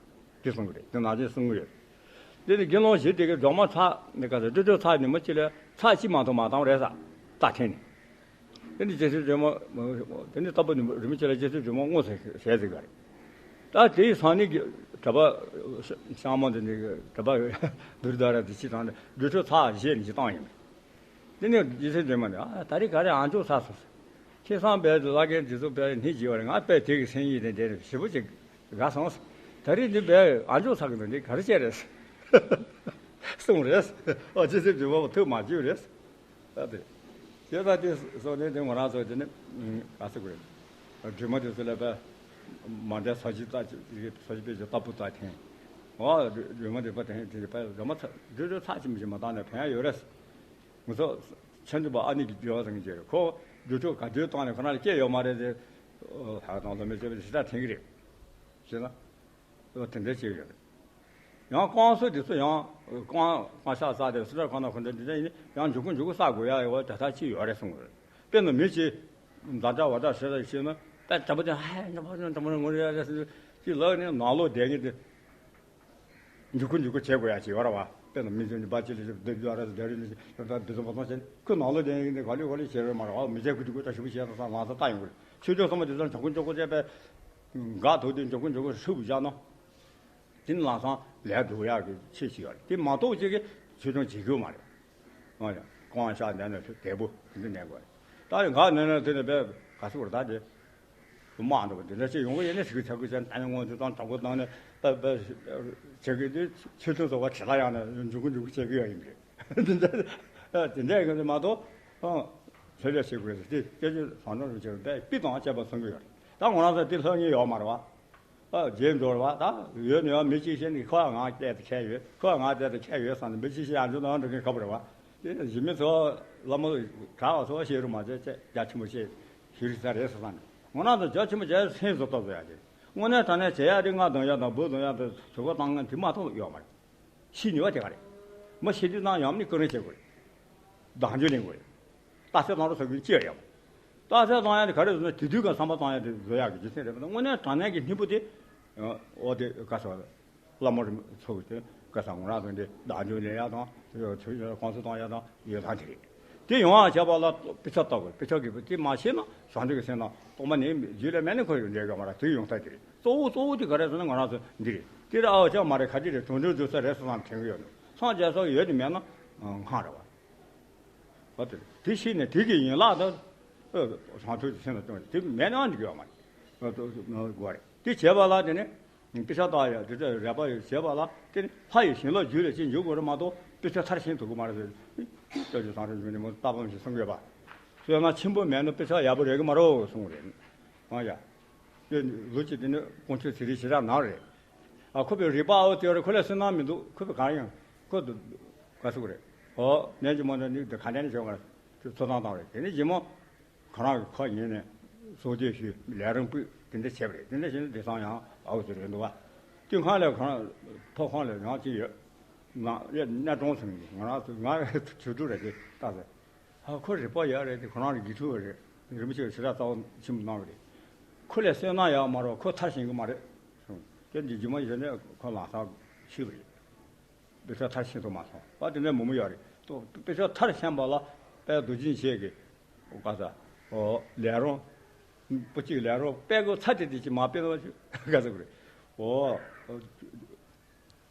དེ་གསུང་གི་རེད། དེ་ནང་བཞིན་གསུང་གི་ཡོད། དེ་ནི་དགེ་སློང་ཞིག་དེ་གའི་སྒྲོལ་མ་ཚར་ནི་ག་ཚོད་སྤྲོ་སྤྲོ་ཚར་ནི་མ་ཅི་ལས་ཚར་གཅིག་མ་གཏོགས་མ་བཏང་བ་རེད་ས། རྟགས་འཐེན་ནི། དེ་ནི་རྗེ་བཙུན་སྒྲོལ་མ། དེ་ནི་རྟག་པ་ནི་རིན་པོ་ཆེ་ལ་རྗེ་བཙུན་སྒྲོལ་མ་དངོས་སུ་ཞལ་གཟིགས་པ་རེད། ད་དེའི་སང་ནི་གྲྭ་པ་ཤང་མ་དེ་ནི་གྲྭ་པ་བུར་དར་དེ་ཅི་དང་སྤྲོ་སྤྲོ་ཚར་བཞེས་ནི་ཅི་བཏང་ཡིན་པས། དེ་ནས་རྗེ་བཙུན་སྒྲོལ་མ་ནི་ཨ་ད་རེས་ག་རེ་ཨ་མཆོག་ཚར་སོང་། ཁྱེད་སང་བས་བླ་རྒན་འདི་ཚོ་བས་སྣེ་བྱེད་པ་རེད། ང་བས་དེ་གི་སེམས་ཡིད་དེ་འདྲ་ཞེ་པོ་ཅིག་དགའ་སོང་། ད་རེས་འདི་བས་ཨ་མཆོག་ཚར་གི་འདུག་འདི་ག་རེ་བྱས་རེད། གསུངས་རེད། ཨ་རྗེ་བཙུན་སྒྲོལ་མ་ཐུགས་མ་ཆུད་རེད། ད་དེ་ཁྱེད་ད་དེ་སོང་ནས་དེ་ང་རང་ཚོ་དེ་ནི་ག་ཟེར་དགོས་རེད། སྒྲོལ་མ་དེ་ཚོ་ལ་བས་མ་འདྲ་ས་གཞི་ས་གཞི་པའི་རྟག་པུ་ད་འཐེན། ཨ་སྒྲོལ་མ་དེ་བས་འཐེན་དེ་བས་སྒྲོལ་མ་ཚ་སྒྲོལ་སྒྲོལ་ཚར་གཅིག་མི་ཞིག་མ་བཏང་ནས་ཕན་ཡ་ཡོད་རེད། ང་ཚོ་ཆོས་མཐུན་པ་ཨ་ནེ་གི་འབྲེལ་བ་དང་གཅིག་རེད། ཁོ་རྒྱུ་ཕྲུག་ག་དུས་བཏང་ནས་ཁོ་རང་ལ་སྐྱེས་ཡོད་མ་རེད་དེ། ལྷ་དང་བླ་མའི་སྤྱོད་པ་དེ་ཞེ་དྲག་དྲན་གི་རེད། ཞེ་ན། དེ་འདྲ་ཅིག་ཡོད་རེད། ཡང་བསྐང་གསོ་དེ་ཚོ་ཡང་བསྐང་བསྐང་བཤགས་བསགས་ཏེ་སུ་འདྲ་གང་ན་གང་འདྲ་འདི་འདྲ་ཡིན་ན་ཡང་འབྱུང་ཁུངས་འབྱུང་ཁུངས་བསགས་དགོས་ཡ་ཡོད་ད་ལྟ་ཅིག་ཡོད་རེད་གསུངས་ཡོད་རེད། དཔེར་ན་མི་གཅིག་འཛའ་དྲག་བ་དྲག་ཞེ་དྲག་བྱས་ན་དཔེ་དྲང་པོ་དེ་ཧའི་འདྲ་པོ་འདྲ་པོ་ངོ་རེ་ཡ་རེད་ཟེར་ཅིག་ལབ་ནས་ནང་ལོགས་བསྡད་མཁན་དེ། འབྱུང་ཁུངས་འབྱུང་ཁུངས་བྱེད་དགོས་ཡ་ཅིག་ཡོད་ར་བ། དཔེར་ན་མི་ཚོས་འབའ་ཅི་ལ་ཞིག་སྡོད་རྒྱུ་ཨ་ར་སྡོད་རེད་ནི་ཞིག་ད་ལྟ་འདི་ཚོ་མ་མཐོང་ཞེས་ཁོས་ནང་ལོགས་བསྡད་ཡིན་ནི་ག་ལེ་ག་ལེ་བྱེད་རོགས་མ་རེད་བ། མི་ཚེ་ཁུ་ཅིག་ཁོས་ད་ཞུ་བ་བྱས་ད་ས་ལང་ས་ལྟ་ཡོང་གི་རེད། ཆོས་སྐྱོང་ཚང་མ་དེ་ཚོ་འབྱུང་ཁུངས་འབྱུང་ཁུངས་བྱས་པས་འགག་ཐུག་དུས་འབྱུང་ཁུངས་འབྱུང་ཁུངས་ཧྲིལ་པོ་བཞག་ན། དེ་ནི་ལམ་སང་ལས་སྒྲུབ་ཡག་གི་ཆེད་ཅིག་ཡོད་རེད། དེ་མ་གཏོགས་ཅིག་གིས་ཆོས་སྐྱོང་བྱེད་ཀྱི་ཡོད་མ་རེད། ཨོ་ཡ། བསྐང་བཤགས་ལྡན་ན་དལ་པོ་དེ་འདྲ་གནས་དགོས་རེད། ད་ཡང་ག་ནས་ན་དེ་ནས་བས་ག་སུ་བར་ད་དེ་དམག་འདྲ་པོ་འདི་འདྲ་ཅིག་ཡོང་གི་ཡིན་ན་ཞིག་ཆག་གི་ཅན་ད་ནི་སྔོན་དུ་དང་དྲག་པོ་བཏང་ནས་པ་པ་བྱེད་ཀྱི་དེ་ཆོས་སྐྱོང་ཚོགས་པ་ཁྲི་ལ་ཡང་ན་འཇུག་གི་འཇུག་གི་བྱེད་ཀྱི་ཡོད་ཡིན་པས། དེ་འདྲ་དེ་འདྲ་ཡིན་གི་མ་གཏོགས་ཨང་ལྷོད་ལྷོད་བྱེད་དགོས་རེད། དེ་སྐད་ཆ་བཟང་འགྲོ་རུ་བྱེད་པས་པི་དང་བཅས་པ་གསུང་གི་ཡོད་རེད། ད་ང་རང་ཚོ་དེ་ལྷོད་ངེས་ཡོད་མ་རེད་བ། ཨ་རྗེས་འགྲོ་བ་ད་ཡོད་ནས་མི་གཅིག་བཤད་ནས་ཁོ་ང་བལྟས་ཏེ་ཁྱད་ཡོད་ཁོ་ང་བལྟས་ཏེ་ཁྱད་ཡོད་བསམ་ནས་མི་གཅིག་བཤད་ཡང་འཇོན་ནང་འགྲོ་མཁན་ཁ་པོ་རེད་བ། དེ་གཞི་མི་ཚོ་བླ་མ་གྲྭ་བ་ཚོ་བཤད་རུ་མ་བྱས་བྱས་རྒྱ་ཆེན་པོ་བཤད་ཞུ་རིགས་ས་རེད་ཟེར་བསམ་ནས་ང་རང་ཚོ་རྒྱ་ཆེན་པོ་བྱས་སེམས་སུ་གཏོགས་ཡ་དེ་དངོས་གནས་དྲང་གནས་བྱེད་ཡ་དེ་ང་གདོང་ཡ་དང་བུ་གདོང་ཡ་དང་ཟུར་ཁོ་བཏང་ངན་དེ་མ་གཏོགས་ཡོད་མ་རེད། ཤི་ནུས་པ་དེ་ག་རེད། མི་ཤི་དུས་ནང་ཡང་ནི་ཀུན་རིན་བྱེད་དགོས་རེད། བདག་འཇུག་ལེན་དགོས་རེད། རྟགས་གསལ་བཏང་རོགས་ཟེར་དགོས་ཅི་ཡང་ཡོད། རྟགས་གསལ་བཏང་ཡ་དེ་ག་རེ་ཟེར་ན་དེ་དུས་ཀྱང་བསམ་པ་བཏང་ཡ་དེ་བཟོ་ཡག་གི་རྒྱུ་མཚན་རེད་པ། དངོས་གནས་དྲང་གནས་ཀྱི་སྙིང་པོ་དེ། འོ་དེ་ག་ཟེར་བ། བླ་མ་རིན་ཚོགས་ཀྱི་དེ་ག་ཟེར་ངོ་རང་ཚོ་འདི་བདག་འཇུག་ལེན་ཡ་དང་དེ་ཚོ་ཆོས་ཀྱི་གོང་ཚུལ་བཏང་ཡ་དང་ཡོད་ཐང་དེ་རེད། དེ་ཡོང་བ་བྱས་པ་ལ་དཔེ་ཆ་ལྟ་དགོས། དཔེ་ཆ་གི་དེ་མ་ཤེས་ན་བྱང་ཆུབ་ཀྱི་སེམས་དང་རྟོགས་པ་ནི་རྒྱུད་ལ་མེད་ན་ཁོ་ཡོང་འབྲས་ཡོད་མ་རེད། དེ་ཡོང་ཐབས་དེ་རེད། གཙོ་བོ་གཙོ་བོ་དེ་ག་རེ་ཟེར་ན་ང་རང་ཚོ་འདི་རེད། དེ་རེད་ཨའོ་ཅག་མ་རེད་ག་དེ་རེད། གྲོང་ཚོའི་འཛུལ་ས་རེད་ཟེར་བསམ་དྲན་གི་ཡོད་ནོ། སངས་རྒྱས་སོགས་ཡོད་དེ་མེད་ན་སྔགས་རེད་བ། བ་དེ་དེ་ཤེས་ནས་དེ་གི་ཡན་ལག་ཏུ་བྱང་ཆུབ་ཀྱི་སེམས་ལ་སྟོན་དེ་མེད་ན་འགྲིག་གི་ཡོད་མ་རེད། དགོས་རེད། དེ་བྱས་པ་ལ་དེ་ནས་དཔེ་ཆ་ལྟ་ཡ་དེ་འདྲ་རེ་བ་ཡོད་བྱས་པ་ལ་དེ་ནས་ལྷ་ཡི་ཞིང་ལ་རྒྱུད་ལ་ཅིག་འཇུག་དགོས་རེད་མ་གཏོགས་དཔེ་ཆ་མཐར་ཕྱིན་ཐུབ་ཀྱི་མ་རེད་ཟེར། སྐྱབས་རྗེ་ཚངས་དྲུང་མཆོག་ནས་མོ་ལྟ་བམ་ཞིག་གསུང་གི་ཡོད་པ། བསོད་ནམས་ཆེན་པོ་མེད་ན་དཔེ་ཆ་ཡག་པོ་རེག་གི་མ་རེད་གསུངས་རེད། ཨང་ཡ། དེ་ལོ་གཅིག་དེ་ནི་དཀོན་མཆོག་ཚེ་རིང་ཞེ་དྲག་ནང་རེད། ཨ་ཁོ་པའི་རིག་པའོ་དེ་རེད། ཁོ་ལ་བསོད་ནམས་མི་འདུག་ཁོ་པའི་གང་ཡང་ཁོ་དུ་ག་ཟེར་དགོས་རེད། ཨོ་ནས་ཀྱི་མོ་འདི་ནི་དེ་ག་འདྲ་ནས་བྱུང་བ་ཚོ་བཏང་བཏང་རེད། དེ་ནས་ཀྱི་མོ་ཁོ་རང་གི་ཁོ་ཉིད་ནས་སྲོག་གཅོད་ཞུས་ལས་རིམ་སྤུས་དེ་འདྲ་བྱས་པ་རེད། དེ་འདྲ་བྱས་ན་བདེ་སང་ཡང་ཨའུ་ཟེར་རེད་འདུག་བ། དེ་ཁང་ལས་ཁོ་རང་ཕོ་ཁང་ལས་ཡང་ཅི་ཡོད། ང་གནས་གྲོང་ཚོ་ནས་ང་རང་ཚོ་ང་ཆོས་དྲུག་རེད་དེ་ལྟ་ཟེར། ཨ་ཁོ་རིག་པ་ཡག་རེད་དེ་ཁོ་རང་ལ་དགེ་ཕྲུག་རེད། རིན་པོ་ཆེ་ཞེ་དྲག་རྩ་བ་ཆེན་པོ་གནང་གི་རེད། ཁོ་ལས་བསོད་ནམས་ཡག་མ་རེད། ཁོ་མཐར་ཕྱིན་གི་མ་རེད། དེ་འདི་རྗེས་མ་ཡོད་ནས་ཁོ་ལམ་སང་ཤི་བ་རེད། དཔེ་ཆ་མཐར་ཕྱིན་ཐུབ་མ་སོང་བ། དེ་ནས་མོ་མོ་ཡག་རེད། དཔེ་ཆ་མཐར་ཕྱིན་པ་ལ་དཔལ་རྡོ་རྗེ་འཆང་གི་ག་ས་ཨོ་ལས་རོགས་པོ་གཅིག་ལས་རོགས་དཔེ་གོ་ཚ་དེ་དེ་ཅི་མ་དཔེ་ལ་ག་ཟེར་གི་རེད། ཨོ།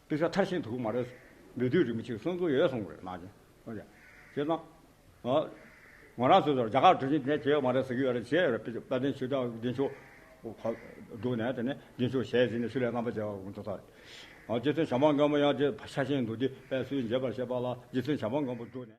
དཔེ་ཆ་མཐར་ཕྱིན་ཐུབ་ཀྱི་མ་རེད། མི་འདུས་རིན་པོ་ཆེས་གསུང་གི་ཡོད་གསུང་གི་རེད་ནང་བཞིན། ཨོ་ཡ། བྱས་ཙང་། ཨ། ང་རང་ཚོ་ཚོར་རྒྱ་གར་གྲུ་ཆེན་དེ་བྱས་ཡོད་མ་རེད་ཟེར་གྱི་ཡོད་རེད། བྱས་ཡོད་རེད། དཔེ་དཔལ་ལྡན་ཆོས་གྲགས་བདེ་མཆོག་ཁ་བསྡུར་ནས་དེ་ནས་བདེ་མཆོག་ཞལ་གཟིགས་ནས་ཆུ་ལས་རྣམ་པར་རྒྱལ་བ་དགོངས་ཐོབ་ཐག་རེད། ཨ་རྗེ་བཙུན་བྱམས་པ་མགོན་པོ་ཡང་རྗེ་ཕ་ཤ་ཆེན་འདུག་སྟེ་དཔལ་སུའི་མཇལ་བར་བྱེད་པ་ལ་རྗེ་བཙུན་བྱམས་པ་མགོན་པོ་བསྡུས་ནས།